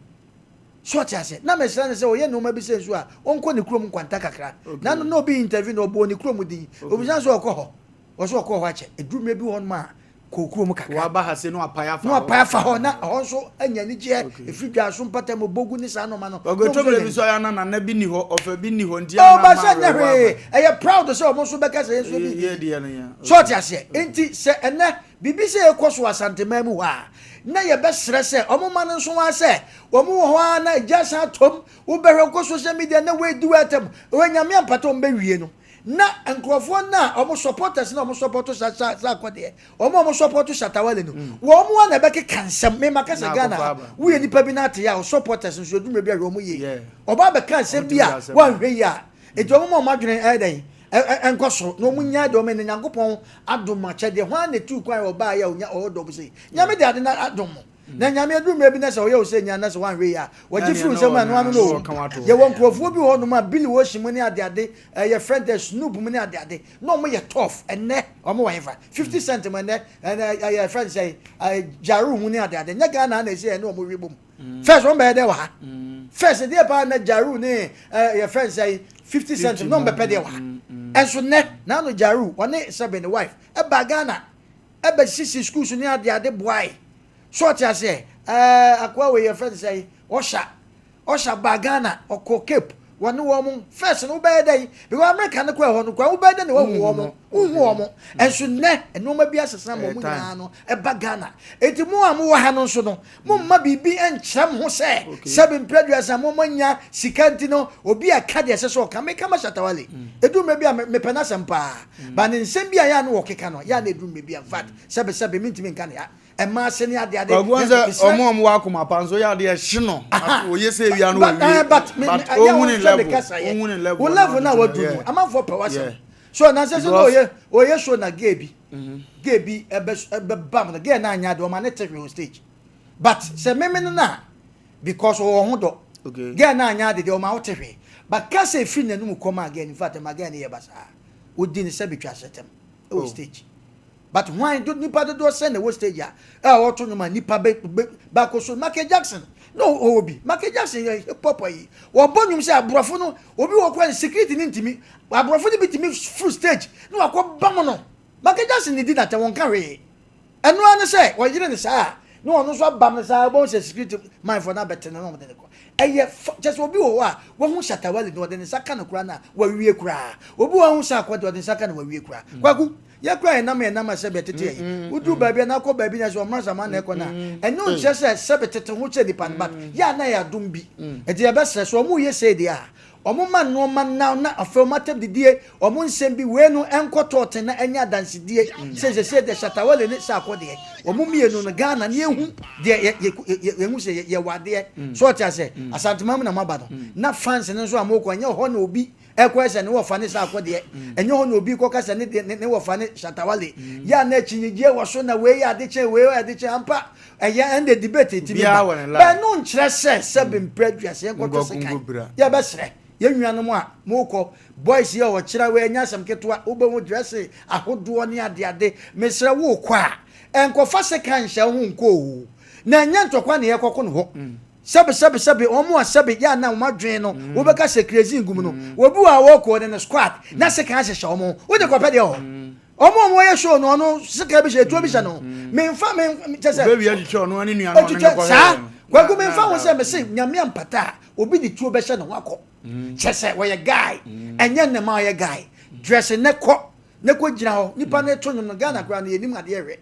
So ɔte ase? Na mesrɛ no sɛ ɔyɛ nneɛma bi sɛ nso a ɔnkɔ ne kurom Nkwanta kakra. Na no na obi interview no ɔbɔɔ ne kurom din. Obisa no sɛ ɔkɔ hɔ. Ɔsɛ ɔkɔ hɔ akyɛ. Ɛduru mmerɛ bi wɔ hɔnom a kɔ kurom kakra. Waba ha se na wapae afa hɔ. Na wapae afa hɔ na ɛhɔ nso anya anigyeɛ. Ɛfiri dwa so mpata mu bogu ne saa nneɛma no. Ɔgɔtɔ mmerɛ bi nso ayɛ na nana bi nni hɔ, ɔfa bi nni hɔ nti Oh, ana ba ama sɛ nyɛ awerɛhoɔ hwee. aba. Ɛyɛ proud sɛ wɔn nso bɛka sɛ yɛn nso bi Yɛ deɛ no yɛ. So ɔte aseɛ? Nti sɛ ɛnɛ biribi sɛ ɛkɔ so wɔ Asanteman mu hɔ a, na yɛbɛsrɛ sɛ wɔn mma no nso ara sɛ wɔn wɔ hɔ ara na agya san atom, wobɛhwɛ wokɔ social media na wei di wei atam, wei Nyame ampata wɔn bɛwie no. Na nkurɔfoɔ no a wɔn supporters no a wɔn support sa sa Sarko deɛ, wɔn a wɔn support Shatta Wale no, wɔn a na ɛbɛkeka nsɛm. Me maka sɛ Ghana ha, woyɛ nipa bi na ate a, wo supporters nso ɛduru mmerɛ bi a hwɛ wɔn yie. Ɔba abɛka nsɛm bi a woanhwɛ yie a, nti wɔn ma wɔn adwene ɛyɛ dɛn? Ɛnkɔ soro na wɔn nyae deɛ wɔn yɛ. Na Nyankopɔn adom akyɛdeɛ, hwan na ɛtuu kwan a ɔbaeɛ a ɔnya ɔwɔ dɔm sei? Nyame de ade no adom mo. Na Nyame aduru mmerɛ bi na sɛ ɔyɛ wo sɛ nya na sɛ woanhwɛ yie a, wɔgye firi wo nsam a ɛno ano no o. Yɛwɔ nkurɔfoɔ bi wɔ hɔnom a Billy Ocean mu ne adeade, eh, yɛfrɛ no dɛ Snoop mu ne adeade, na wɔn yɛ tough, ɛnnɛ wɔn wɔ hefa? 50 Cent mu ɛnnɛ, ɛnɛ, eh, yɛfrɛ no sɛ, eh, Ja Rule mu ne adeade, nyɛ Ghana ha na ɛsɛ yɛne wɔn we bom. First wɔn bɛyɛ dɛ wɔ ha. First deɛ paa na Ja Rule ne, eh, yɛfrɛ no sɛ, 50 Cent na wɔn bɛpɛ deɛ wɔ ha. Ɛnso nnɛ, na ano Ja Rule, ɔne sɛbe ne wife, ɛbaa Ghana. Ɛbɛsisi schools ne adeade boae. So ɔte aseɛ? Ɛɛ akoa wei yɛfrɛ no sɛn? Ɔsha. Ɔsha baa Ghana, ɔkɔ Cape. Wɔne wɔn, first no wobɛyɛ dɛn? Because America no kɔ ɛhɔ no koraa wobɛyɛ dɛn na wahu wɔn? Wonhu wɔn. Ɛnso nnɛ nneɛma bi asesa ma wɔn nyinaa no ɛba Ghana. Enti mo a mowɔ ha no nso no, Momma biribi nkyerɛ mo ho sɛ sɛbe mprɛ aduasa mo moanya sika nti no obi a ɛka deɛ ɛsɛ sɛ ɔka. Meka ma Shatta Wale, ɛduru mmerɛ bi a mepɛ n'asɛm paa, but ne nsɛm bi a ɛyɛ a na ɔkeka no, ɛyɛ a na ɛduru mmerɛ bi a, infact sɛbe sɛbe mentumi nka ne ha, mmaa ase ne ade ade. Kwaku wɔn sɛ ɔmo a ɔmo wɔ akoma pa nso yɛ adeɛ ɛhye no, ɔyɛ sɛ ewia no ɔwie, but ohun ne level, ohun ne level, wo level na waduru no, amanfoɔ pɛ w'asɛm. So na sɛ sɛ na ɔyɛ ɔyɛ show na gay bi gay bi ɛbɛ ɛbɛ bam no gay na anya de ɔma ne te hwee on stage but sɛ meme no na because ɔwɔ ho dɔ okay. gay na anya de deɛ ɔma wo te hwee but kasa efiri n'anum kɔ maa gay in fact ɛma gay no yɛ basaa odi ne sɛ betwa asɛtɛm ɛwɔ oh. stage But hwan do nipa dodoɔ sɛn na ɛwɔ stage a a ɔto nnwom a nipa bɛ bɛ baako so Michael Jackson na ɔwɔ bi Michael Jackson yɛ hip hop ayi wɔbɔ nnwom sɛ aborɔfo no obi wɔ kora ne security ne ntumi aborɔfo no bi tumi furu stage na wakɔ bam no Michael Jackson ne di n'atɛm wɔn ka hwee ɛno ara ne sɛ wɔyere ne saa na ɔno nso abam no saa wɔn sɛ security man fo no abɛte no na wɔn de ne kɔ ɛyɛ fa kyɛ sɛ obi wɔ hɔ a wahu Shatta Wale na ɔde ne nsa ka no koraa na wawie koraa obi wɔ hɔ a wahu Sarkodie ɔde ne nsa ka no wawie koraa kwaku Yɛ koraa yɛnam yɛn nam a sɛbe ɛtete yɛn. Woduru baabi a na akɔ baabi na sɛ ɔmmra saman na ɛkɔ no a, ɛno nkyerɛ sɛ sɛbe tete ho kyɛ nipa no but yɛ a na ɛyɛ adom bi. Nti yɛbɛsrɛ sɛ wɔn reyɛ sei deɛ a, wɔn mma nnoɔma nna na afei wɔn atɛm didie, wɔn nsɛm bi wei no ɛnkɔ tɔɔten na ɛnyɛ adansedie sɛ sɛsei deɛ Shatta Wale ne Sarko deɛ wɔn mmienu no Ghana ne yɛhu deɛ yɛ yɛ yɛhu sɛ yɛwɔ adeɛ. So ɔte aseɛ? Asanteman mu na moaba no na fans no nso a mokɔ ɛnyɛ hɔ na obi Ɛkɔɛ sɛ ne wɔfa ne Sarko deɛ, ɛnyɛ hɔ na obi kɔka sɛ ne deɛ ne wɔfa ne Shatta Wale. Yɛ a na akyinnyegyeɛ wɔ so na wei yɛ ade kyɛn wei yɛ ade kyɛn ampa ɛyɛ ɛnde debate ɛtumi ba. But ɛno nkyerɛ sɛ sɛbe mprɛ aduasa yɛnkɔto sekan. Yɛbɛsrɛ yɛn nuanom a mokɔ boys yi a ɔkyerɛ wei ɛnyɛ asɛm ketewa wobɛhu dressing ahodoɔ ne adeade mesrɛ wokɔ a. Ɛnkɔfa sekan nhyɛ wo ho nkɔ oo. Na ɛnyɛ ntɔkwa na yɛkɔko no hɔ. Sɛbe sɛbe sɛbe wɔn a sɛbe yɛ a na wɔn adwene no wobɛka sɛ crazy ngu mu no, obi wɔ a wɔkɔ ɔde ne squad na sekan ahyehyɛ wɔn ho. Wode kɔpɛ deɛ wɔ hɔ. Wɔn a wɔyɛ show no ɔno sekan bi hyɛ etuo bi hyɛ no. Menfa men kyɛ sɛ. Obewie atwitwa ɔno ne nua no ɔne no kɔhwɛ saa. Kwaku menfa ho sɛ mese nyame ampata a obi de tuo bɛhyɛ ne ho akɔ. Kyɛ sɛ wɔyɛ guy. Ɛnyɛ nnɛ ma ɔyɛ guy. Dress ne kɔ ne kɔ gyina hɔ. Nipa no to nwom no Ghana koraa no yɛnim adeɛ hwɛ.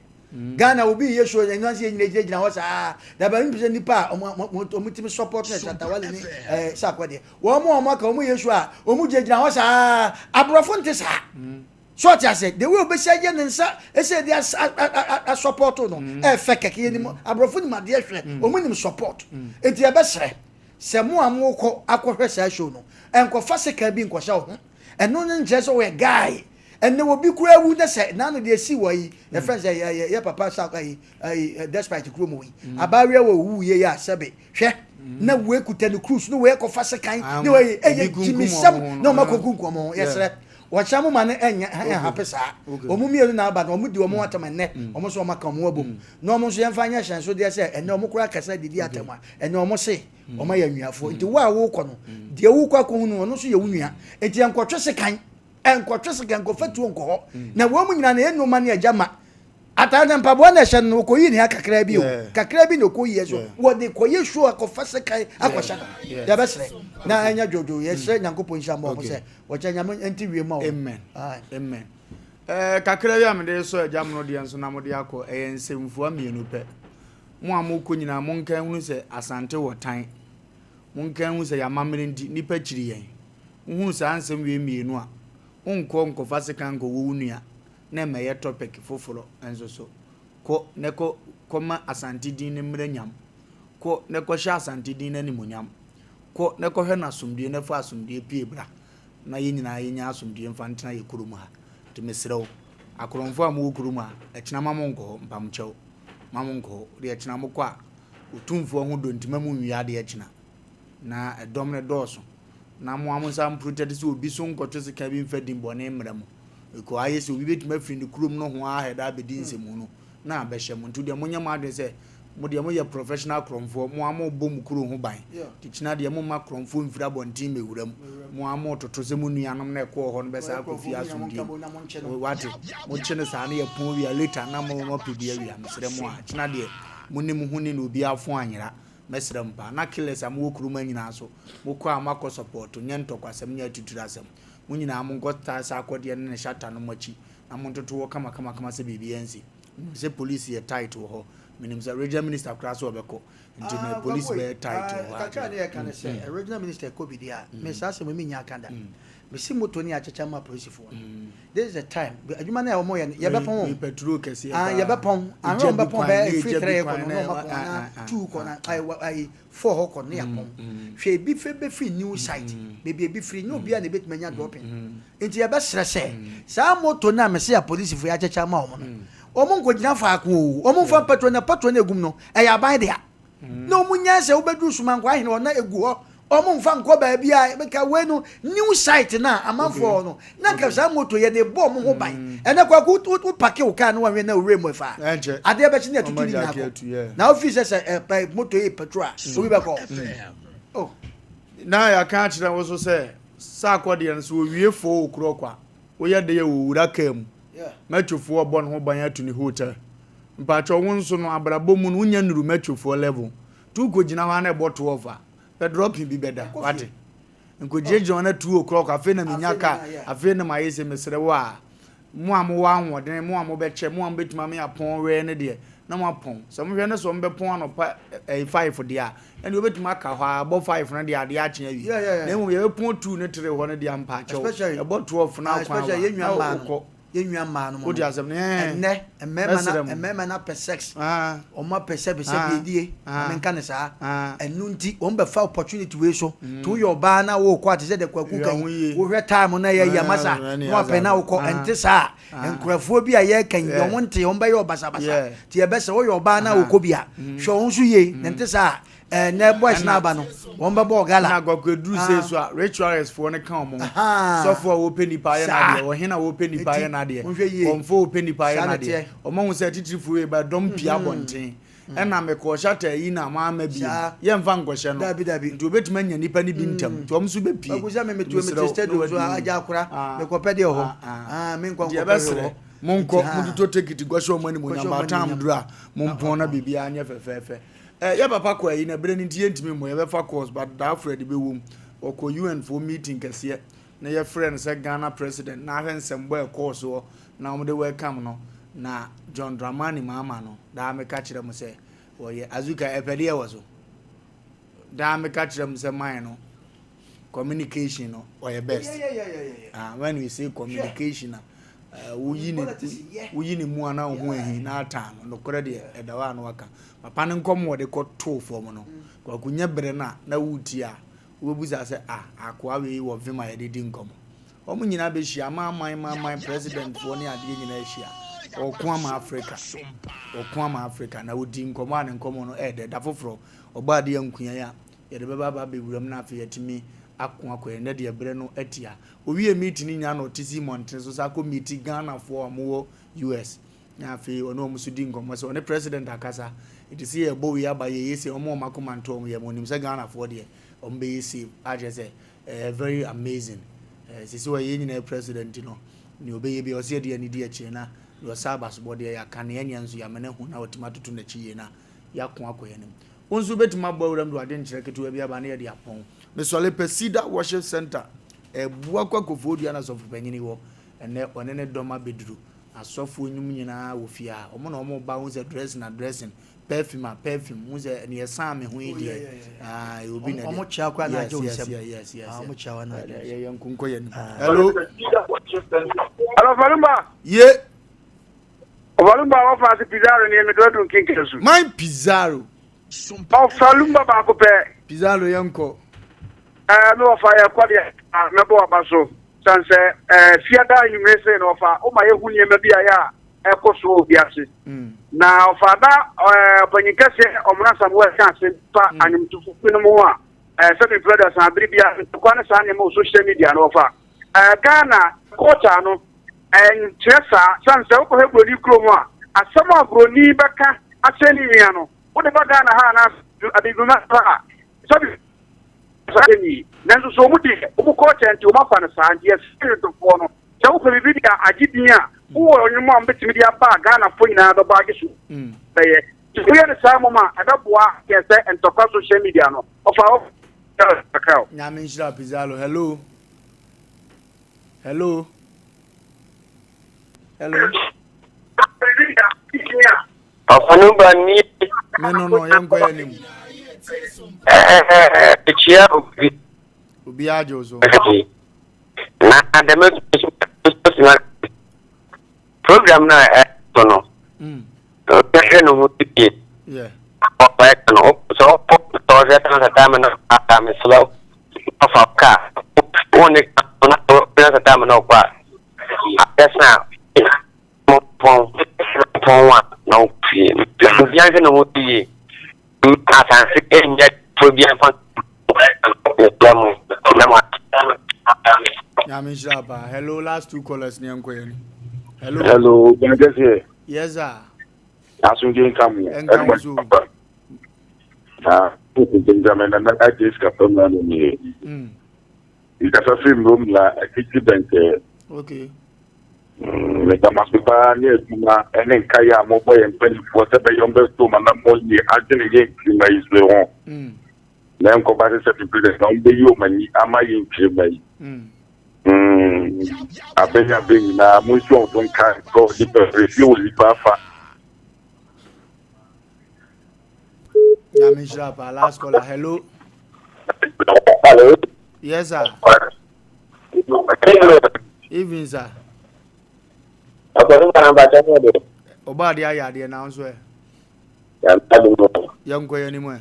Ghana obi yɛ show ɛnyɛ sɛ yɛnyina gyina gyina hɔ saa na baabi mpɛ sɛ nipa a wɔn tumi support no Shatta Wale ne ɛɛ Sarko deɛ wɔn a wɔn aka wɔn yɛ show a wɔn gyina gyina hɔ saa aborɔfo nte saa so ɔte ase the way obesi ayɛ ne nsa ɛsɛ ɛde asupɔto no ɛfɛ kɛkɛ yɛ nim aborɔfo nim adeɛ hwɛ wɔn nim support eti ɛbɛsrɛ sɛ mo a mo kɔ akɔhwɛ saa show no ɛnkɔfa sekan bi nkɔhyɛ wo ho ɛno ne nkyerɛ sɛ wɔyɛ guy ɛnɛ obi kura awu na sɛ n'ano deɛ esi wɔ yi yɛfrɛ sɛ yɛ yɛ yɛ papa sa ayi ayi despite kuro mu yi mm. abaayewa wɔ owu yɛ yɛ asɛbe hwɛ mm. na wei kuta ne cruise ne wei kɔfa sekan ah, ne wei ɛyɛ gyimisɛm na wɔn akɔ kunkum wɔn ho yɛsrɛ wɔkyerɛ mo ma no ɛnyɛ ɛhape saa wɔn mmienu na aba no wɔn di wɔn mm. atam ɛnɛ wɔn nso wɔn aka wɔn abom na wɔn nso yɛmfa nyɛ hyɛnso deɛ sɛ ɛnɛ wɔn kora kasa didi atam a ɛnɛ wɔn se wɔn ayɛ nnuafoɔ nti wo a wokɔ no deɛ wokɔ akɔhu no ɔno nso yɛ wo nua nti yɛnkɔtwe sekan Nkɔtwe sika, nkɔfa tuo nkɔ hɔ. Na wɔn mu nyinaa na ɛyɛ nneɛma ne agya ma. Ataade na mpaboa na ɛhyɛ no no, wɔkɔyii ne ha kakraa bi o. Kakraa bi na ɔkɔyiiɛ so. Wɔde kɔyɛ show akɔfa sekan akɔhyɛ no. Yɛbɛsrɛ na ɛnyɛ dwodwo. Yɛsrɛ Nyankopɔn nhyira mmɔ wɔn sɛ wɔkyɛ Nyame nte wiem ma wɔn. Amen. Amen. Eh, kakra bi a mede resɔ agya mono deɛ nso na mode akɔ, ɛyɛ nsɛmfua mmienu pɛ. Mo a mokɔ nyinaa monka nhunu sɛ Asante wɔ tan. Monka nhu sɛ yɛn amammerɛ nti, nnipa kyiri yɛn. Wohunu saa nsɛm wei mmienu a, wonkɔ nkɔfa sekan nkɔwɔ wo nua na ɛmmɛyɛ topic foforɔ nso so. Kɔ na kɔ kɔma Asante din no mmra nyam. Kɔ na kɔhyɛ Asante din no animuonyam. Kɔ na kɔhwɛ no asomdwoeɛ na fa asomdwoeɛ pue bra na yɛn nyinaa yɛnya asomdwoeɛ mfa ntena yɛn kurom ha. Nti mesrɛ wo, akorɔmfoɔ a mowɔ kurom ha, ɛkyena ma monkɔ hɔ, mpamokyɛw, ma monkɔ hɔ. Wodeɛ ɛkyena mokɔ a, Otumfoɔ ho dɔ nti ma monwie adeɛ kyena. Na ɛdɔm no dɔɔso. Na mo ara mo nsa mprotɛte sɛ obi so nkɔtwe sekan bi mfa din bɔne mmrɛ mo. Because ayɛ sɛ obi bɛtumi afiri ne kurom nohoa ahɛda abɛdi nsɛmhunu no na abɛhyɛ mo. Nti deɛ monyɛ mo adwene sɛ mo deɛ moyɛ professional korɔmfoɔ, mo ara mobɔ mo kuro ho ban. Nti kyena deɛ momma korɔmfoɔ mfiri abɔnten mmɛwura mu. Mo ara mototo sɛ mo nuanom na ɛkɔɔ hɔ no bɛsan akɔ fie asomdwoeɛ mu. Wate? Mokye no saa na yɛpɔn wie a later na mo moapɛ bi awia. Mesrɛ mo a, kyena deɛ mo ne mo ho ni na obiara fo anyera. Mɛsrɛ mo paa. Na killers a mowɔ kurom ha nyinaa nso, mokɔ a moakɔ support, nyɛ ntɔkwasɛm, nyɛ atuturasɛm. Mo nyinaa monkɔ taa saa akɔdeɛ ne ne shatta nom akyi na montoto hɔ kamakamakama sɛ biribi ansi. Menim sɛ police yɛ tight wɔ hɔ. Menim sɛ regional minister koraa sɛ ɔbɛkɔ. Nti no police bɛyɛ tight wɔ hɔ. Kakra ne yɛka ne sɛ, regional minister kɔ bi deɛ a, me saa asɛm yi mennya aka da. Mesi moto ne akyekyɛ ama apolisifoɔ no. This is the time. Adwuma no a wɔyɛ no, yɛbɛpɔn o. Petrol kɛseɛ paa. Yɛbɛpɔn. Ahwɛ wɔn bɛpɔn bɛyɛ efiri three kɔ no na wɔn apɔn na two kɔ na ayi ayi four hɔ kɔ no yɛapɔn. Hwɛ ebi fɛ bɛfiri new site. Beebi ebi firi nyɛ obiara na ebetumi anya dropping. Nti yɛbɛsrɛ sɛ saa moto no a mesi apolisifoɔ yɛ akyekyɛ ama wɔn no, wɔn nkɔgyina faako o. Wɔn nfa petrol na petrol no egum no ɛyɛ aban dea. Na wɔn nyae sɛ wobɛduru Sumankwaa ahene hɔ na egu hɔ. Wɔn nfa nkɔ baabi a bɛka wei no new site na amanfoɔ hɔ no na nka saa moto yɛ de bɔ wɔn ho ban. Mm. Ɛnɛ kwaku wo wo pake wo kaa no wɔnwɛn na owura mu ɛfa. Adeɛ bɛkye ne atutu ne nyinaa kɔ. Na ofi sɛ sɛ ɛ moto yi petrol a mm. obi bɛkɔ. Mm. Oh. Na yɛaka akyerɛ wo so sɛ saa akɔdeɛ no so owie fo okurɔ kwa. Woyɛ de yɛ wɔ wura kaa mu. Mɛtwofoɔ bɔ ne ho ban atu ne hotel. Mpakyɛw wo nso no abrabɔ mu no wonya nuru mɛtwofoɔ level. Tu kɔgyina hɔ a na ɛbɔ 12 a bɛ dropping bi bɛda wate nkɔgyinagyina hɔ na 2 o'clock afei na menya car afei na mayɛ sɛ mesrɛ wo a mo a mowɔ ahoɔden mo a mobɛkyɛ mo a mobɛtumi ame apɔn wɛɛ no deɛ na moapɔn sɛ mohwɛ no sɛ ɔmbɛpɔn anɔpa ɛyɛ 5 deɛ a ɛne wobɛtumi aka hɔ a ɛbɔ 5 no deɛ adeɛ akye awie na mmom yɛbɛpɔn 2 ne 3 hɔ no deɛ mpaakyɛw ɛbɔ 12 no akwan wa na wokɔ yɛn nua mmaa no mu no ɛnɛ mmarima na mmarima na pɛ sex wɔn apɛ sɛ bɛ sɛ bɛdie maame nka ne saa ɛnu nti wɔn bɛ fa opportunity wei so mm. to yɛ ɔbaa na wɔkɔ ate sɛ de kwaku kan wohwɛ time na yɛ yɛ masa na wapɛ na wokɔ ɛnte saa nkurɔfoɔ bi a yɛka yi wɔn nte wɔn bɛyɛ ɔbasabasa te yɛbɛ sɛ woyɛ ɔbaa na wokɔ bi a mm. hwɛ wɔn nso yie na nte saa. Ɛnɛ boys no aba no, wɔn bɛbɔ gala. Na Kwaku eduru sei so a, ritualist foɔ no ka wɔn ho. Sɔfo a wɔpɛ nipa ayɛ n'adeɛ, ɔhene a wɔpɛ nipa ayɛ n'adeɛ, kɔmfo a wɔpɛ nipa ayɛ n'adeɛ. Wɔn ahu sɛ atitirifoɔ wei ba dɔm pie abɔnten. Ɛna mekɔɔ shatter yi na mamma bio. Yɛmfa nkɔhyɛ no. Nti wɔbɛtumi anya nipa no bi ntɛm. Nti wɔn nso bɛpie. Kwaku sɛ me metuo mete stadium so agya akora mekɔpɛ deɛ wɔ hɔ. Menkɔ nkɔpɛ wɔ hɔ. Monkɔ, mototɔ tekiti kɔhyɛ wɔn animuonyam. By time duru a, mompɔn na biribiara nyɛ fɛfɛɛfɛ. Eh, yɛ papa kɔ ayi na berɛ no nti yɛntumi mmɔ, yɛbɛfa course but da Alfred bɛwom. Ɔkɔ UN foɔ meeting kɛseɛ na yɛfrɛɛ no sɛ Ghana president na ahwɛ nsɛmbɔ a ɛkɔɔ soɔ na wɔde welcome no na John Dramani Mahama no daa meka kyerɛ mo sɛ ɔyɛ Azuka ɛpɛdeɛ wɔ so. Daa meka kyerɛ mo sɛ man no communication no ɔyɛ best. Ah, when we say communication a eh, woyi ne woyi ne mu ana wo ho ahi na atan no nokorɛ deɛ ɛda hɔ a na waka papa no nkɔm wɔde kɔtoo fam no kwaku nyɛ berɛ no a na wotie a wobɛbusa sɛ ah akoa wei wɔ vim a yɛde di nkɔmmɔ wɔn nyinaa bɛhyia amanaman manman presidentfoɔ ne adeɛ nyinaa ahyia ɔko ama Africa ɔko ama Africa na ɔdi nkɔmmɔ a ne nkɔmmɔ no ɛɛdɛ da foforɔ ɔbɔ adeɛ nkuan a yɛde bɛba aba abɛwura mu na afei yɛatumi ako akɔ yɛn. Nnɛ deɛ berɛ no atia. Ɔwiee meeting no nyinaa na ɔte sii mmɔntene so san kɔ meeti Ghanafoɔ a wɔwɔ US. Na afei ɔne wɔn nso di nkɔmmɔ sɛ ɔne president akasa. Nti sɛ yɛbɔ wei aba yɛyɛ sei, wɔn a wɔn akoma nto wɔn yam, wɔnim sɛ Ghanafoɔ deɛ wɔn bɛyɛ safe. A kyerɛ sɛ ɛyɛ very amazing. Eh, sisi ɔyɛ yɛn nyinaa president no, nea ɔbɛyɛ biara ɔsɛ yɛde yɛn ani di akyire na deɛ ɔsɛ abasobɔ deɛ yɛaka, nea ɛnyɛ nso yɛama no ahu na watumi atoto n'akyi yie na yɛako akɔ yɛn anim. Wo nso wobɛtumi abɔ awuram de w'adwenkyerɛ ketewa bi aba na yɛde apɔn. Mesɔre pɛ Cedar Worship Center, Abua Kwa Kofoɔ Dua na sɔfopanyini wɔ. Ɛnnɛ ɔne ne dɔm abɛduru. Asɔfoɔ nnwom nyinaa wɔ fie ha. Wɔn na wɔn ba, wohu sɛ dressing a dressing, perfume a perfume, wohu sɛ neɛ ɛsan me ho yi deɛ, ah, ɛyɛ obi na ɛde. Wɔn kyea koraa na agye wo nsam. Yes, yes, yes, Ah, wɔn kyea wa na agye wo nsam. Yɛ yɛn nko nkɔ yɛn anim. Hello. Hello, Falumba. Ye. Ɔfalumba a wɔfa ase Pizarro ne Medo Adu Nkinka su. Man Pizarro. Ɔfalumba baako pɛ. Pizarro yɛn kɔ. Ɛɛ me wɔfa yɛ kɔ deɛ mɛbɔ waba so. San sɛ ɛɛ fiada anwummere sei na ɔfa woma yɛhu nneɛma bi a yɛ a ɛkɔ so wɔ wiase. Mm. Na ɔfa na ɛɛ ɔpanyin kɛseɛ Ɔmena Samuel ka asɛm fa mm. anwomtofo binom ho a ɛɛ sɛbi mfrɛ san bere bi a ntɔkwa ne saa nneɛma wɔ social media no ɔfa. Ɛɛ Ghana culture no Ɛnkyerɛ saa, sane sɛ wokɔhwɛ buroni kurom a, asɛm a buroni bɛka akyerɛ ne nua no, wode ba Ghana ha anaa Abibiman ha a, sɛbi saa asɛm yi. Nanso so wɔn deɛ, wɔn culture nti wɔn afa no saa. Nti yɛsrɛ nnwontofoɔ no, sɛ wopɛ biribi de agye din a, wowɔ nnwom a wɔbɛtumi de aba a Ghanafoɔ nyinaa bɛbɔ agye so bɛyɛ. Nti woyɛ no saa mmom a, ɛbɛboa yɛn sɛ ntɔkwa social media no, ɔfa hɔ kakra o. Nyame nhyira Pizarro. Hello. Hello. Hello. Ɔfanu ba ni. Me no no yɛn kɔ yɛn anim. Ɛɛ ekyia obi. Obi agye o so. Na dɛm etu program na ɛto no. Ɔhwɛ no ho yie. Ɔfa ɛka no sɛ ɔkɔ sɛ ɔhwɛ kan sɛ taama na ɔka mesrɛ ɔfa kaa wɔn ne na ɔhwɛ sɛ taama na ɔkɔ a adeɛ sa a pɔn pɔn a na ɔkɔ fie. Obiara hwɛ ne ho yie. Asase ɛnyɛ fo bi afa mesrɛ mo na mo Nyame nhyira paa. Hello, last two callers ne yɛnkɔ yɛn. Hello. Hello, Ben Kɛseɛ. Yes, sir. Asomdwe nka mo. Nka mo so. Na Benjamin na na agye sika fam na no nie. Nkasa firi mbom na akiti bɛnkɛ. Okay. Meda mo ase paa ne adwuma ne nkaeɛ a mobɔ yɛn mpanimfoɔ sɛ bɛyɛ wɔn bɛso ma na moyɛ adwene yɛn nkirima yi so ho. Na ɛnkɔba sɛ sɛ bebree na wɔbɛyi wɔn ani ama yɛn nkirima yi. Abɛ ne abɛ nyinaa monsi wɔn so nka sɛ nipa fie wɔ nipa afa. Nyame nhyira paa. Last caller. Hello. Hello. Yes, sir. Evening, sir. Ọba adeɛ ayɛ adeɛ na nso ɛ. Yɛn nkɔ yɛn anim ɛ.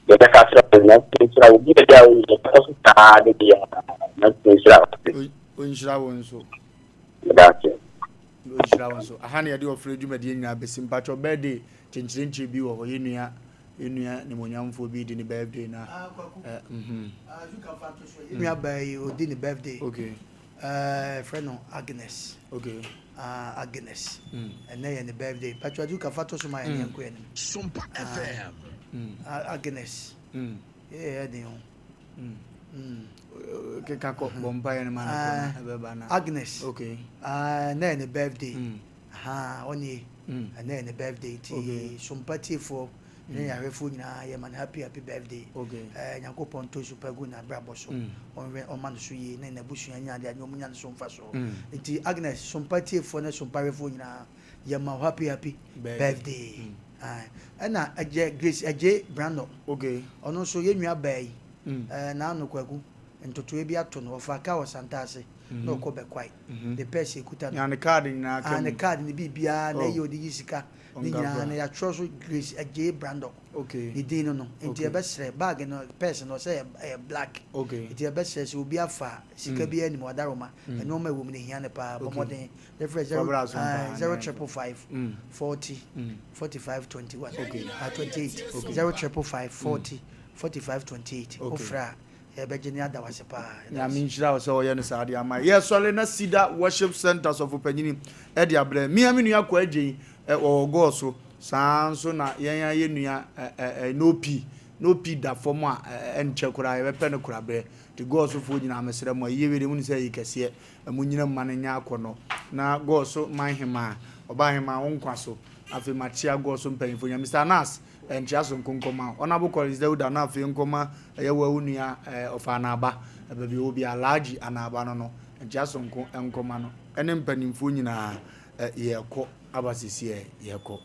Yɛbɛka akyerɛ wo Nyankopɔn nhyira wo bia bia wo yɛ kɔ so saa de bia Nyankopɔn nhyira wo. Ɔnhyira wo nso. Meda ase. Ɔnhyira wo nso. Aha na yɛde ɔfrɛ dwumadie nyinaa bɛsi. Mpakyɛw birthday kyenkyerenkyere bi wɔ hɔ. Yɛn nua yɛn nua nimonyamfoɔ bi di ne birthday na. Ah, Kwaku. Eh, mhm. Ah, Zuka fa to so. Yɛn nua baa yi ɔdi ne birthday. Okay. Eh, frɛ no Agnes. Okay. Ah, Agnes. Ɛnɛ yɛ ne birthday. Pacho Aduka fa to so ma yɛn yɛn kɔ yɛn. Sompa FM. Ah, Agnes. Yeah, yeah, den o. Keka kɔ bɔ mpa yɛn ma na kɔ na ɛbɛba na. Agnes. Okay. Ah, ɛnɛ yɛ ne birthday. Aha, ɔnie. Ɛnɛ yɛ ne birthday nti Sompa tiefoɔ ne yɛn ahwɛfoɔ nyinaa yɛ ma no happy happy birthday. Okay. Eh, Nyankopɔn ntɔ nsu pa gu n'abrabɔ so. Ɔnhwɛ ɔma no so yie ne n'abusua nya adeɛ a ɔmo nya no so mfasoɔ. Nti Agnes, Sompa tiefoɔ ne Sompa ahwɛfoɔ nyinaa yɛ ma wo happy happy birthday. Aye. Ɛna Agye Grace Agye Brandɔ. Okay. Ɔno nso yɛn nua baa yi. Eh, n'ano Kwaku, ntotoeɛ bi ato no, ɔfaa kaa wɔ Santase na ɔkɔ Bɛkwae. Ne pɛɛse ekuta no. Nya ne card nyinaa ka Ah, ne mu. card ne biribiara na Oh. ɛyɛ ɔde yi sika ne nyinaa no yɛatwerɛ so Grace Adjei Brandɔ ne din no no nti yɛbɛsrɛ bag no purse no ɔsɛ ɛyɛ black nti yɛbɛsrɛ sɛ obi afa sika biara nim wadaroma nneɛma ɛwɔ mu no hia no paa bɔ mmɔden ne frɛ 0 0 555 40 45 21 28 0 555 40 45 28 wofrɛ a Yɛbɛgye ne ada wo ase paa. Yɛda Nyame ase. nhyira wo sɛ ɔyɛ no saa de ama yɛ. Yɛsɔre na Cedar Worship Center sɔfo panyini de abrɛ me a me nua Kwaa Adjei wɔ Ɔgɔɔ so. Saa ara nso na yɛn ara yɛn nua Nopi, Nopi da fam a ɛnkyɛ koraa yɛbɛpɛ no korabrɛ. Nti Gɔɔ so foɔ nyinaa mesrɛ mo ayie wei deɛ moni sɛ ɛyɛ kɛseɛ, monyina mu ma no nyɛ akɔnnɔ. Na Gɔɔ so man hemaa, ɔbaa hemaa wo nkwa so. Afei makyea Gɔɔ so mpanyinfoɔ nyinaa. Mister Anas, Nkyea so nko nkɔma Honourable Collins Dauda na afei nkɔma ɛyɛ wo wo nua Ɔfa Anaaba baabi ɔwɔ biara Alhaji Anaaba no no nkyea so nko nkɔma no ɛne mpanimfoɔ nyinaa yɛkɔ aba sesiɛ yɛkɔ.